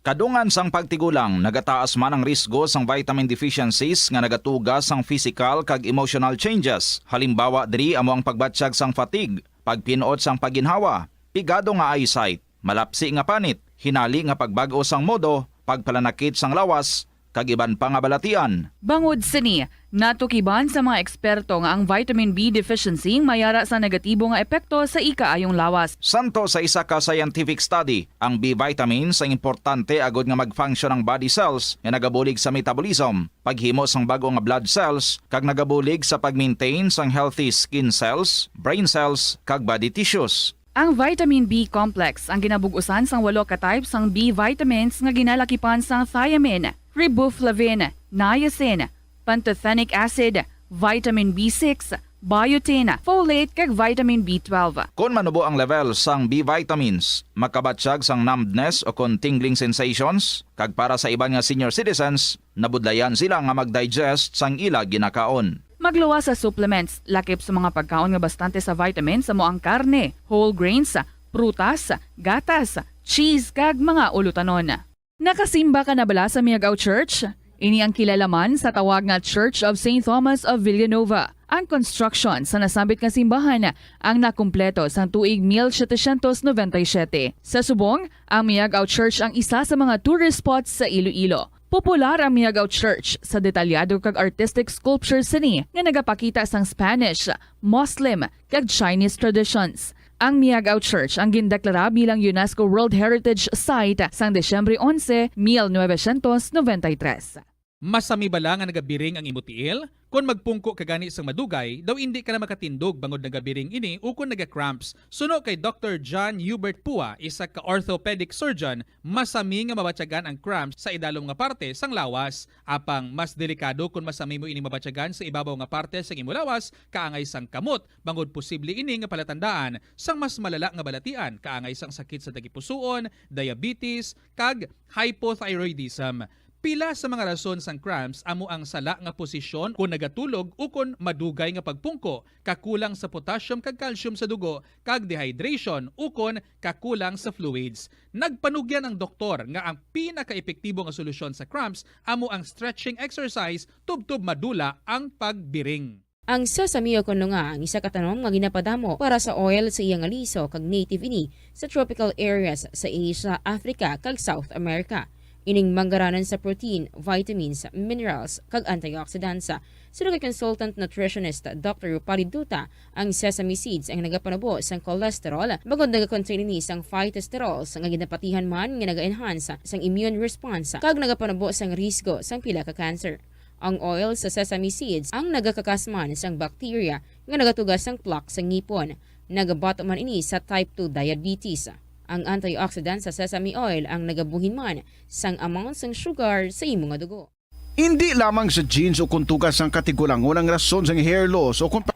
Kadungan sang pagtigulang, nagataas man ang risgo sang vitamin deficiencies nga nagatuga sang physical kag emotional changes. Halimbawa diri amo ang pagbatyag sang fatigue, pagpin-ot sang pagginhawa, pigado nga eyesight, malapsi nga panit, hinali nga pagbag-o sang modo, pagpalanakit sang lawas, kag iban pa nga balatian. Bangod sini, natukiban sa mga eksperto nga ang vitamin B deficiency may ara sa negatibo nga epekto sa ikaayong lawas. Santo sa isa ka scientific study, ang B vitamins ang importante agod nga mag-function ang body cells nga nagabulig sa metabolism, paghimo sang bag-o nga blood cells, kag nagabulig sa pag-maintain sang healthy skin cells, brain cells, kag body tissues. Ang vitamin B complex ang ginabug-usan sang walo ka type sang B vitamins nga ginalakipan sang thiamine, riboflavin, niacin, pantothenic acid, vitamin B six, biotin, folate, kag vitamin B twelve. Kon manubo ang level sang B vitamins, makabatyag sang numbness o kon tingling sensations, kag para sa iban nga senior citizens, nabudlayan sila nga mag-digest sang ila ginakaon. Magluwas sa supplements, lakip sa mga pagkaon nga bastante sa vitamins amo ang karne, whole grains, prutas, gatas, cheese, kag mga ulutanon. Nakasimba ka na bala sa Miagao Church? Ini ang kilalaman sa tawag nga Church of Saint Thomas of Villanova. Ang construction sa nasambit nga simbahan ang nakumpleto sang tuig mil setecientos noventa y siete. Sa subong, ang Miagao Church ang isa sa mga tourist spots sa Iloilo. Popular ang Miagao Church sa detalyado kag artistic sculpture sini nga nagapakita sang Spanish, Muslim, kag Chinese traditions. Ang Miagao Church ang gindeklara bilang UNESCO World Heritage Site sang Disyembre onse, mil novecientos noventa y tres. Masami bala nga nagabiring ang imo tiil? Kon magpungko ka gani sang madugay, daw indi ka na makatindog bangod nagabiring ini ukon naga-cramps. Suno kay Doktor John Hubert Pua, isa ka orthopedic surgeon, masami nga mabatyagan ang cramps sa idalom nga parte sang lawas. Apang mas delikado kon masami mo ini mabatyagan sa ibabaw nga parte sang imo lawas, kaangay sang kamot, bangod posible ini nga palatandaan sang mas malala nga balatian, kaangay sang sakit sa tagipusoon, diabetes, kag hypothyroidism. Pila sa mga rason sang cramps amo ang sala nga posisyon kon nagatulog ukon madugay nga pagpungko, kakulang sa potassium kag calcium sa dugo, kag dehydration ukon kakulang sa fluids. Nagpanugyan ang doktor nga ang pinakaepektibo nga solusyon sa cramps amo ang stretching exercise tubtob madula ang pagbiring. Ang sesame o kon nga ang isa ka tanom nga ginapadamo para sa oil sa iya nga liso kag native ini sa tropical areas sa Asia, Africa, kag South America. Ining manggaranan sa protein, vitamins, minerals, kag antioxidants. Suno kay consultant nutritionist Doctor Rupali Duta, ang sesame seeds ang nagapanubo sang cholesterol bangod nagakontain ini sang phytosterols nga ginapatihan man nga naga-enhance sang immune response kag nagapanubo sang risgo sang pila ka cancer. Ang oil sa sesame seeds ang nagakakas man sang bacteria nga nagatuga sang plaque sa ngipon. Nagabato man ini sa type two diabetes. Ang antioxidant sa sesame oil ang nagabuhin man sang amount sang sugar sa imo nga dugo. Hindi lamang sa genes o kon tugas sang katigulangon ang rason sang hair loss o kon pa-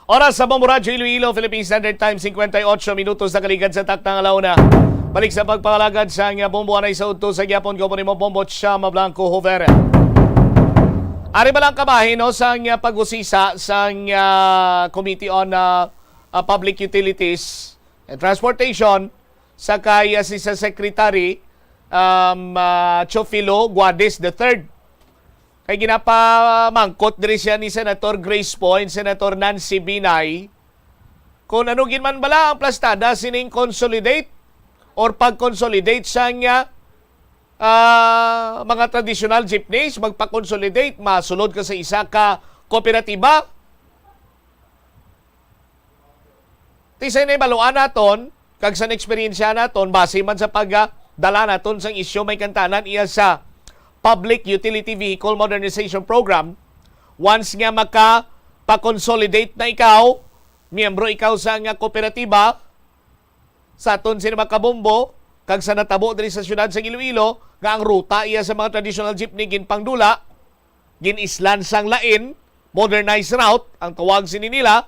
Oras sa Bombo Radyo Iloilo, Philippine Standard Time, singkwenta y ocho minutos na kaligad sa takna nga launa. Balik sa pagpangalagad sa nga Bombo, anay sa udto sa gyapon ko po nimo, Bombo Chama Blanco Hover. Ari ba lang kabahin, no, sa nga pag-usisa sa nga Committee on, ah, ah, Public Utilities and Transportation sa kay, ah, si sa Secretary, um, ah, Teofilo Guades the third. Kay ginapamangkot diri siya ni Senator Grace Poe and Senator Nancy Binay kung ano gid man bala ang plastada sining consolidate or pag-consolidate sa nga, ah, mga traditional jeepneys, magpa-consolidate, masulod ka sa isa ka kooperatiba. Ti sa nahibaluan naton, kag sa eksperyensya naton, base man sa pagdala naton sang isyu, may kantanan iya sa Public Utility Vehicle Modernization Program. Once nga maka-consolidate na ikaw, miyembro ikaw sa nga kooperatiba, sa aton sini mga kabombo, kag sa natabo diri sa siyudad sa Iloilo, nga ang ruta iya sa mga traditional jeepney ginpangdula, gin-islan sang lain, modernized route ang tawag sini nila.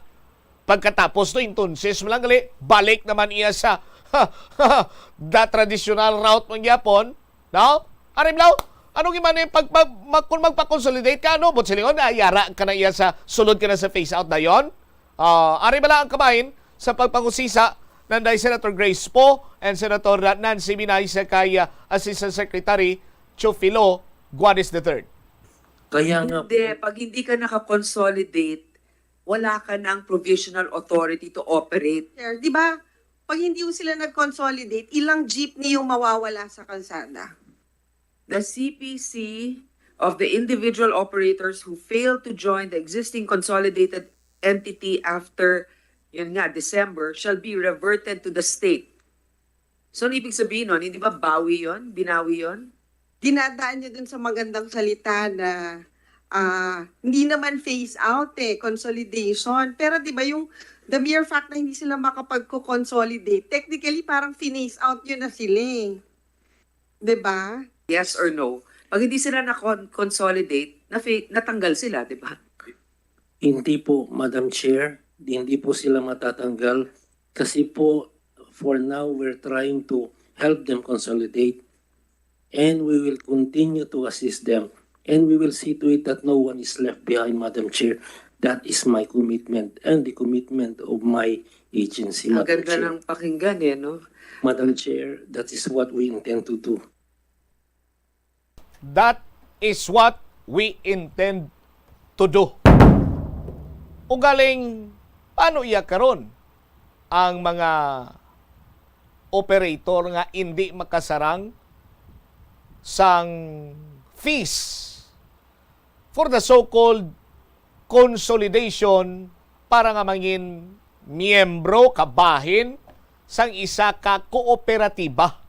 Pagkatapos to, entonces, malang gali, balik naman iya sa the traditional route man gyapon, no? Ari bala, ano gid man yung pag, pag, mag, kung magpa-consolidate ka, ano? But silingon, ay, yara ka na iya sa, sulod ka na sa phase out dayon. Ah, ari bala ang kabahin sa pagpangusisa nanday Senator Grace Poe and Senator Nancy Binay sa kay, ah, Assistant Secretary Teofilo Guades the third. Kaya nga Hindi, po. Pag hindi ka naka-consolidate, wala ka ng provisional authority to operate. Sir, di ba, pag hindi yung sila nag-consolidate, ilang jeepney yung mawawala sa kalsada? The C P C of the individual operators who fail to join the existing consolidated entity after, yun nga, December, shall be reverted to the state. So, ano ibig sabihin nun? Hindi ba bawi yon? Binawi yon? Dinadaan niya dun sa magandang salita na, ah, hindi naman phase out eh, consolidation. Pero di ba yung the mere fact na hindi sila makapag-consolidate, technically parang phase out yun na sila eh. Di ba? Yes or no? Pag hindi sila na-consolidate, na natanggal sila, di ba? Hindi po, Madam Chair. Hindi po sila matatanggal. Kasi po, for now, we're trying to help them consolidate. And we will continue to assist them. And we will see to it that no one is left behind, Madam Chair. That is my commitment and the commitment of my agency, Ang Madam ganda Chair. Ng pakinggan eh, no? Madam Chair, that is what we intend to do. That is what we intend to do. Ugaling, paano iya karon ang mga operator nga indi makasarang sang fees for the so-called consolidation para nga mangin miyembro, kabahin sang isa ka kooperatiba?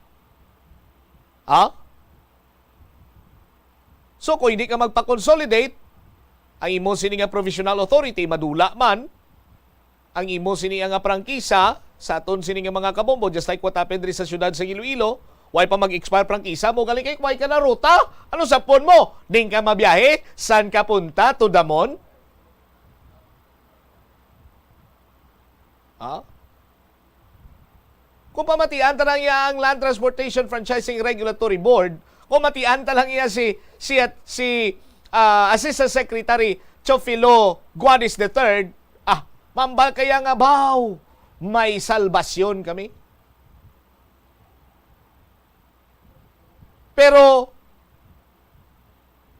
Ha? So, kung hindi ka magpa-consolidate, ang imo sini nga provisional authority, madula man, ang imo sini nga prangkisa, sa aton sini nga mga kabombo, just like what happened diri sa siyudad sa Iloilo, way pa mag-expire prangkisa mo, galing kay way ka na ruta. Ano sapon mo? Din ka mabiyahe? San ka punta? To Damon? Ha? Kung pamatian ta lang iya ang Land Transportation Franchising Regulatory Board, kung matian ta lang iya si, si, si, ah, Assistant Secretary Teofilo Guadis the third, ah, mambal kaya nga, "Baw, may salbasyon kami." Pero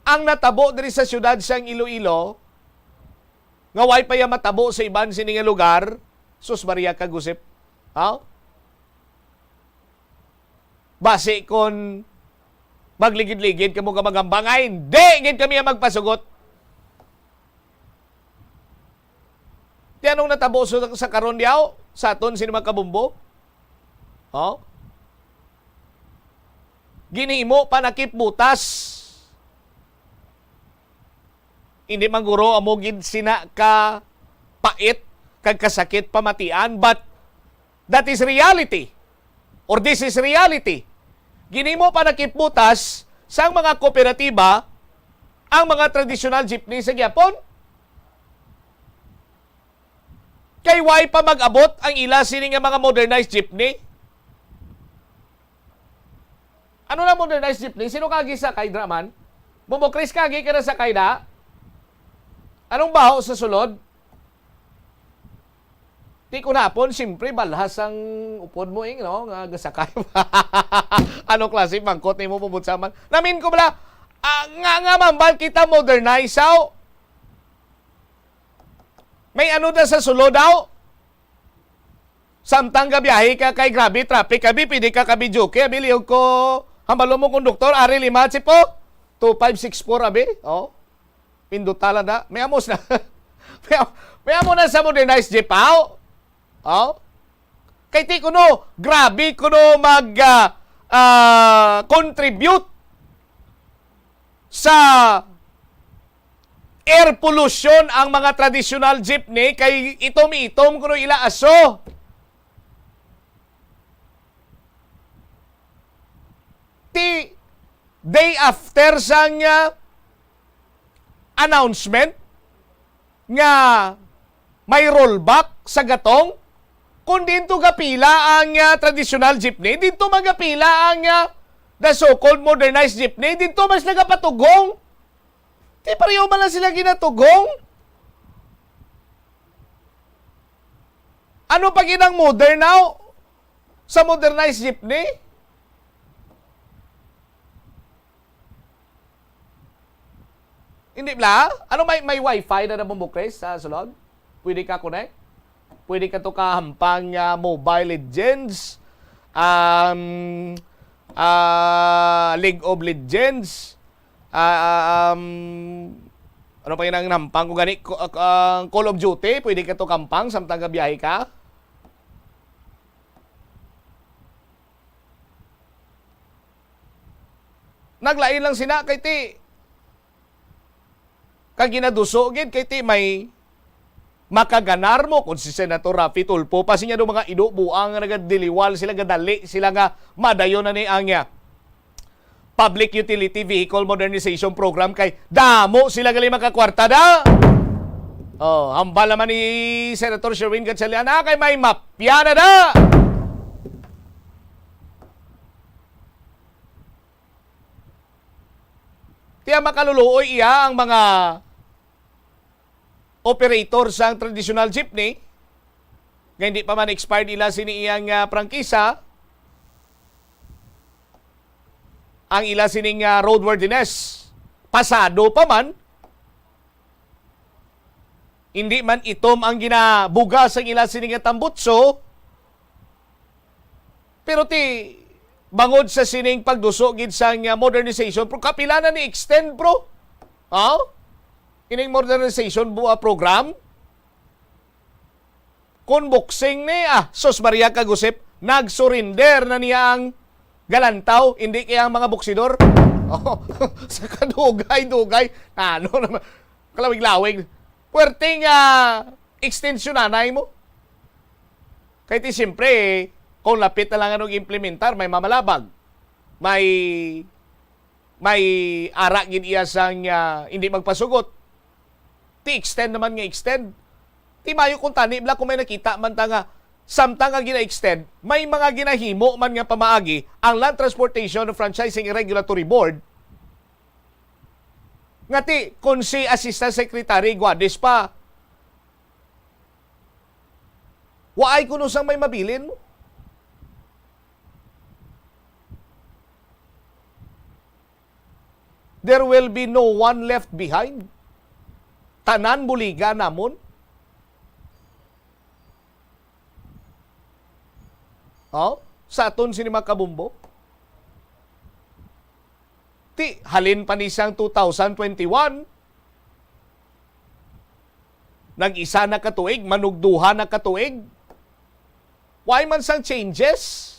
ang natabo diri sa siyudad sang Iloilo, nga way pa ya matabo sa iban sini nga lugar, sus, Maria kag Josep. Ha? Basi kon magligid-ligid kamo ka maghambal nga, "Hindi gid kami ang magpasugot." Ti anong natabo sa, sa karon diaw sa aton sini mga kabombo? Oh? Ginhimo pa nakip butas. Hindi man guro amo gid sina ka pait kag kasakit pamatian, but that is reality. Or this is reality. Ginhimo pa nakip butas sang mga kooperatiba ang mga traditional jeepney sa gihapon. Kay way pa mag-abot ang ila sini nga mga modernized jeepney. Ano na modernized jeepney? Sino kagi sakay dra man? Bubukris kagi ka na sakay da? Anong baho sa sulod? Ti kunapon, siyempre, balhas ang upod mo, ing, no? Nga gasakay. Ano klase bangkot nimo, pabutsaman? Namin ko bala, ah, nga, nga mambal kita modernize, aw? May ano na sa sulod, aw? Samtang gabiyahe ka kay grabe traffic, abi, pwede ka ka-videoke, abi, lihog ko, hambalo mo, konduktor, ari lima, tsipo, two five six four, abi, oh. Pindutala na. May amos na. May, may amo na sa modernized jeep, aw? Oh? Kay ti kuno, grabe kuno mag, ah, ah, contribute sa air pollution ang mga traditional jeepney kay itom-itom kuno ila aso. Ti day after sang, ah, announcement nga may rollback sa gatong, kung dito gapila ang, ah, traditional jeepney, dito magapila ang, ah, the so-called modernized jeepney, dito mas nagapatugong. Ti pareho man lang sila ginatugong. Ano pa gid ang modern now sa modernized jeepney? Hindi bala? Ano, may, may wifi na nabumukres sa sulod? Pwede ka connect? Pwede ka to kahampang nga Mobile Legends, um, ah, League of Legends, ah, ah, um, ano pa yun ang nampang ko gani? Ko-, ah, Call of Duty, pwede ka to kampang samtang gabiyahe ka? Naglain lang sina kay ti kag ginaduso gid kay ti may makaganar mo kon si Senator Raffy Tulfo pa siya do mga ido buang nga nagadiliwal sila, gadali sila nga madayon na ni ang, ah, Public Utility Vehicle Modernization Program kay damo sila gali makakwarta da. Oh, hambal naman ni Senator Sherwin Gatchalian, ah, kay may mapya na da. Tiya makaluluoy iya ang mga operator sang traditional jeepney nga hindi pa man expired ila sini iyang, ah, prangkisa. Ang ila sining, ah, roadworthiness, pasado pa man, hindi man itom ang ginabuga sang ila sining nga tambutso, pero ti, bangod sa sining pagduso gid sang, ah, modernization, pero kapila na ni extend, bro? Ha? Ining modernization bu-, ah, program? Kon boxing ni, ah, sus Maria kag Josep, nag-surrender na niya ang Galantaw, hindi kaya ang mga boksidor. Oh, sa kadugay-dugay, ano naman, kalawig-lawig. Puwerteng, ah, extension anay mo. Kay ti siyempre, kung lapit na lang ang implementar, may mamalabag. May, may ara gid iya sang, ah, hindi magpasugot. Ti extend naman nga extend. Ti mayo kung tani bala kung may nakita man ta nga samtang nga gina-extend, may mga ginahimo man nga pamaagi ang Land Transportation Franchising Regulatory Board nga ti kung si Assistant Secretary Guades pa, waay kuno sang may mabilin mo. There will be no one left behind. Tanan buliga namon. Oh, sa aton sini mga kabumbo. Ti, halin pa ni sang two thousand twenty-one, nag-isa na ka tuig, manugduha na ka tuig. Why man sang changes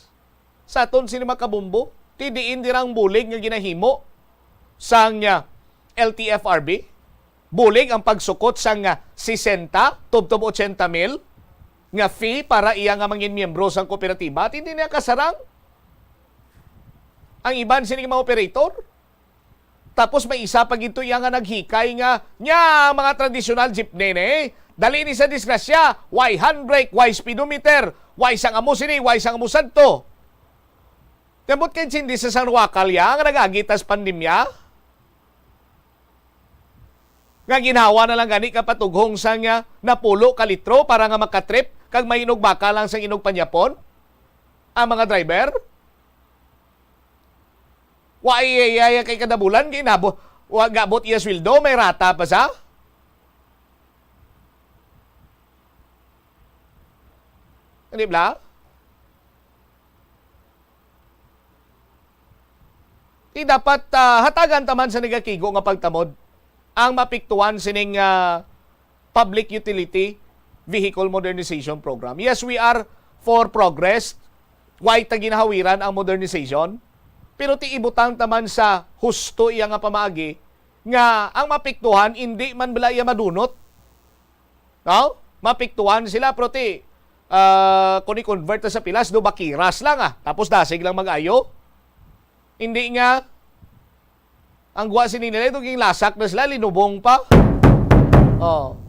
sa aton sini mga kabumbo? Ti diin dira ang bulig nga ginahimo sang, ah, L T F R B? Bulig ang pagsukot sang, ah, sesenta, tubtob ochenta mil nga fee para iya nga mangin miyembro sang kooperatiba? Ti hindi niya kasarang ang iban sini nga mga operator? Tapos may isa pa gid to iya nga naghikay nga, "Nya, mga tradisyonal jeepney ni, dali ni sa disgrasya, way handbrake, way speedometer, way sang amo sini, way sang amo sadto." Tembot kay Cindy sa San Wakal ya nga nag-agi tas pandemya, nga ginhawa na lang gani ka patughong sang, ah, napulo ka litro para nga makatrip kag may inugbaka lang sang inugpanyapon ang mga driver. Wa iya, iya, iya kay kada bulan kay nabo, wa gabot iya sweldo, may rata pa sa. Di ba? Di dapat, ah, hatagan ta man sa nagakigo nga pagtamod ang mapiktuhan sining, ah, Public Utility Vehicle Modernization Program. Yes, we are for progress. Why ta ginahawiran ang modernization? Pero ti ibutang ta man sa husto iya nga pamaagi nga ang mapiktuhan indi man bala iya madunot. No? Mapiktuhan sila, pero ti, ah, kung i-convert sa pilas, do bakiras lang, ah. Tapos dasig lang mag-ayo. Hindi nga, ang guwa sini nila, ito ging lasak na sila, linubong pa. Oh.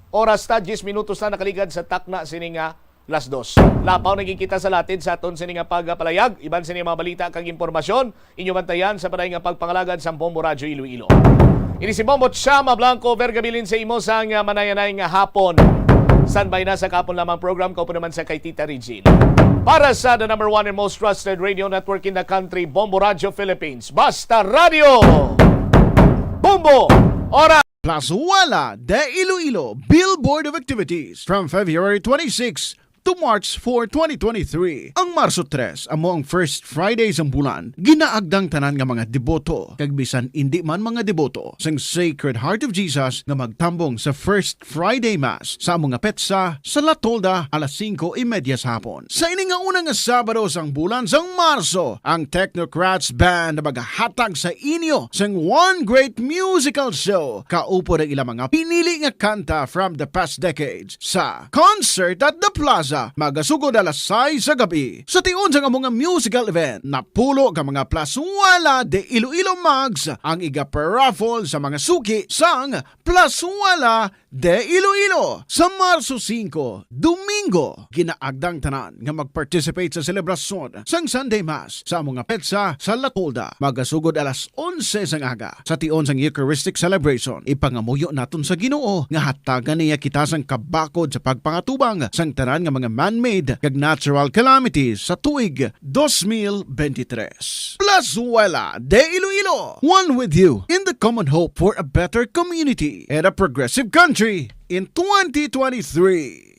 Oras ta, diyes minutos na nakaligad sa takna sini nga las dos. Lapaw na gid kita sa latid sa aton sini nga pagapalayag. Iban sini mga balita kag impormasyon, inyo bantayan sa panay nga pagpangalagad sang Bombo Radyo Iloilo. Ini si Bombo Chama Blanco, Vergabilin sa imo sang, ah, manayanay nga hapon. Standby na sa kahapon lamang program, kaupo naman sa kay Tita Regine. Para sa the number one and most trusted radio network in the country, Bombo Radyo Philippines. Basta Radyo! Bombo! Oras! Plazuela de Iloilo Billboard of Activities from February twenty-six to March four, twenty twenty-three. Ang Marso tres amo ang first Friday sang bulan. Ginaagda ang tanan nga mga deboto, kag bisan indi man mga deboto, sang Sacred Heart of Jesus nga magtambong sa First Friday Mass sa amo nga petsa sa La Tolda alas singko y media sa hapon. Sa ini nga una nga Sabado sang bulan sang Marso, ang Technocrats Band magahatag sa inyo sang one great musical show. Kaupo ang ilang mga pinili nga kanta from the past decades sa Concert at the Plaza, magasugod alas sais sa gabi. Sa tion sang amo nga musical event, napulo ka mga Plazuela de Iloilo mugs ang iga-raffle sa mga suki sang Plazuela de Iloilo. Sa Marso singko, Domingo, ginaagda ang tanan nga mag-participate sa selebrasyon sang Sunday Mass sa amo nga petsa sa La Tolda, magasugod alas onse sang aga. Sa tion sang Eucharistic celebration, ipangamuyo naton sa Ginoo nga hatagan niya kita sang kabakod sa pagpangatubang sang tanan nga mga man-made kag natural calamities sa tuig dos mil bente tres. Plazuela de Iloilo, one with you in the common hope for a better community and a progressive country in twenty twenty-three.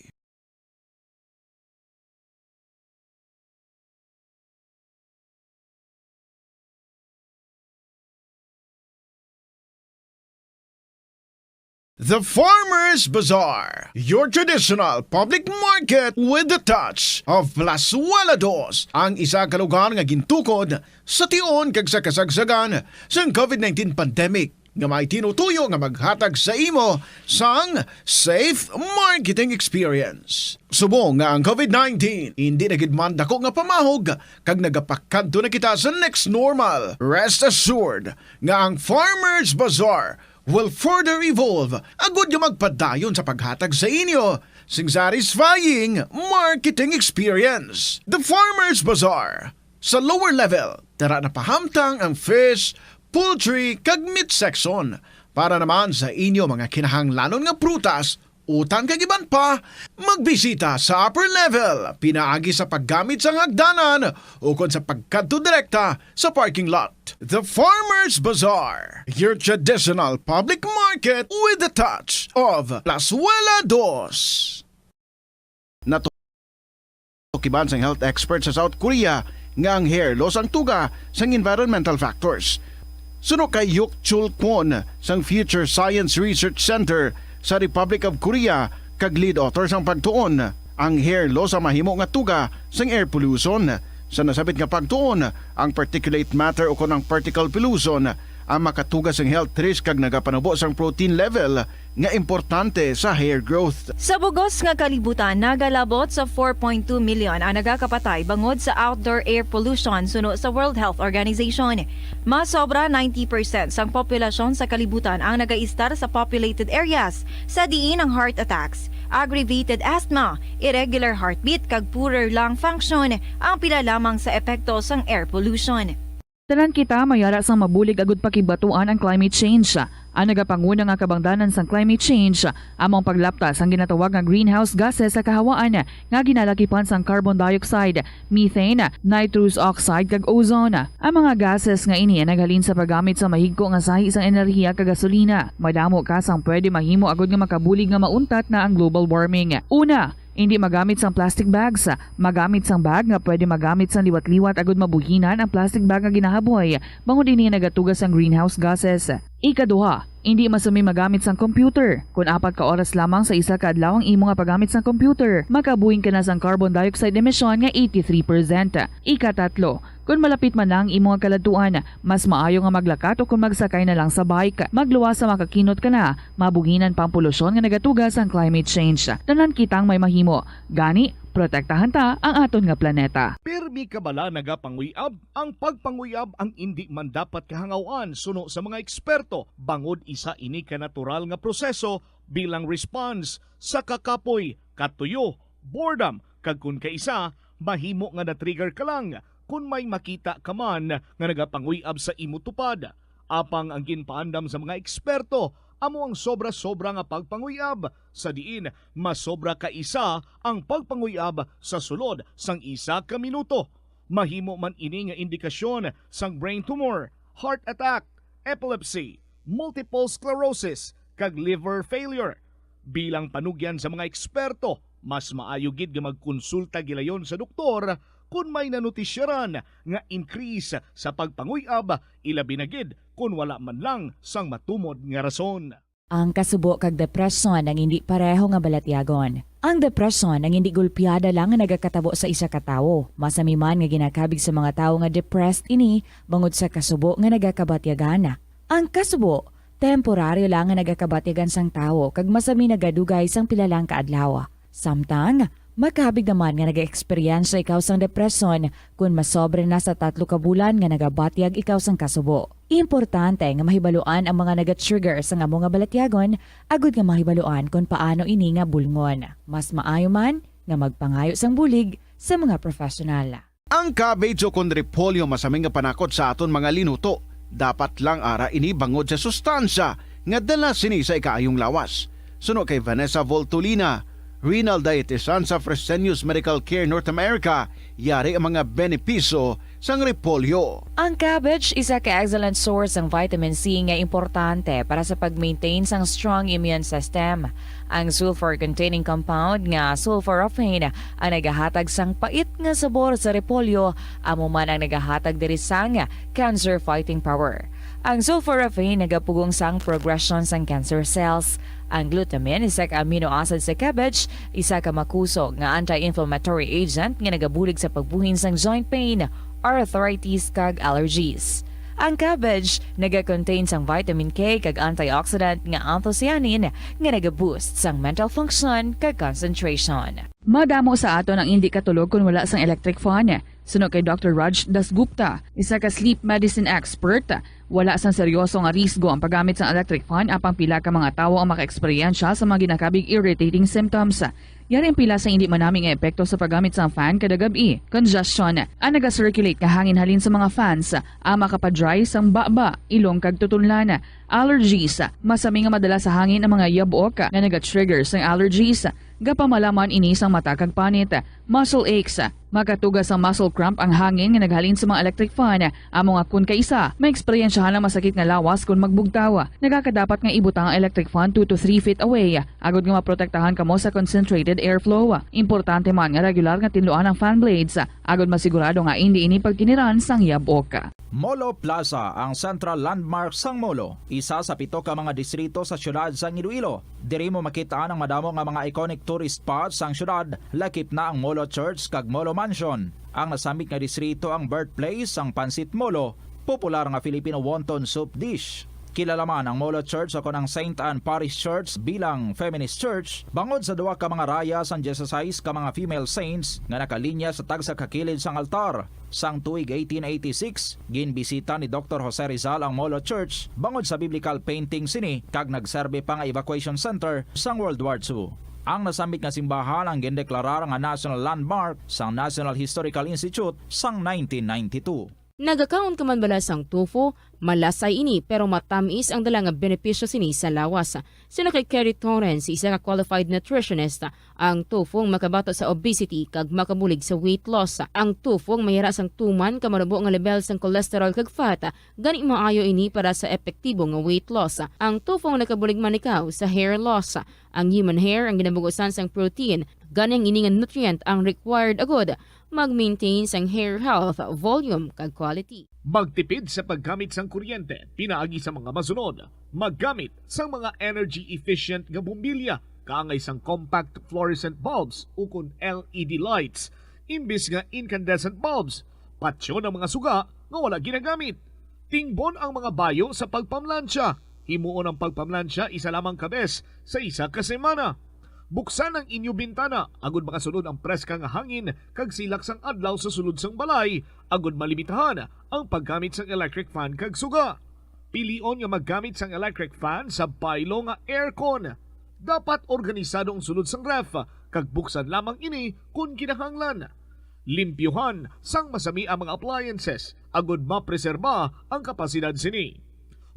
The Farmers Bazaar, your traditional public market with the touch of Plazuela Dos, ang isa ka lugar nga gintukod sa tion kag sa kasagsagan sang covid nineteen pandemic, nga may tinutuyo nga maghatag sa imo sang safe marketing experience. Subong nga ang covid nineteen indi na gid man dako nga pamahog, kag nagapakadto na kita sa next normal, rest assured nga ang Farmers Bazaar will further evolve agud nga magpadayon sa paghatag sa inyo sing satisfying marketing experience. The Farmers Bazaar, sa lower level, tara na pahamtang ang fish, poultry, kag meat section. Para naman sa inyo mga kinahanglanon nga prutas, utan kag iban pa, magbisita sa upper level pinaagi sa paggamit sang hagdanan ukon sa pagkadto direkta sa parking lot. The Farmers Bazaar, your traditional public market with the touch of Plazuela Dos. Natukiban sang health expert sa South Korea nga ang hair loss ang tuga sang environmental factors. Suno kay Yuk Chul Kwon sang Future Science Research Center sa Republic of Korea kag lead author sang pagtuon, ang hair loss ang mahimo nga tuga sang air pollution. Sa nasabit nga pagtuon, ang particulate matter ukon ang particle pollution ang makatuga sang health risk kag nagapanubo sang protein level nga importante sa hair growth. Sa bugos nga kalibutan, nagalabot sa four point two million ang nagakapatay bangod sa outdoor air pollution suno sa World Health Organization. Mas sobra ninety percent sang populasyon sa kalibutan ang nagaistar sa populated areas, sa diin ang heart attacks, aggravated asthma, irregular heartbeat, kag poorer lung function ang pila lamang sa epekto sang air pollution. Tanan kita may ara sang mabulig agud pakibatuan ang climate change. Ang nagapanguna nga kabangdanan sang climate change amo ang paglapta sang ginatawag nga greenhouse gases sa kahawaan nga ginalakipan sang carbon dioxide, methane, nitrous oxide, kag ozone. Ang mga gases nga ini ang naghalin sa paggamit sa mahigko nga sahi sang enerhiya kag gasolina. Madamo ka sang pwede mahimo agud nga makabulig nga mauntat na ang global warming. Una, indi magamit sang plastic bags. Magamit sang bag nga pwede magamit sang liwat-liwat agud mabuhinan ang plastic bag nga ginahaboy, bangod ini nagatuga sang greenhouse gases. Ikaduha, indi masami magamit sang computer. Kon apat ka oras lamang sa isa ka adlaw ang imo nga paggamit sang computer, makabuhing ka na sang carbon dioxide emission nga eighty-three percent. Ikatatlo, kon malapit man na ang imo nga kaladtuan, mas maayo nga maglakat o kon magsakay na lang sa bike. Magluwas sa makakinot ka na, mabuhinan pa ang polusyon nga nagatuga sang climate change. Tanan kitang may mahimo. Gani, protektahan ta ang aton nga planeta. Pirmi ka bala nagapanguyab? Ang pagpanguyab ang indi man dapat kahangaw-an suno sa mga eksperto, bangod isa ini ka natural nga proseso bilang response sa kakapoy, katuyo, boredom, kag kon kaisa, mahimo nga na-trigger ka lang kon may makita ka man nga nagapanguyab sa imo tupad. Apang ang ginpaandam sa mga eksperto amo ang sobra-sobra nga pagpanguyab, sa diin mas sobra ka isa ang pagpanguyab sa sulod sang isa ka minuto. Mahimo man ini nga indikasyon sang brain tumor, heart attack, epilepsy, multiple sclerosis, kag liver failure. Bilang panugyan sa mga eksperto, mas maayo gid nga magkonsulta gilayon sa doktor kon may nanotisyaran nga increase sa pagpanguyab, ilabi na gid kon wala man lang sang matumod nga rason. Ang kasubo kag depresyon ang indi pareho nga balatyagon. Ang depresyon ang indi gulpiada lang nga nagakatabo sa isa ka tawo. Masami man nga ginakabig sa mga tawo nga depressed ini bangod sa kasubo nga nagakabatyagan. Ang kasubo, temporaryo lang nga nagakabatyagan sang tawo kag masami nagadugay sang pila lang ka adlaw. Samtang, makabig naman nga nagaeksperyensya ikaw sang depresyon kon masobra na sa tatlo ka bulan nga nagabatyag ikaw sang kasubo. Importante nga mahibaluan ang mga nagatrigger sang amo nga balatyagon agud nga mahibaluan kon paano ini nga bulngon. Mas maayo man nga magpangayo sang bulig sa mga professional. Ang cabbage ukon repolyo masami nga panakot sa aton mga linuto. Dapat lang ara ini bangod sa sustansya nga dala sini sa ikaayong lawas. Suno kay Vanessa Voltolina, Renal dietitian sa Fresenius Medical Care North America, yari ang mga benepisyo sang repolyo. Ang cabbage isa ka excellent source sang vitamin C nga importante para sa pag-maintain sang strong immune system. Ang sulfur-containing compound nga sulforaphane ang nagahatag sang pait nga sabor sa repolyo, amo man ang nagahatag diri sang cancer-fighting power. Ang sulforaphane nagapugong sang progression sang cancer cells. Ang glutamine, isa ka amino acid sa cabbage, isa ka makusog nga anti-inflammatory agent nga nagabulig sa pagbuhin sang joint pain, arthritis, kag allergies. Ang cabbage nagakontain sang vitamin K kag antioxidant nga anthocyanin nga nagaboost sang mental function kag concentration. Madamo sa aton ang indi katulog kon wala sang electric fan. Suno kay Doctor Raj Dasgupta, isa ka sleep medicine expert, wala sang seryoso nga risgo ang paggamit sang electric fan, apang pila ka mga tawo ang makaeksperyensya sa mga ginakabig irritating symptoms. Yari ang pila sa indi manami nga epekto sa paggamit sang fan kada gab-i. Congestion, ang naga-circulate nga hangin halin sa mga fans, ang makapadry sang baba, ilong kag tutunlan. Allergies, masami nga madala sa hangin ang mga yabok nga naga-trigger sang allergies. Gapamalaman ini sang mata kag panit. Muscle aches, makatuga sang muscle cramp ang hangin nga naghalin sa mga electric fan. Amo nga kon kaisa, maeksperiensyahan ang masakit nga lawas kon magbugtaw. Nagakadapat nga ibutang ang electric fan two to three feet away, agod nga maprotektahan kamo sa concentrated airflow. Importante man nga regular nga tinluan ang fan blades, agod masigurado nga indi ini pagkiniran sang yabok. Molo Plaza, ang central landmark sang Molo, isa sa pito ka mga distrito sa siyudad sang Iloilo. Diri mo makit-an ang madamo nga mga iconic tourist spots sang siyudad, lakip na ang Molo Church kag Molo Mansion. Ang nasambit nga distrito ang birthplace sang Pancit Molo, popular nga Filipino wonton soup dish. Kilala man ang Molo Church ukon ang Saint Anne Parish Church bilang feminist church bangod sa duha ka mga raya sang dieciséis ka mga female saints nga nakalinya sa tagsa ka kilid sang altar. Sang tuig eighteen eighty-six, ginbisita ni Doktor Jose Rizal ang Molo Church bangod sa biblical painting sini kag nagserbi pa nga evacuation center sang World War Two. Ang nasambit nga simbahan ang gindeklarar nga national landmark sang National Historical Institute sang nineteen ninety-two. Nagakaon ka man bala sang tofu? Malasay ini, pero matamis ang dala nga benepisyo sini sa lawas. Suno kay Kerry Torrens, isa ka qualified nutritionist, ang tofu ang makabato sa obesity kag makabulig sa weight loss. Ang tofu ang mayara sang tuman ka marubo nga lebel sang cholesterol kag fat, gani maayo ini para sa epektibo nga weight loss. Ang tofu ang nakabulig man ikaw sa hair loss. Ang human hair ang ginabugusan sang protein, gani ang ini nga nutrient ang required agud mag-maintain sang hair health, volume, kag quality. Magtipid sa paggamit sang kuryente pinaagi sa mga masunod. Maggamit sang mga energy-efficient nga bombilya, kaangay sang compact fluorescent bulbs ukon L E D lights, imbis nga incandescent bulbs. Patyon ang mga suga nga wala ginagamit. Tingbon ang mga bayo sa pagpamlansya. Himuon ang pagpamlansya isa lamang ka bes sa isa ka semana. Buksan ang inyo bintana agud makasulod ang preska nga hangin kag silak sang adlaw sa sulod sang balay, agud malimitahan ang paggamit sang electric fan kag suga. Pilion nga maggamit sang electric fan sa baylo nga aircon. Dapat organisado ang sulod sang ref, kag buksan lamang ini kon kinahanglan. Limpyuhan sang masami ang mga appliances agud mapreserba ang kapasidad sini.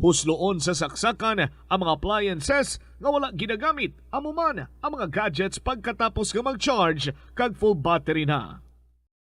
Husloon sa saksakan ang mga appliances nga wala ginagamit, amo man ang mga gadgets pagkatapos nga mag-charge kag full battery na.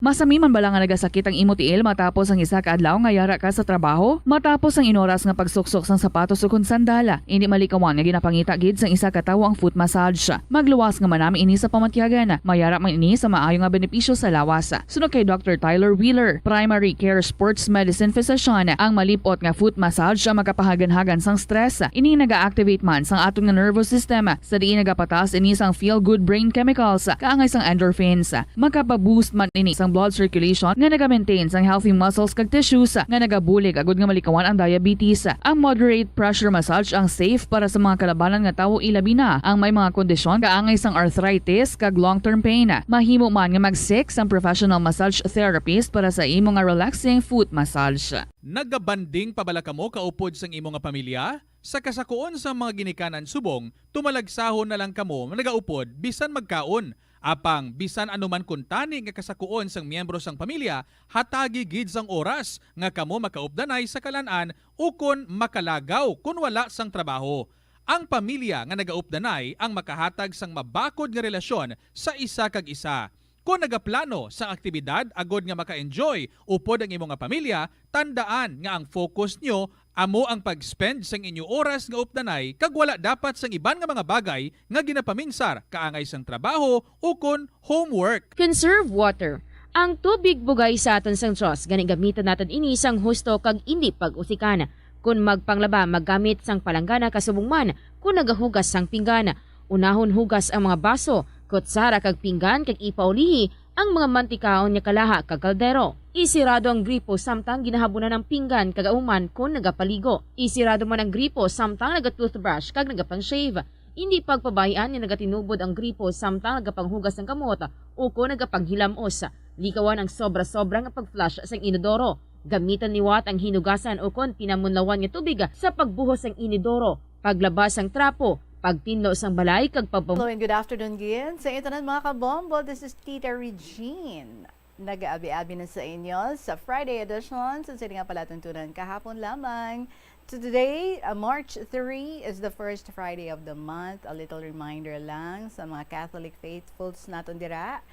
Masami man bala nga nagasakit ang imo tiil matapos ang isa ka adlaw nga yara ka sa trabaho? Matapos ang inoras nga pagsuksok sang sapatos ukon sandal, indi malikawan nga ginapangita gid sang isa ka tawo ang foot massage. Magluwas nga manami ini sa pamatyagan. Mayara man ini sa maayo nga benepisyo sa lawas. Suno kay Doctor Tyler Wheeler, primary care sports medicine physician, ang malip-ot nga foot massage ang makapahaganhagan sang stress. Ini naga-activate man sang aton nga nervous system, sa diin nagapataas ini sang feel-good brain chemicals, kaangay sang endorphins. Makapaboost man ini sang blood circulation nga naga-maintain sang healthy muscles kag tissues, nga nagabulig agud nga malikawan ang diabetes. Ang moderate pressure massage ang safe para sa mga kalabanan nga tawo, ilabi na ang may mga kondisyon kaangay sang arthritis kag long-term pain. Mahimo man nga mag-seek sang professional massage therapist para sa imo nga relaxing foot massage. Nagabanding pa bala kamo kaupod sang imo nga pamilya? Sa kasakuon sang mga ginikanan subong, tumalagsahon na lang kamo nagaupod bisan magkaon. Apang bisan ano man kuntani nga kasakuon sang miyembro sang pamilya, hatagi gid sang oras nga kamo makaupdanay sa kalan-an ukon makalagaw kon wala sang trabaho. Ang pamilya nga nagaupdanay ang makahatag sang mabakod nga relasyon sa isa kag isa. Kon nagaplano sang aktibidad agod nga maka-enjoy upod ang imo nga pamilya, tandaan nga ang focus nyo amo ang pag-spend sang inyo oras nga updanay kag wala dapat sang iban nga mga bagay nga ginapaminsar kaangay sang trabaho ukon homework. Conserve water. Ang tubig bugay sa aton sang Dios, gani gamiton naton ini sang husto kag indi pag-usikan. Kon magpanglaba, maggamit sang palanggana kasubong man kon nagahugas sang pinggan. Unahon hugas ang mga baso, kutsara kag pinggan kag ipaulihi ang mga mantikaon nga kalaha kag kaldero. Isirado ang gripo samtang ginahabunan ang pinggan kag human kon nagapaligo. Isirado man ang gripo samtang naga-toothbrush kag nagapang-shave. Indi pagpabay-an nga nagatinubod ang gripo samtang nagapanghugas sang kamot ukon nagapanghilamos. Likawan ang sobra-sobra nga pag-flush sang inodoro. Gamiton liwat ang hinugasan ukon pinamunlawan nga tubig sa pagbuhos sang inodoro, paglaba sang trapo, pagtinlo sang balay, kag pagpam- Hello and good afternoon gid sa inyo tanan, mga kabombo. This is Tita Regine. Nag-aabi-abi na sa inyo sa Friday edition sa sini nga palatuntunan kahapon lamang. So today, uh, March three, is the first Friday of the month. A little reminder lang sa mga Catholic faithfuls naton dira,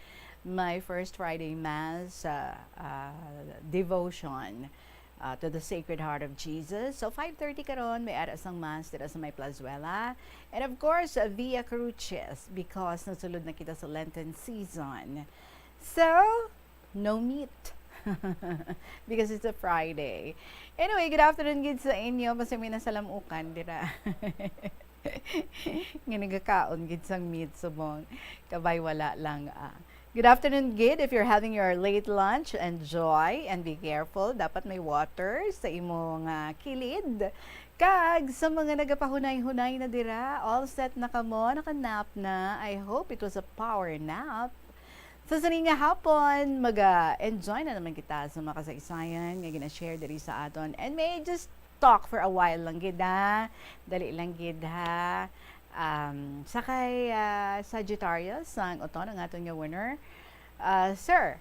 may First Friday Mass, uh, uh, devotion, uh, to the Sacred Heart of Jesus. So five thirty karon, may ara sang Mass dira sa may Plazuela. And of course, uh, Via Crucis, because nasulod na kita sa Lenten season. So, no meat. Because it's a Friday. Anyway, good afternoon gid sa inyo. Basta may nasalamukan dira. Nga nagakaon gid sang meat subong. Kabay wala lang, ah. Good afternoon gid. If you're having your late lunch, enjoy and be careful. Dapat may water sa imong, ah, kilid. Kag sa mga nagapahunay-hunay na dira, all set na kamo, naka-nap na. I hope it was a power nap. Sa sini nga hapon, maga-enjoy na naman kita sa mga kasaysayan nga gina-share diri sa aton. And may I just talk for a while lang gid, ha? Dali lang gid, ha? Um, sa kay, ah, Sagittarius, ang uton ang aton nga winner. Ah, sir,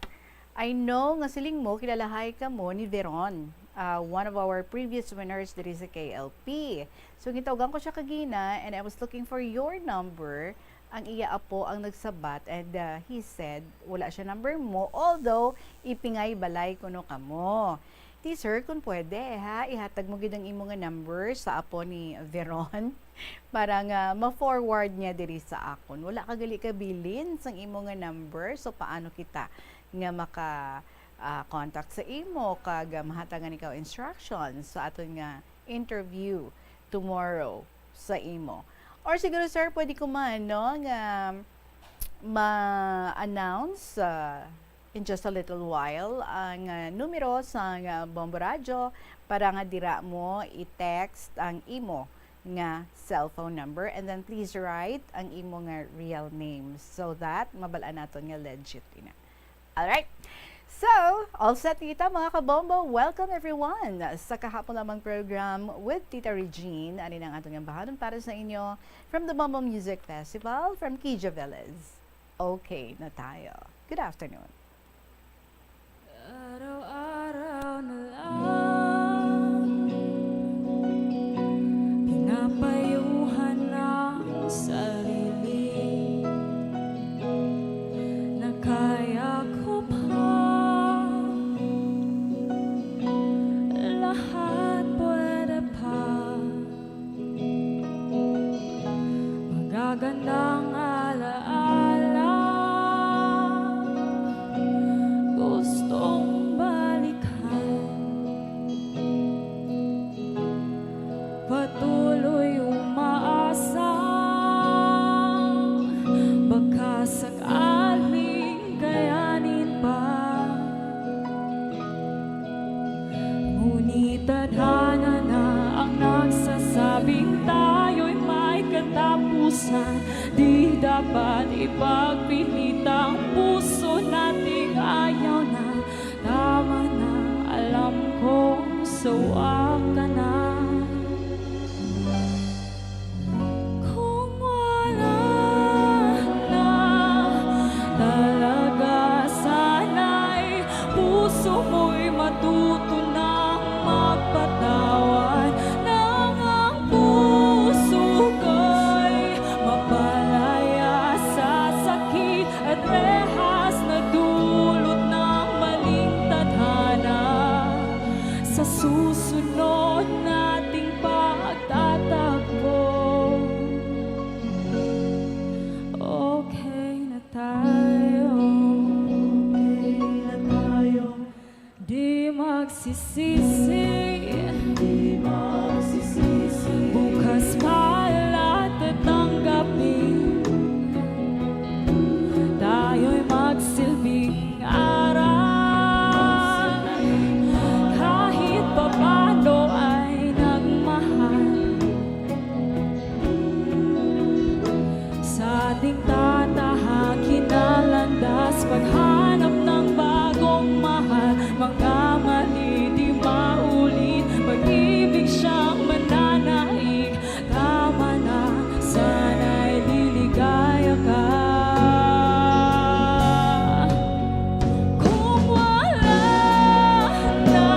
I know nga siling mo kilalahay kamo ni Veron, ah, one of our previous winners diri sa K L P. So, gitawgan ko siya kagina and I was looking for your number. Ang iya apo ang nagsabat and, ah, he said, wala siya number mo, although ipingay balay kuno kamo. Di, sir, kung pwede, ha, ihatag mo gid ang imo nga number sa apo ni Veron para nga ma-forward niya diri sa akon. Wala ka gali kabilin sang imo nga number, so paano kita nga maka, ah, contact sa imo kag, ah, mahatagan ikaw instructions sa aton nga interview tomorrow sa imo? Or siguro, sir, pwede ko man, no, nga ma-announce, ah, in just a little while ang, ah, numero sang, ah, Bombo Radyo para nga dira mo i-text ang imo nga cellphone number, and then please write ang imo nga real name so that mabal-an naton nga legit ina. Alright. So, all set kita, mga kabombo. Welcome everyone sa kahapon lamang program with Tita Regine. Ani na ang aton nga bahanon para sa inyo from the Bombo Music Festival, from Kija Velez. Okay na tayo. Good afternoon. Araw-araw na lang pinapayuhan ang sarili na kaya ko pa, lahat pwede pa. Magagandang alaala gustong balikan. Patuloy umaasa, baka sakaling kayanin pa. Ngunit tadhana na ang nagsasabing tayo'y may katapusan. Di dapat ipagpilit ang puso nating ayaw na. Tama na, alam kong sawa ka na. Kung wala na talaga, sana'y puso mo'y matuto nang magpatawad. Nang ang puso ko Tayo, okay na tayo. Di magsisisi. Di magsisisi. Bukas pa lahat tatanggapin. Tayo'y magsilbing aral. Kahit papano ay nagmahal. Sa ating tatahak, kinalandas, paghanap ng bagong mahal. Mga mali di maulit, pag-ibig siyang mananaig. Tama na, sana'y liligaya ka. Kung wala na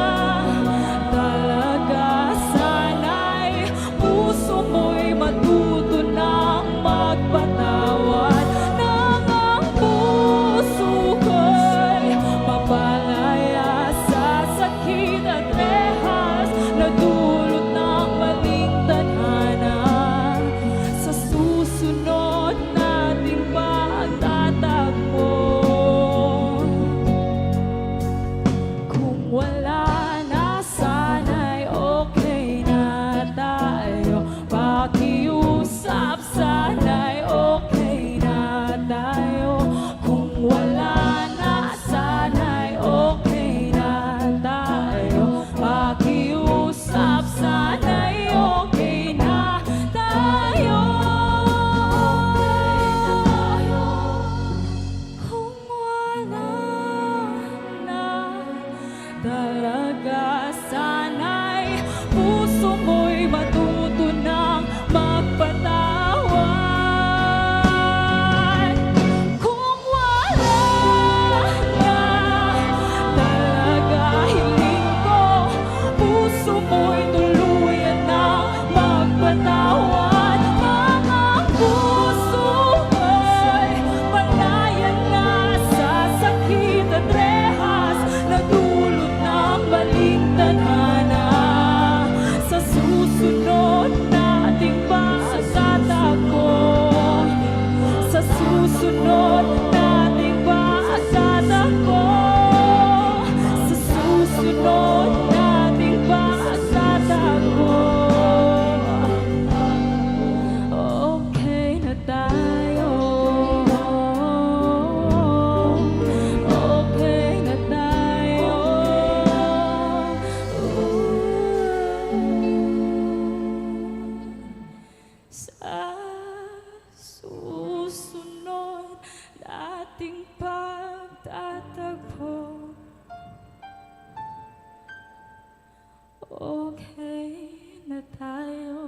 talaga, sana'y puso mo'y matuto nang magpatawad. Nang ang puso ko'y mapalaya sa sakit at rehas, nadulot ng maling tadhana. Sa susunod nating pagtatagpo, kung wala na, sana'y okay na tayo. Pakiusap, sana'y okay na tayo. Kung wala na, sana'y okay na tayo. Pakiusap, sana'y okay na tayo. Kung wala na talaga, sana'y puso mo'y matuto nang magpatawad. Kung wala na talaga, hiling ko, puso mo'y tuluyan na magpatawad. Ang puso ko'y malaya na sa sakit at rehas, nadulot ng maling tadhana. Sa susunod nating pagtatagpo, sa susunod nating pagtatagpo, sa susunod nating pagtatagpo, okay na tayo. Okay na tayo. Sa susunod nating pagtatagpo, okay na tayo.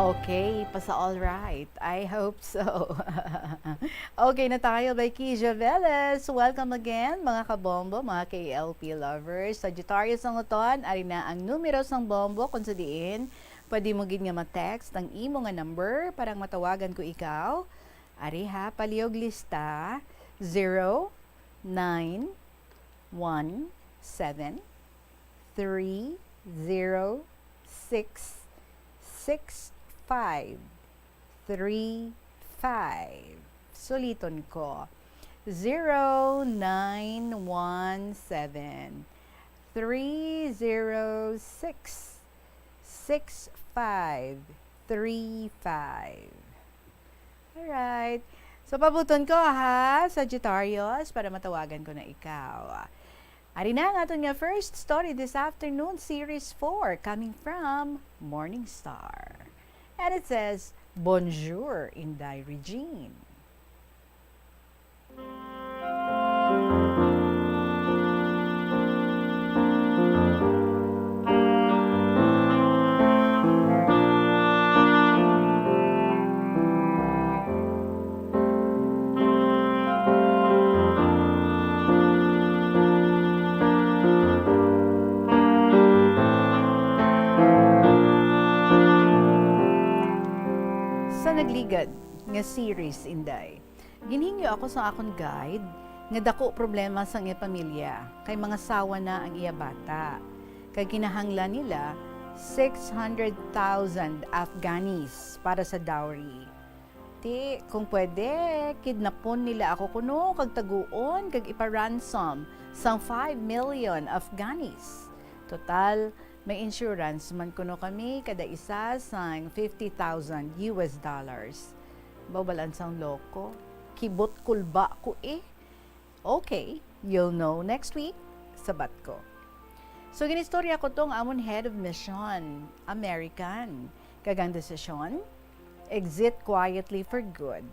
Okay, pasa all right. I hope so. Okay na tayo by Kija Velez. Welcome again, mga kabombo, mga K L P lovers. Sagittarius ang uton, ari na ang numero sang bombo, kung sa diin pwede mo gid nga ma-text ang imo nga number para matawagan ko ikaw. Ari ha, palihog lista, zero nine one seven three zero six six five three five. Suliton ko, zero nine one seven three zero six six five three five. Alright. So, pabuton ko, ha, Sagittarius, para matawagan ko na ikaw. Ari na ang aton nga first story this afternoon, Series four, coming from Morning Star. And it says, "Bonjour, Inday Regine." Sa nagligad nga series, Inday, ginhingyo ako sa akon guide nga dako problema sang iya pamilya, kay mangasawa na ang iya bata, kag kinahanglan nila six hundred thousand Afghanis para sa dowry. Ti, kung pwede, kidnapon nila ako kuno kag taguon kag ipa-ransom sang five million Afghanis. Total, may insurance man kuno kami, kada isa sang fifty thousand U S dollars. Bawbalan sang loko. Kibot kulba ko eh. Okay, you'll know next week, sabat ko. So, ginistorya ko tong amon head of mission, American. Kag ang desisyon, exit quietly for good.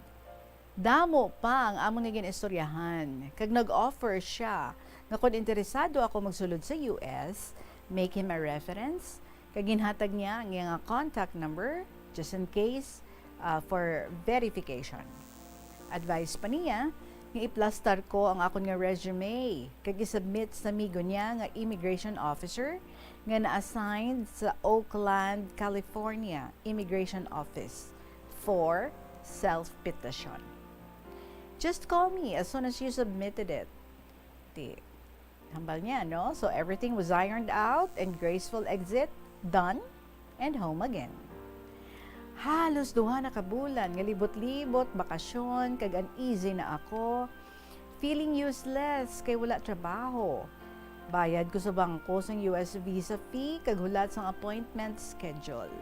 Damo pa ang amon nga ginistoryahan, kag nag-offer siya nga kon interesado ako magsulod sa U S, make him a reference, kag ginhatag niya ang iyang contact number just in case, uh, for verification. Advice pa niya nga iplastar ko ang akon nga resume kag isubmit sa amigo niya nga immigration officer nga na-assigned sa Oakland, California Immigration Office for self-petition. Just call me as soon as you submitted it. Ti, hambal niya, no? So everything was ironed out and graceful exit, done, and home again. Halos duha na ka bulan nga libot-libot, bakasyon, kag uneasy na ako. Feeling useless kay wala trabaho. Bayad ko sa bangko sang U S visa fee kag hulat sang appointment schedule.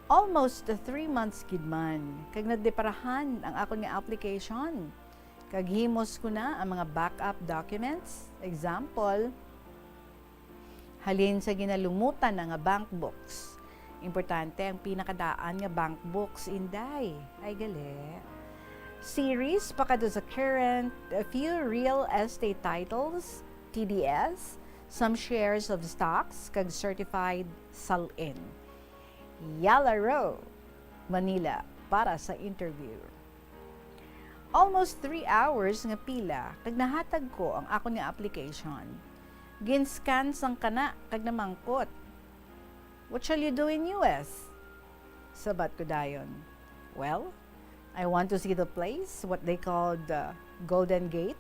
Almost three months gid man, kag nadeparahan ang akon nga application. Kag himos ko na ang mga backup documents. Example, halin sa ginalumutan na nga bank books. Importante ang pinakadaan nga bank books, Inday. Ay, gali. Series pakadto sa current, a few real estate titles, T D S, some shares of stocks, kag certified sell-in. Yala Row, Manila, para sa interview. Almost three hours nga pila kag nahatag ko ang akon nga application. Gin-scan sang kana kag namangkot, "What shall you do in U S?" Sabat ko dayon, "Well, I want to see the place, what they call the Golden Gate,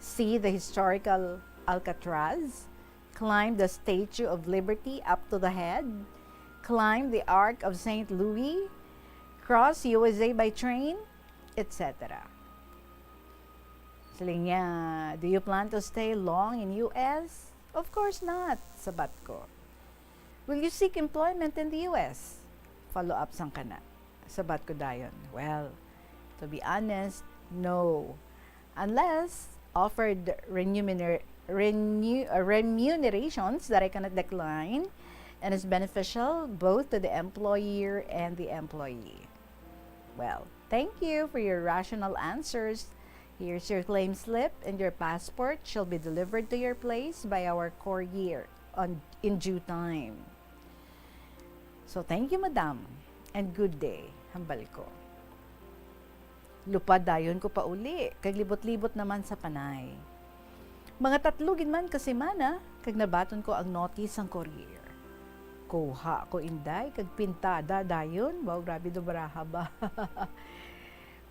see the historical Alcatraz, climb the Statue of Liberty up to the head, climb the Arch of Saint Louis, cross U S A by train, et cetera" Siling niya, "Do you plan to stay long in U S?" "Of course not," sabat ko. "Will you seek employment in the U S?" Follow up sang kana. Sabat ko dayon, "Well, to be honest, no. Unless offered remuner-, renu-, uh, remunerations that I cannot decline and is beneficial both to the employer and the employee." "Well, thank you for your rational answers. Here's your claim slip and your passport shall be delivered to your place by our courier on, in due time." "So, thank you, madam, and good day," hambal ko. Lupad dayon ko pauli, kag libot-libot naman sa Panay. Mga tatlo gid man ka semana, kag nabaton ko ang notice sang courier. Kuha ko, Inday, kag pintada dayon. Wow, grabe do baraha ba.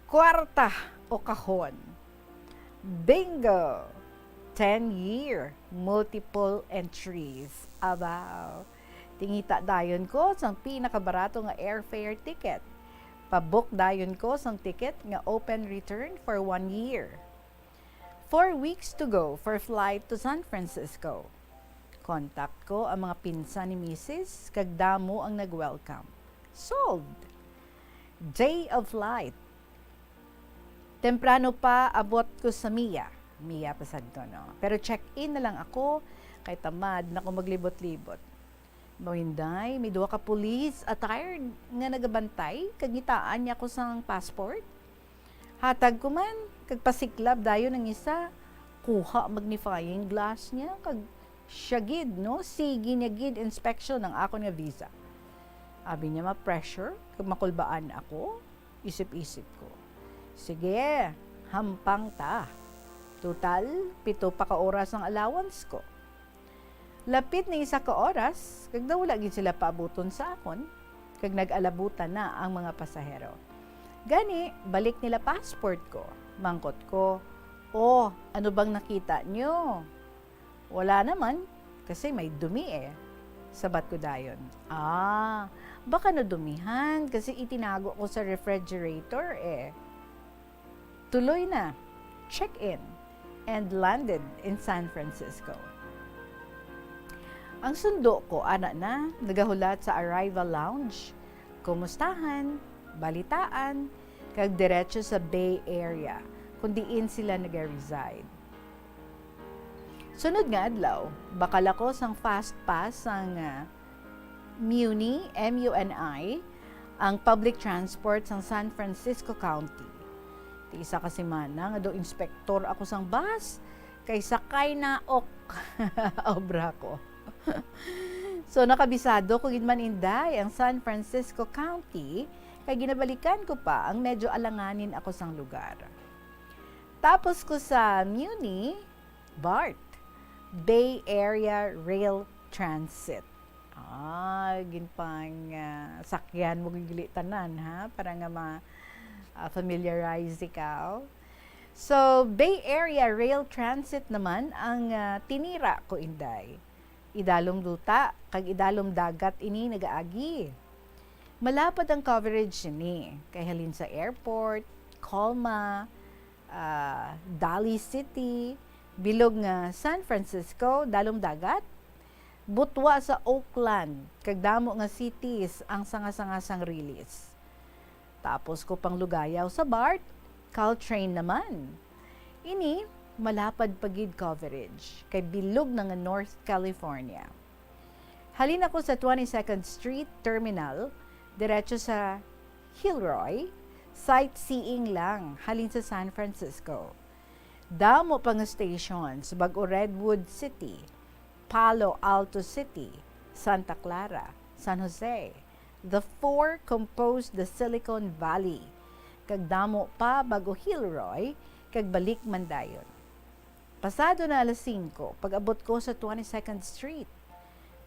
Kwarta o kahon. Bingo! Ten-year multiple entries. Abaw! Tingita dayon ko sang pinakabarato nga airfare ticket. Pa-book dayon ko sang ticket nga open return for one year. Four weeks to go for flight to San Francisco. Contact ko ang mga pinsan ni misis, kag damo ang nag-welcome. Solved! Day of flight. Temprano pa abot ko sa MIA. MIA pa sad to, no? Pero check-in na lang ako, kay tamad na ko maglibot-libot. Mao, Inday, may duha ka police attired nga nagabantay, kag ngitaan niya ko sang passport. Hatag ko man, kag pasiklab dayon ang isa. Kuha magnifying glass niya, kag siya gid, no? Sige niya gid inspection ang akon nga visa. Abi niya ma-pressure, kag makulbaan ako. Isip-isip ko, "Sige, hampang ta. Total, pito pa ka oras ang allowance ko." Lapit na isa ka oras, kag daw wala gid sila paabuton sa akon, kag nag-alabutan na ang mga pasahero. Gani, balik nila passport ko. Mangkot ko, Oh, ano bang nakita nyo? Wala naman, kasi may dumi eh. Sabat ko dayon. Ah, baka nadumihan kasi itinago ko sa refrigerator eh. Tuloy na, check-in, and landed in San Francisco. Ang sundo ko, ana na, nagahulat sa arrival lounge, kumustahan, balitaan, kag diretso sa Bay Area, kung diin sila nag-reside. Sunod nga adlaw, bakal ako sang fast pass sang, ah, Muni, M U N I, ang public transport sang San Francisco County. Ti isa ka semana nga daw inspektor ako sang bus, kay sakay na ok obra ko. So, nakabisado ko gid man, Inday, ang San Francisco County, kay ginabalikan ko pa ang medyo alanganin ako sang lugar. Tapos ko sa Muni, BART, Bay Area Rail Transit. Ah, ginpang, ah, sakyan mo gid tanan, ha, para nga ma, ah, familiarize ikaw. So, Bay Area Rail Transit naman ang, ah, tinira ko, Inday. Idalom duta kag idalom dagat ini nagaagi. Malapad ang coverage sini, kay halin sa airport, Colma, ah, Daly City, bilog nga San Francisco, dalom dagat, butwa sa Oakland, kag damo nga cities ang sanga-sanga sang rilis. Tapos ko pang lugayaw sa BART, Caltrain naman. Ini, malapad pa gid coverage, kay bilog na nga North California. Halin ako sa twenty-second Street Terminal, diretso sa Gilroy, sightseeing lang halin sa San Francisco. Damo pa nga stations, bag-o Redwood City, Palo Alto City, Santa Clara, San Jose. The four compose the Silicon Valley. Kag damo pa bag-o Gilroy, kag balik man dayon. Pasado na alas singko, pag-abot ko sa twenty-second Street.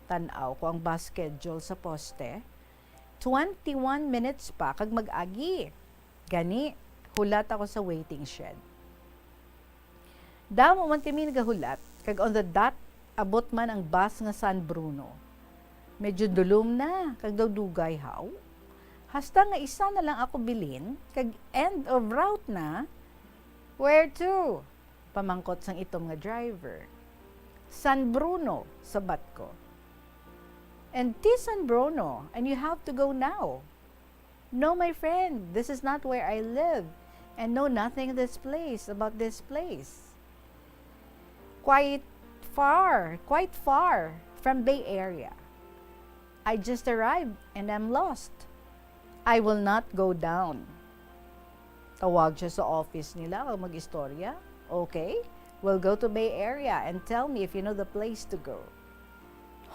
Tan-aw ko ang bus schedule sa poste. Twenty-one minutes pa kag mag-agi. Gani, hulat ako sa waiting shed. Damo man kami nagahulat, kag on the dot, abot man ang bus nga San Bruno. Medyo dulom na, kag daw dugay, haw? Hasta nga isa na lang ako bilin, kag end of route na. Where to? Pamangkot sang itom nga driver. San Bruno, sabat ko. And ti San Bruno, and you have to go now. No, my friend, this is not where I live, and know nothing this place, about this place. Quite far, quite far from Bay Area. I just arrived and I'm lost. I will not go down. Tawag siya sa office nila kag mag-istorya. Okay, we'll go to Bay Area and tell me if you know the place to go.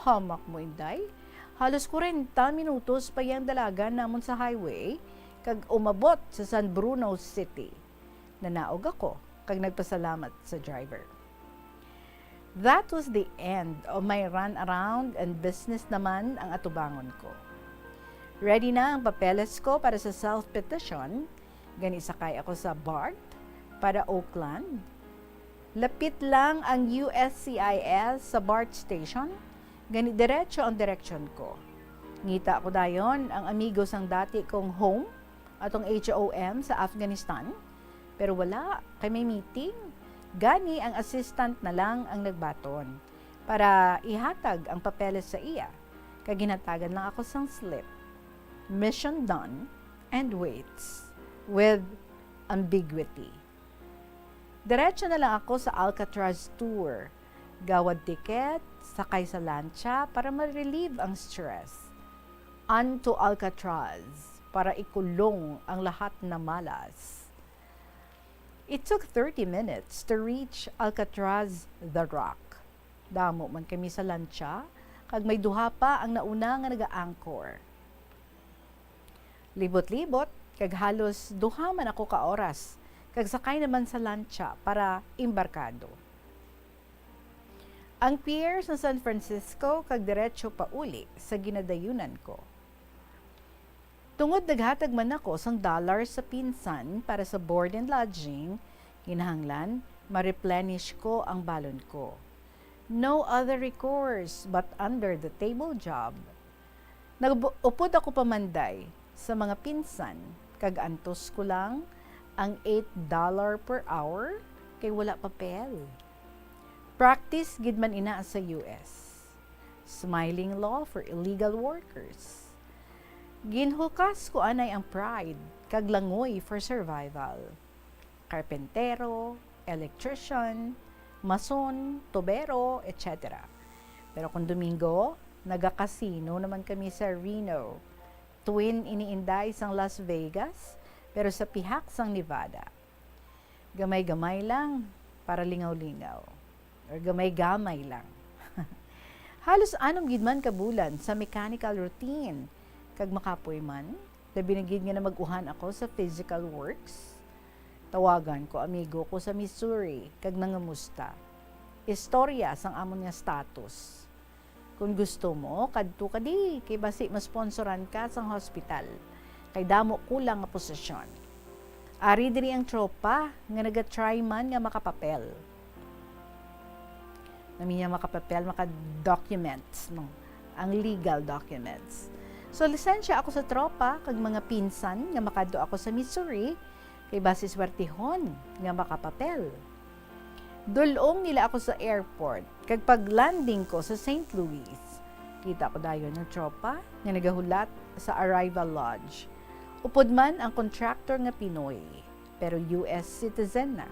Hamak mo, Inday. Halos kwarenta minutos pa yang dalagan namon sa highway kag umabot sa San Bruno City. Nanaog ako kag nagpasalamat sa driver. That was the end of my run around and business naman ang atubangon ko. Ready na ang papeles ko para sa self-petition, gani sakay ako sa BART para Oakland. Lapit lang ang U S C I S sa BART station, gani diretso ang direksyon ko. Ngita ko dayon ang amigo sang dati kong home, atong H O M sa Afghanistan, pero wala, kay may meeting. Gani, ang assistant na lang ang nagbaton para ihatag ang papeles sa iya, kag ginhatagan lang ako sang slip. Mission done, and waits with ambiguity. Diretso na lang ako sa Alcatraz tour. Gawad ticket, sakay sa lancha para ma-relieve ang stress. Unto Alcatraz, para ikulong ang lahat na malas. It took thirty minutes to reach Alcatraz, The Rock. Damo man kami sa lancha, kag may duha pa ang nauna nga naga-anchor. Libot-libot, kag halos duha man ako ka oras, kag sakay naman sa lancha para embarkado. Ang pier sa San Francisco kag diretso pauli sa ginadayunan ko. Tungod naghatag man ako sang dollar sa pinsan para sa board and lodging, kinahanglan ma-replenish ko ang balon ko. No other recourse but under the table job. Nag-upod ako pamanday sa mga pinsan, kag antos ko lang ang eight dollar per hour kay wala papel. Practice gid man ina sa U S. Smiling law for illegal workers. Ginhukas ko anay ang pride kag langoy for survival. Karpentero, electrician, mason, tubero, et cetera. Pero kung Domingo, naga-casino naman kami sa Reno. Twin ini, Inday, sang Las Vegas, pero sa pihak sang Nevada. Gamay-gamay lang para lingaw-lingaw. Or gamay-gamay lang. Halos anom gid man ka bulan sa mechanical routine. Kag makapoy man, labi na gid nga namag-uhan ako sa physical works. Tawagan ko amigo ko sa Missouri kag nangamusta. Istorya sang amon nga status. Kon gusto mo, kadto ka di, kay basi masponsoran ka sang hospital. Kay damo kulang nga posisyon. Ari diri ang tropa nga naga-try man nga makapapel. Nami niya makapapel, maka-documents, no? Ang legal documents. So, lisensya ako sa tropa kag mga pinsan nga makadto ako sa Missouri, kay basi swertihon nga makapapel. Dul-ong nila ako sa airport, kag pag-landing ko sa Saint Louis, kita ko dayon ang tropa nga nagahulat sa arrival lodge. Upod man ang contractor nga Pinoy, pero U S citizen na.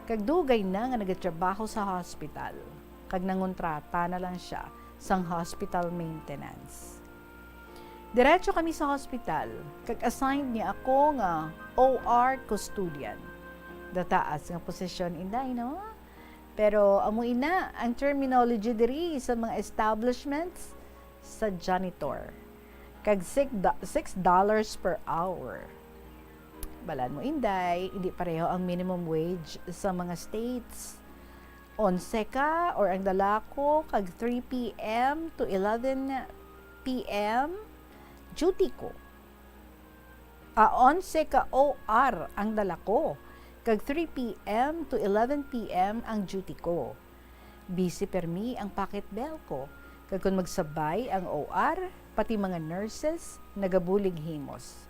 Kag dugay na nga nagatrabaho sa hospital, kag nangontrata na lang sia sang hospital maintenance. Diretso kami sa hospital, kag assigned niya ako nga O R custodian. Dataas nga posisyon, Inday, no? Pero amo ina ang terminology diri sa mga establishments sa janitor. Kag six do-, six dollars per hour. Balan mo, Inday, hindi pareho ang minimum wage sa mga states. Onse ka or ang dala ko kag three P M to eleven P M duty ko. A, onse ka O R ang dala ko, kag three P M to eleven P M ang duty ko. Busy permi ang packet bell ko, kag kon magsabay ang O R, pati mga nurses nagabulig himos.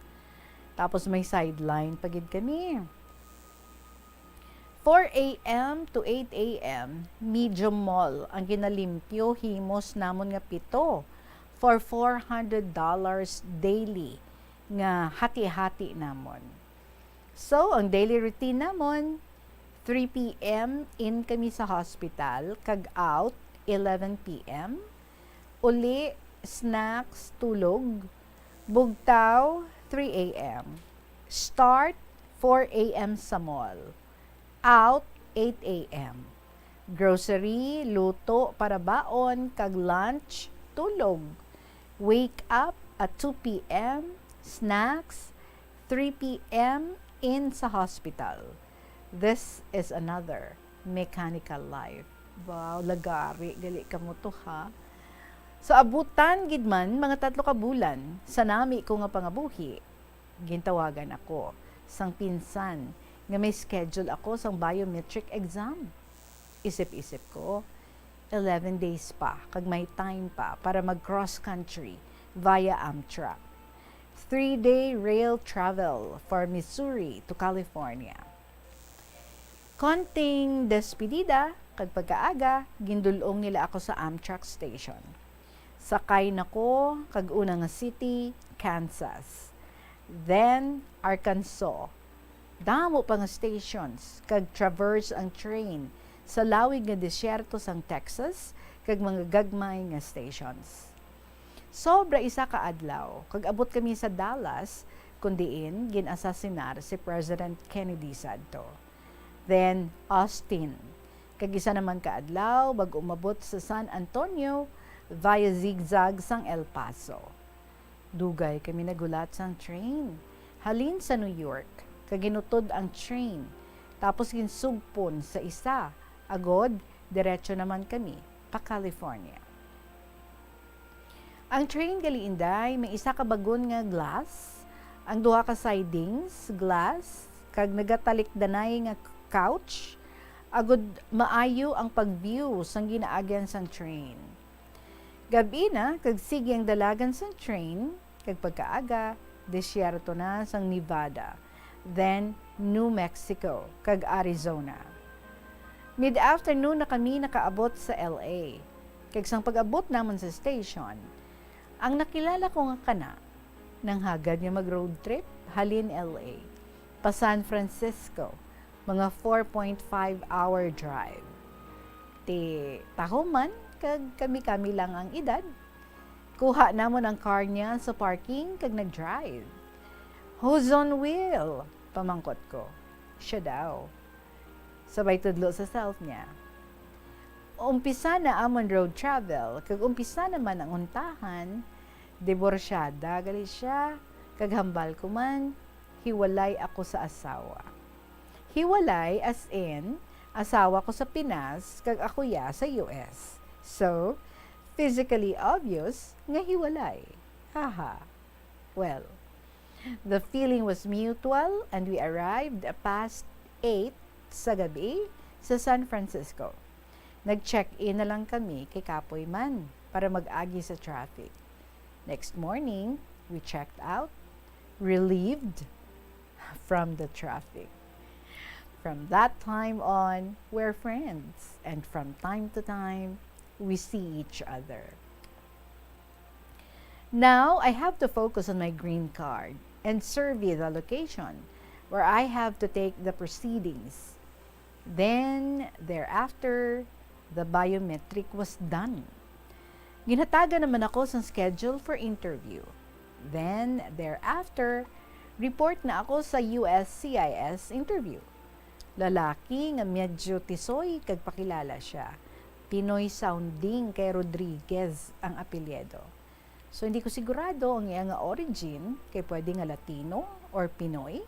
Tapos may sideline pa gid kami. Four A M to eight A M, medium mall ang ginalimpyo himos namon nga pito for four hundred dollars daily nga hati-hati namon. So, ang daily routine namon, three P M in kami sa hospital, kag out eleven P M, uli, snacks, tulog, bugtaw, three A M. Start, four A M sa mall. Out, eight A M. Grocery, luto para baon, kag lunch, tulog. Wake up at two P M, snacks, three P M, in sa hospital. This is another mechanical life. Wow, lagari gali kamo to, ha? So, abutan gid man mga tatlo ka bulan sa nami ko nga pangabuhi, gintawagan ako sang pinsan nga may schedule ako sang biometric exam. Isip-isip ko, eleven days pa, kag may time pa para mag-cross country via Amtrak. Three-day rail travel for Missouri to California. Konting despedida kag pagkaaga, gindul-ong nila ako sa Amtrak station. Sakay na ko kag una nga city, Kansas. Then, Arkansas. Damo pa nga stations kag traverse ang train sa lawig nga disyerto sang Texas kag mga gagmay nga stations. Sobra isa ka adlaw, kag abot kami sa Dallas, kun diin gin-asasinar si President Kennedy sadto. Then, Austin, kag isa naman ka adlaw bag-o umabot sa San Antonio via zigzag sang El Paso. Dugay kami naghulat sang train halin sa New York, kag ginutod ang train, tapos ginsugpon sa isa, agod diretso naman kami pa California. Ang train gali, Inday, may isa ka bagon nga glass, ang duha ka sidings glass, kag nagatalikdanay nga couch, agud maayo ang pag-view sang ginaagyan sang train. Gab-i na, kag sige ang dalagan sang train, kag pagkaaga, disyerto na sang Nevada, then New Mexico, kag Arizona. Mid-afternoon na kami nakaabot sa L A, kag sang pag-abot namon sa station, ang nakilala ko nga kana, nanghagad nga mag-road trip halin L A pa San Francisco, mga four point five hour drive. Ti taho man, kag kami-kami lang ang edad. Kuha namon ang car niya sa parking kag nag-drive. "Who's on wheel?" pamangkot ko. Siya daw. Sabay tudlo sa self niya. Umpisa na amon road travel, kag umpisa naman ang untahan. Diborsyada gali siya, kag hambal ko man, hiwalay ako sa asawa. Hiwalay, as in, asawa ko sa Pinas, kag ako ya sa U S. So, physically obvious nga hiwalay. Haha. Well, the feeling was mutual and we arrived past eight sa gabi sa San Francisco. Nag-check-in na lang kami kay kapoy man para mag-agi sa traffic. Next morning, we checked out, relieved from the traffic. From that time on, we're friends, and from time to time, we see each other. Now, I have to focus on my green card and survey the location where I have to take the proceedings. Then, thereafter, the biometric was done. Ginhatagan naman ako sang schedule for interview. Then, thereafter, report na ako sa U S C I S interview. Lalaki nga medyo tisoy kag pakilala siya. Pinoy sounding kay Rodriguez ang apelyido. So, hindi ko sigurado ang iya nga origin, kay pwede nga Latino or Pinoy,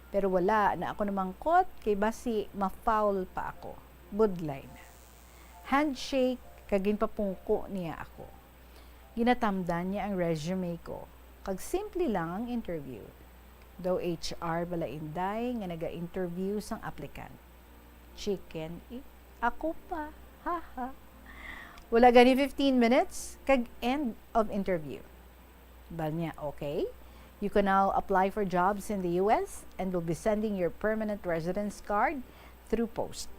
pero wala na ako namangkot kay basi ma-foul pa ako. Budlay na. Handshake, kag ginpapungko niya ako. Ginatamdan niya ang resume ko, kag simple lang ang interview. Daw H R bala inday nga naga-interview sang applicant. Chicken, eh. Ako pa. Haha. Wala gani fifteen minutes, kag end of interview. Bal niya, "Okay, you can now apply for jobs in the U S and will be sending your permanent residence card through post."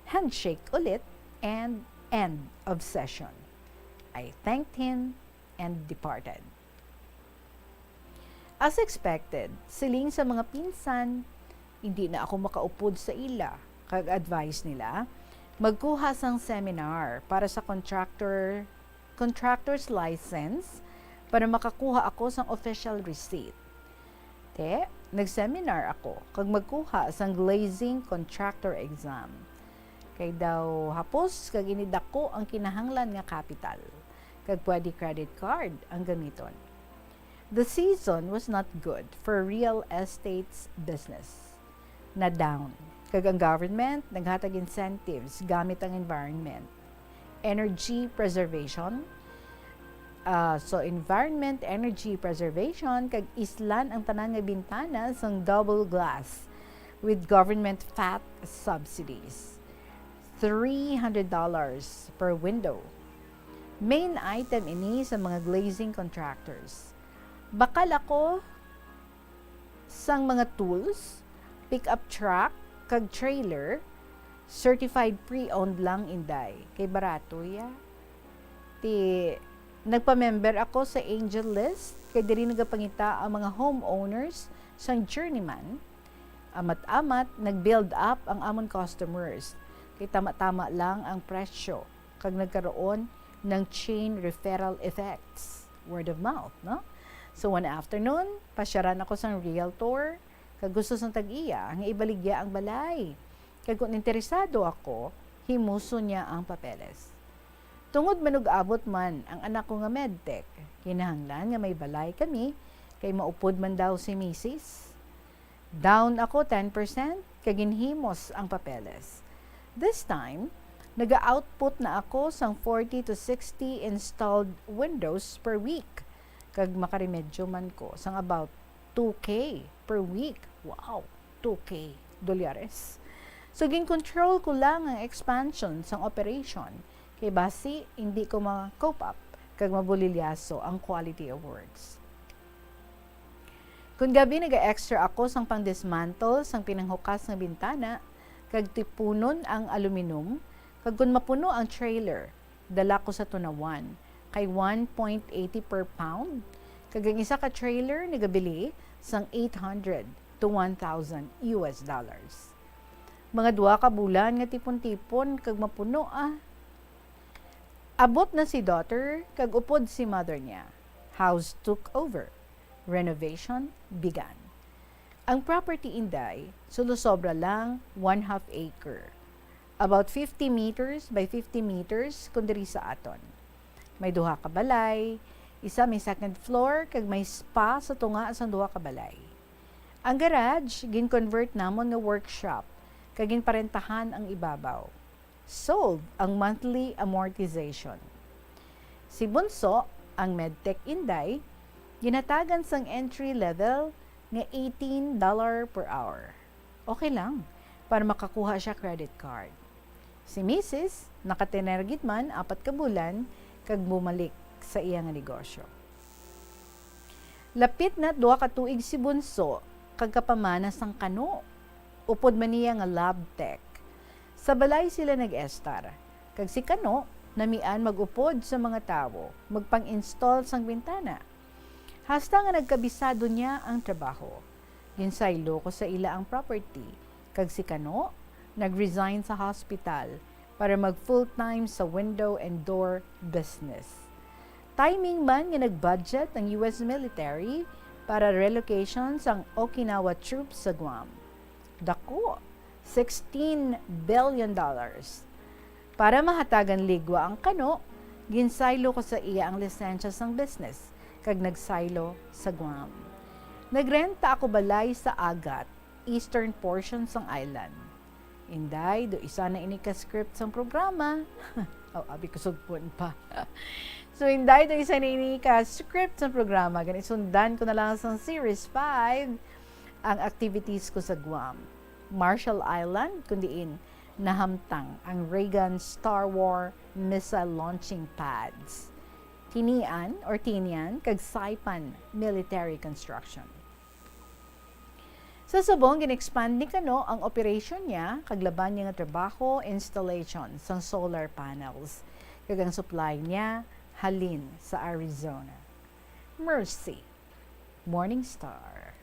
Handshake ulit and end of session. I thanked him and departed. As expected, siling sa mga pinsan, hindi na ako makaupod sa ila, kag advice nila, magkuha sang seminar para sa contractor, contractor's license para makakuha ako sang official receipt. Te, nag-seminar ako kag magkuha sang glazing contractor exam. Kay daw hapos kag ini dako ang kinahanglan nga kapital, kag pwede credit card ang gamiton. The season was not good for real estate's business. Na-down. Kag ang government naghatag incentives gamit ang environment. Energy preservation. Ah, so, environment, energy preservation, kag islan ang tanan nga bintana sang double glass with government fat subsidies. Three hundred dollars per window. Main item ini sa mga glazing contractors. Bakal ako sang mga tools, pickup truck, kag trailer, certified pre-owned lang, inday, kay barato ya. Ti, nagpa-member ako sa Angel List, kay diri nagapangita ang mga homeowners sang journeyman. Amat-amat, nag-build up ang amon customers, kay tama-tama lang ang presyo, kag nagkaroon ng chain referral effects, word of mouth, no? So, one afternoon, pasyaran ako sang realtor, kag gusto sang tag-iya nga ibaligya ang balay. Kag kung interesado ako, himuson niya ang papeles. Tungod manug-abot man ang anak ko nga medtech, kinahanglan nga may balay kami, kay maupod man daw si misis. Down ako ten percent, kag ginhimos ang papeles. This time, naga-output na ako sang forty to sixty installed windows per week, kag makaremedyo man ko sang about two K per week. Wow, two K dolyares. So, gin-control ko lang ang expansion sang operation, kay basi hindi ko ma-cope up kag mabulilyaso ang quality of works. Kon gabi, naga-extra ako sang pang-dismantle sang pinanghukas nga bintana, kag tipunon ang aluminum, kag kon mapuno ang trailer, dala ko sa Tunawan, kay one point eighty per pound, kag ang isa ka trailer nagabili sang eight hundred to one thousand U S dollars. Mga duha ka bulan nga tipon-tipon kag mapuno, ah. Abot na si daughter kag upod si mother niya. House took over. Renovation began. Ang property, Inday, sulosobra lang one half acre. About fifty meters by fifty meters kon diri sa aton. May duha ka balay, isa may second floor, kag may spa sa tunga sang duha ka balay. Ang garage, gin-convert namon nga workshop, kag ginparentahan ang ibabaw. Solve ang monthly amortization. Si Bunso, ang medtech inday, ginhatagan sang entry level nga eighteen dollar per hour. Okay lang, para makakuha siya credit card. Si Misis, nakatener gid man apat ka bulan kag bumalik sa iya nga negosyo. Lapit na duha ka tuig si Bunso kag kapamana sang kano, upod man niya nga lab tech. Sa balay sila nag-estar, kag si kano namian mag-upod sa mga tawo, magpang-install sang bintana. Hasta nga nagkabisado niya ang trabaho, ginsaylo ko sa ila ang property, kag si kano nag-resign sa hospital para mag full-time sa window and door business. Timing man nga nag-budget ang U S military para relocation sang Okinawa troops sa Guam. Dako, sixteen billion dollars. Para mahatagan ligwa ang kano, ginsaylo ko sa iya ang lisensya sang business, kag nagsaylo sa Guam. Nagrenta ako balay sa Agat, eastern portion sang island. Inday, do isa na ini ka script sang programa. Aw, abi ko sugpon pa. So, Inday, do isa na ini ka script sang programa. Gani, sundan ko na lang sang series five, ang activities ko sa Guam. Marshall Island, kun diin nahamtang ang Reagan Star War missile launching pads. Tinian or Tinian kag Saipan military construction. Sa subong, gin-expand ni kano ang operation niya kag laban niya nga trabaho, installation sang solar panels, kag ang supply niya halin sa Arizona. Mercy, Morning Star.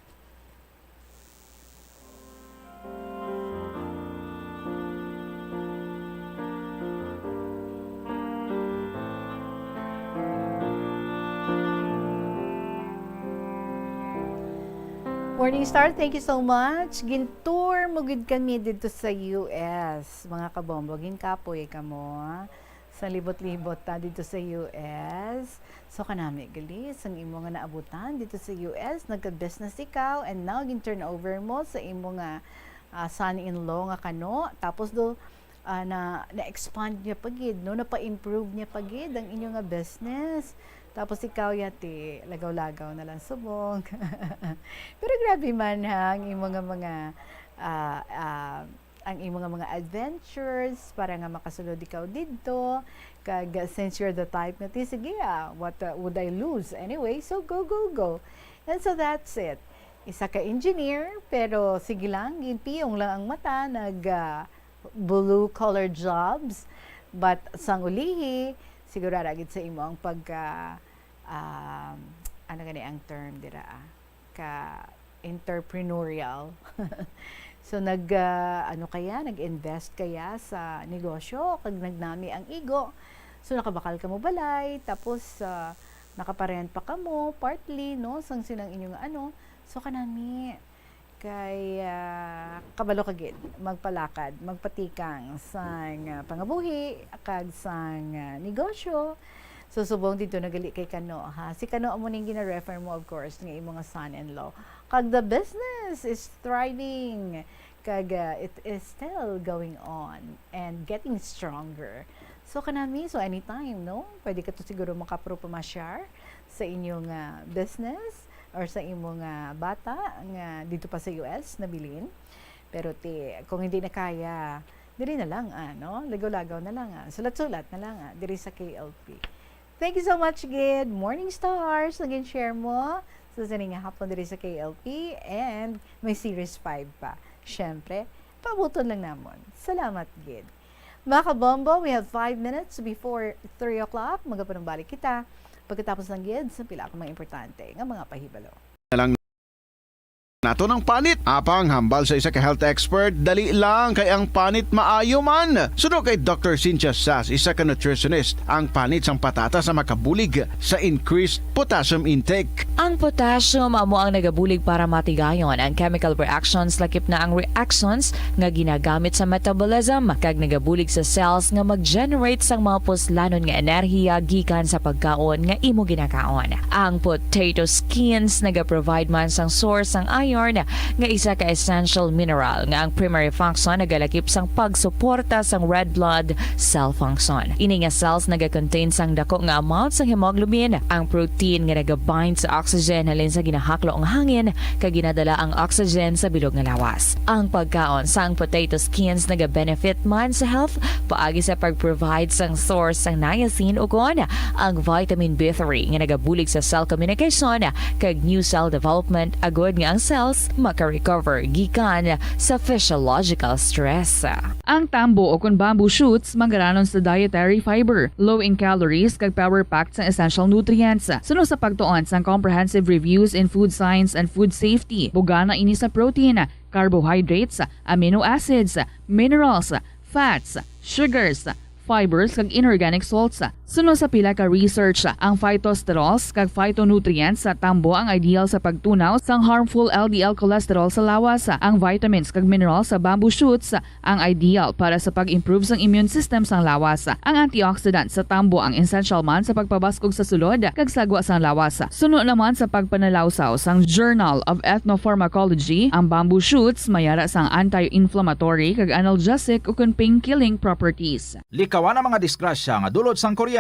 Morning Star, thank you so much. Gin-tour mo gid kami dito sa U S, mga kabombo. Ginkapoy kamo, ah, sa libot-libot ta dito sa U S. So, kanami gali sang imo nga naabutan dito sa U S, nagka-business ikaw, and now gin-turn over mo sa imo nga, ah, son-in-law nga kano. Tapos do, ah, na, na-expand niya pa gid, no? Napa-improve niya pa gid ang inyo nga business. Tapos ikaw, yati, lagaw-lagaw na lang subong. Pero grabe man, ha, ang imo nga mga, ah, ah, ang imo nga mga adventures para nga makasulod ikaw didto. Kag, uh, since you're the type nga, "Ti, sige, ah, what, uh, would I lose anyway? So, go, go, go." And so that's it. Isa ka engineer, pero sige lang, ginpiyong lang ang mata, nag, ah, blue collar jobs. But sang ulihi, siguro ara gid sa imo ang pagka, um, ano gani ang term dira, ah? Ka entrepreneurial. So, nag, ah, ano kaya, nag-invest kaya sa negosyo, kag nagnami ang igo. So, nakabakal kamo balay, tapos, ah, nakaparent pa kamo, partly, no, sang sinang inyo nga ano. So, kanami, kay, ah, kabalo ka gid, magpalakad, magpatikang sang, ah, pangabuhi, kag sang, ah, negosyo. So, subong dito nagali kay Kano, ha? Si Kano amo ning gina-refer mo, of course, nga imo nga son-in-law. Kag the business is thriving. Kag, uh, it is still going on and getting stronger. So, kanami, so anytime, no? Pwede ka to siguro makapro pamasyar sa inyong, uh, business or sa imo nga bata nga dito pa sa U S nabilin. Pero ti, kung hindi na kaya, diri na lang, ah, no? Lagaw-lagaw na lang, ah. Sulat-sulat na lang, ah, diri sa K L P. Thank you so much, Gid. Morning Stars, naging share mo. So, sa nga hapon diri sa K L P, and may Series five pa. Siyempre, paabuton lang namon. Salamat, Gid. Mga kabombo, we have five minutes before three o'clock. Magapanumbalik kita pagkatapos ng Gid sa pila ka mga importante nga mga pahibalo. Nato ng panit. Apang hambal sa isa ka health expert, dali lang kay ang panit maayo man. Suno kay Doctor Cynthia Sass, isa ka nutritionist, ang panit sang patatas sa makabulig sa increased potassium intake. Ang potassium amo ang nagabulig para matigayon ang chemical reactions, lakip na ang reactions nga ginagamit sa metabolism, kag nagabulig sa cells nga mag-generate sang mga puslanon nga enerhiya gikan sa pagkaon nga imo ginakaon. Ang potato skins nagaprovide man sang source sang iron, nga isa ka essential mineral nga ang primary function nagalakip sang pagsuporta sang red blood cell function. Ini nga cells nagakontain sang dako nga amount sang hemoglobin, ang protein nga nagabind sa oxygen halin sa ginahaklo nga hangin kag ginadala ang oxygen sa bilog nga lawas. Ang pagkaon sang potato skins nagabenefit man sa health paagi sa pag-provide sang source sang niacin ukon ang vitamin B three nga nagabulig sa cell communication kag new cell development, agod nga ang cells maka-recover gikan sa physiological stress. Ang tambo o kon bamboo shoots manggaranon sa dietary fiber, low in calories kag power-packed sang essential nutrients. Suno sa pagtuon sang Comprehensive Reviews in Food Science and Food Safety, bugana ini sa protein, carbohydrates, amino acids, minerals, fats, sugars, fibers, kag inorganic salts. Suno sa pila ka research, ang phytosterols kag phytonutrients sa tambo ang ideal sa pagtunaw sang harmful L D L cholesterol sa lawas. Ang vitamins kag minerals sa bamboo shoots ang ideal para sa pag-improve sang immune system sang lawas. Ang antioxidant sa tambo ang essential man sa pagpabaskog sa sulod kag sagwa sang lawas. Suno naman sa pagpanalawsaw sang Journal of Ethnopharmacology, ang bamboo shoots may ara sang anti-inflammatory kag analgesic ukon pain-killing properties. Likawan ang mga disgrasya nga dulot sang kuryente.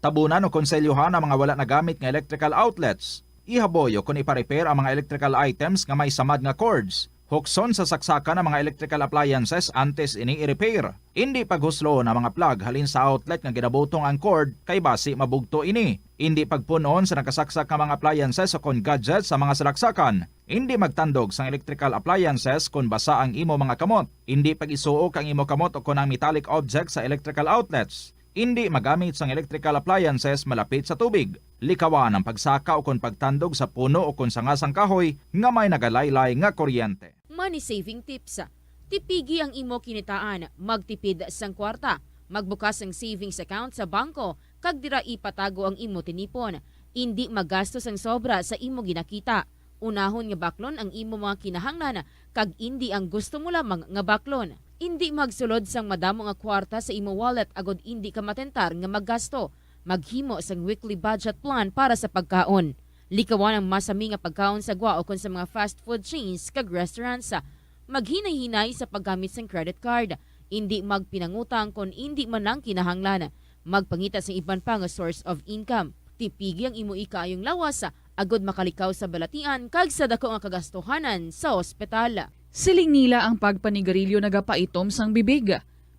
Tabunan o konselyohan ang mga wala nagamit nga electrical outlets. Ihaboy o kon ipa-repair ang mga electrical items nga may samad nga cords. Hukson sa saksakan ang mga electrical appliances antes ini i-repair. Indi paghusloon ang mga plug halin sa outlet nga ginabutong ang cord, kay basi mabugto ini. Indi pagpun-on sa nakasaksak nga mga appliances o kon gadgets sa mga salaksakan. Indi magtandog sang electrical appliances kon basa ang imo mga kamot. Indi pag-isuok ang imo kamot o kon ang metallic objects sa electrical outlets. Indi magamit sang electrical appliances malapit sa tubig. Likawan ang pagsaka o kon pagtandog sa puno o kon sanga sang kahoy nga may nagalaylay nga kuryente. Money saving tips. Tipigi ang imo kinitaan, magtipid sang kwarta, magbukas sang savings account sa bangko, kag dira ipatago ang imo tinipon. Indi magasto sang sobra sa imo ginakita. Unahon nga baklon ang imo mga kinahanglan, kag indi ang gusto mo lamang nga baklon. Indi magsulod sang madamo nga kwarta sa imo wallet agod indi ka matentar nga maggasto. Maghimo sang weekly budget plan para sa pagkaon. Likawan ang masami nga pagkaon sa gwa ukon sa mga fast food chains kag restaurants. Maghinay-hinay sa paggamit sang credit card. Indi magpinangutang kon indi man lang kinahanglan. Magpangita sang iban pa nga source of income. Tipigi ang imo ikaayong lawas agod makalikaw sa balatian kag sa dako nga kagastuhanan sa ospital. Siling nila ang pagpanigarilyo nagapaitom sang bibig.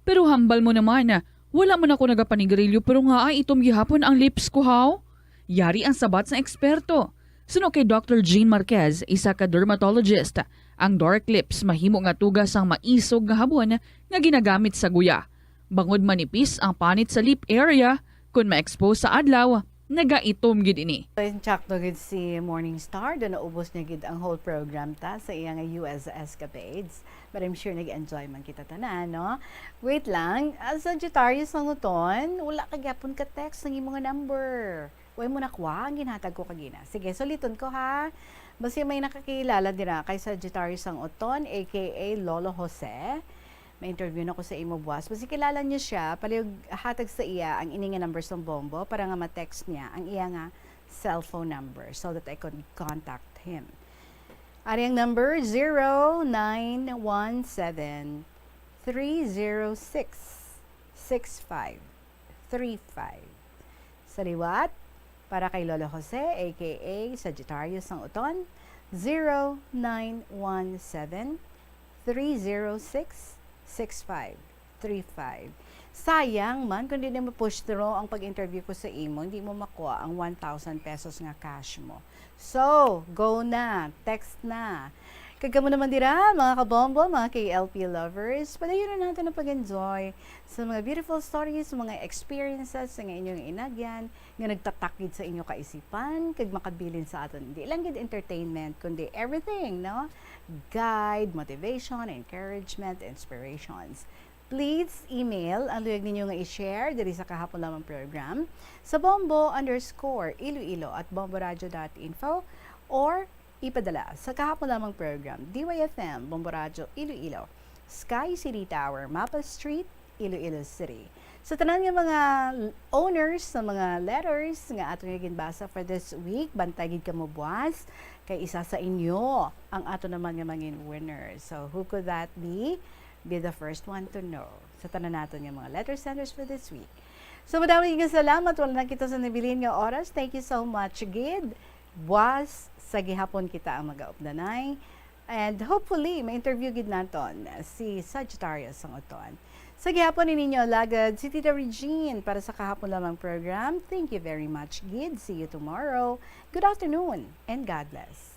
Pero hambal mo naman, wala man ako nagapanigarilyo pero ngaa itom gihapon ang lips ko, haw? Yari ang sabat sang eksperto. Suno kay Doctor Jean Marquez, isa ka dermatologist, ang dark lips mahimo nga tuga sang maisog nga habon nga ginagamit sa guya. Bangod manipis ang panit sa lip area, kon ma-expose sa adlaw, nagaitom gid ini. Insakto gid si Morning Star, do naubos niya gid ang whole program ta sa iya nga U S escapades. But I'm sure nag-enjoy man kita tanan, no? Wait lang, ah, Sagittarius ng Uton, wala ka gyapon ka text ng imo nga number. Way mo nakuha ang ginhatag ko kagina. Sige, suliton ko ha. Basi may nakakilala dira kay Sagittarius ang Uton, A K A Lolo Jose. May interview na ko sa imo buwas. Basi kilala niya siya, palihog hatag sa iya ang ini nga number sang Bombo para nga ma-text niya ang iya nga cellphone number so that I could contact him. Ari ang number, zero nine one seven, three zero six, six five three five. Sa liwat, para kay Lolo Jose, A K A Sagittarius ang Uton, zero nine one seven, three zero six, six five three five. Sayang man kung di na mo push through ang pag-interview ko sa imo, hindi mo makuha ang one thousand pesos nga cash mo. So, go na, text na. Kag kamo naman dira, mga kabombo, mga K L P lovers, padayon na natin ang pag-enjoy sa mga beautiful stories, sa mga experiences nga inyong inagyan, nga nagtatakid sa inyo kaisipan, kag makabilin sa aton. Hindi lang gid entertainment, kundi everything, no? Guide, motivation, encouragement, inspirations. Please email ang luyag ninyo nga i-share diri sa Kahapon Lamang program sa bombo underscore iloilo at bomboradio dot info or ipadala sa Kahapon Lamang program, D Y F M, Bombo Radyo, Iloilo, Sky City Tower, Mapa Street, Iloilo City. Sa tanan nga mga owners sa mga letters nga ato nga ginbasa for this week, bantay gid kamo buwas, kay isa sa inyo ang ato naman nga mangin winner. So, who could that be? Be the first one to know. Sa tanan naton nga mga letter senders for this week. So, madamo nga salamat. Wala na kita sa nabilin nga oras. Thank you so much, gid. Buwas sa gihapon kita ang magaupdanay. And hopefully, ma-interview gid naton si Sagittarius sang uton. Sa gihapon ni ninyo alagad, si Tita Regine para sa Kahapon Lamang program. Thank you very much, gid. See you tomorrow. Good afternoon and God bless.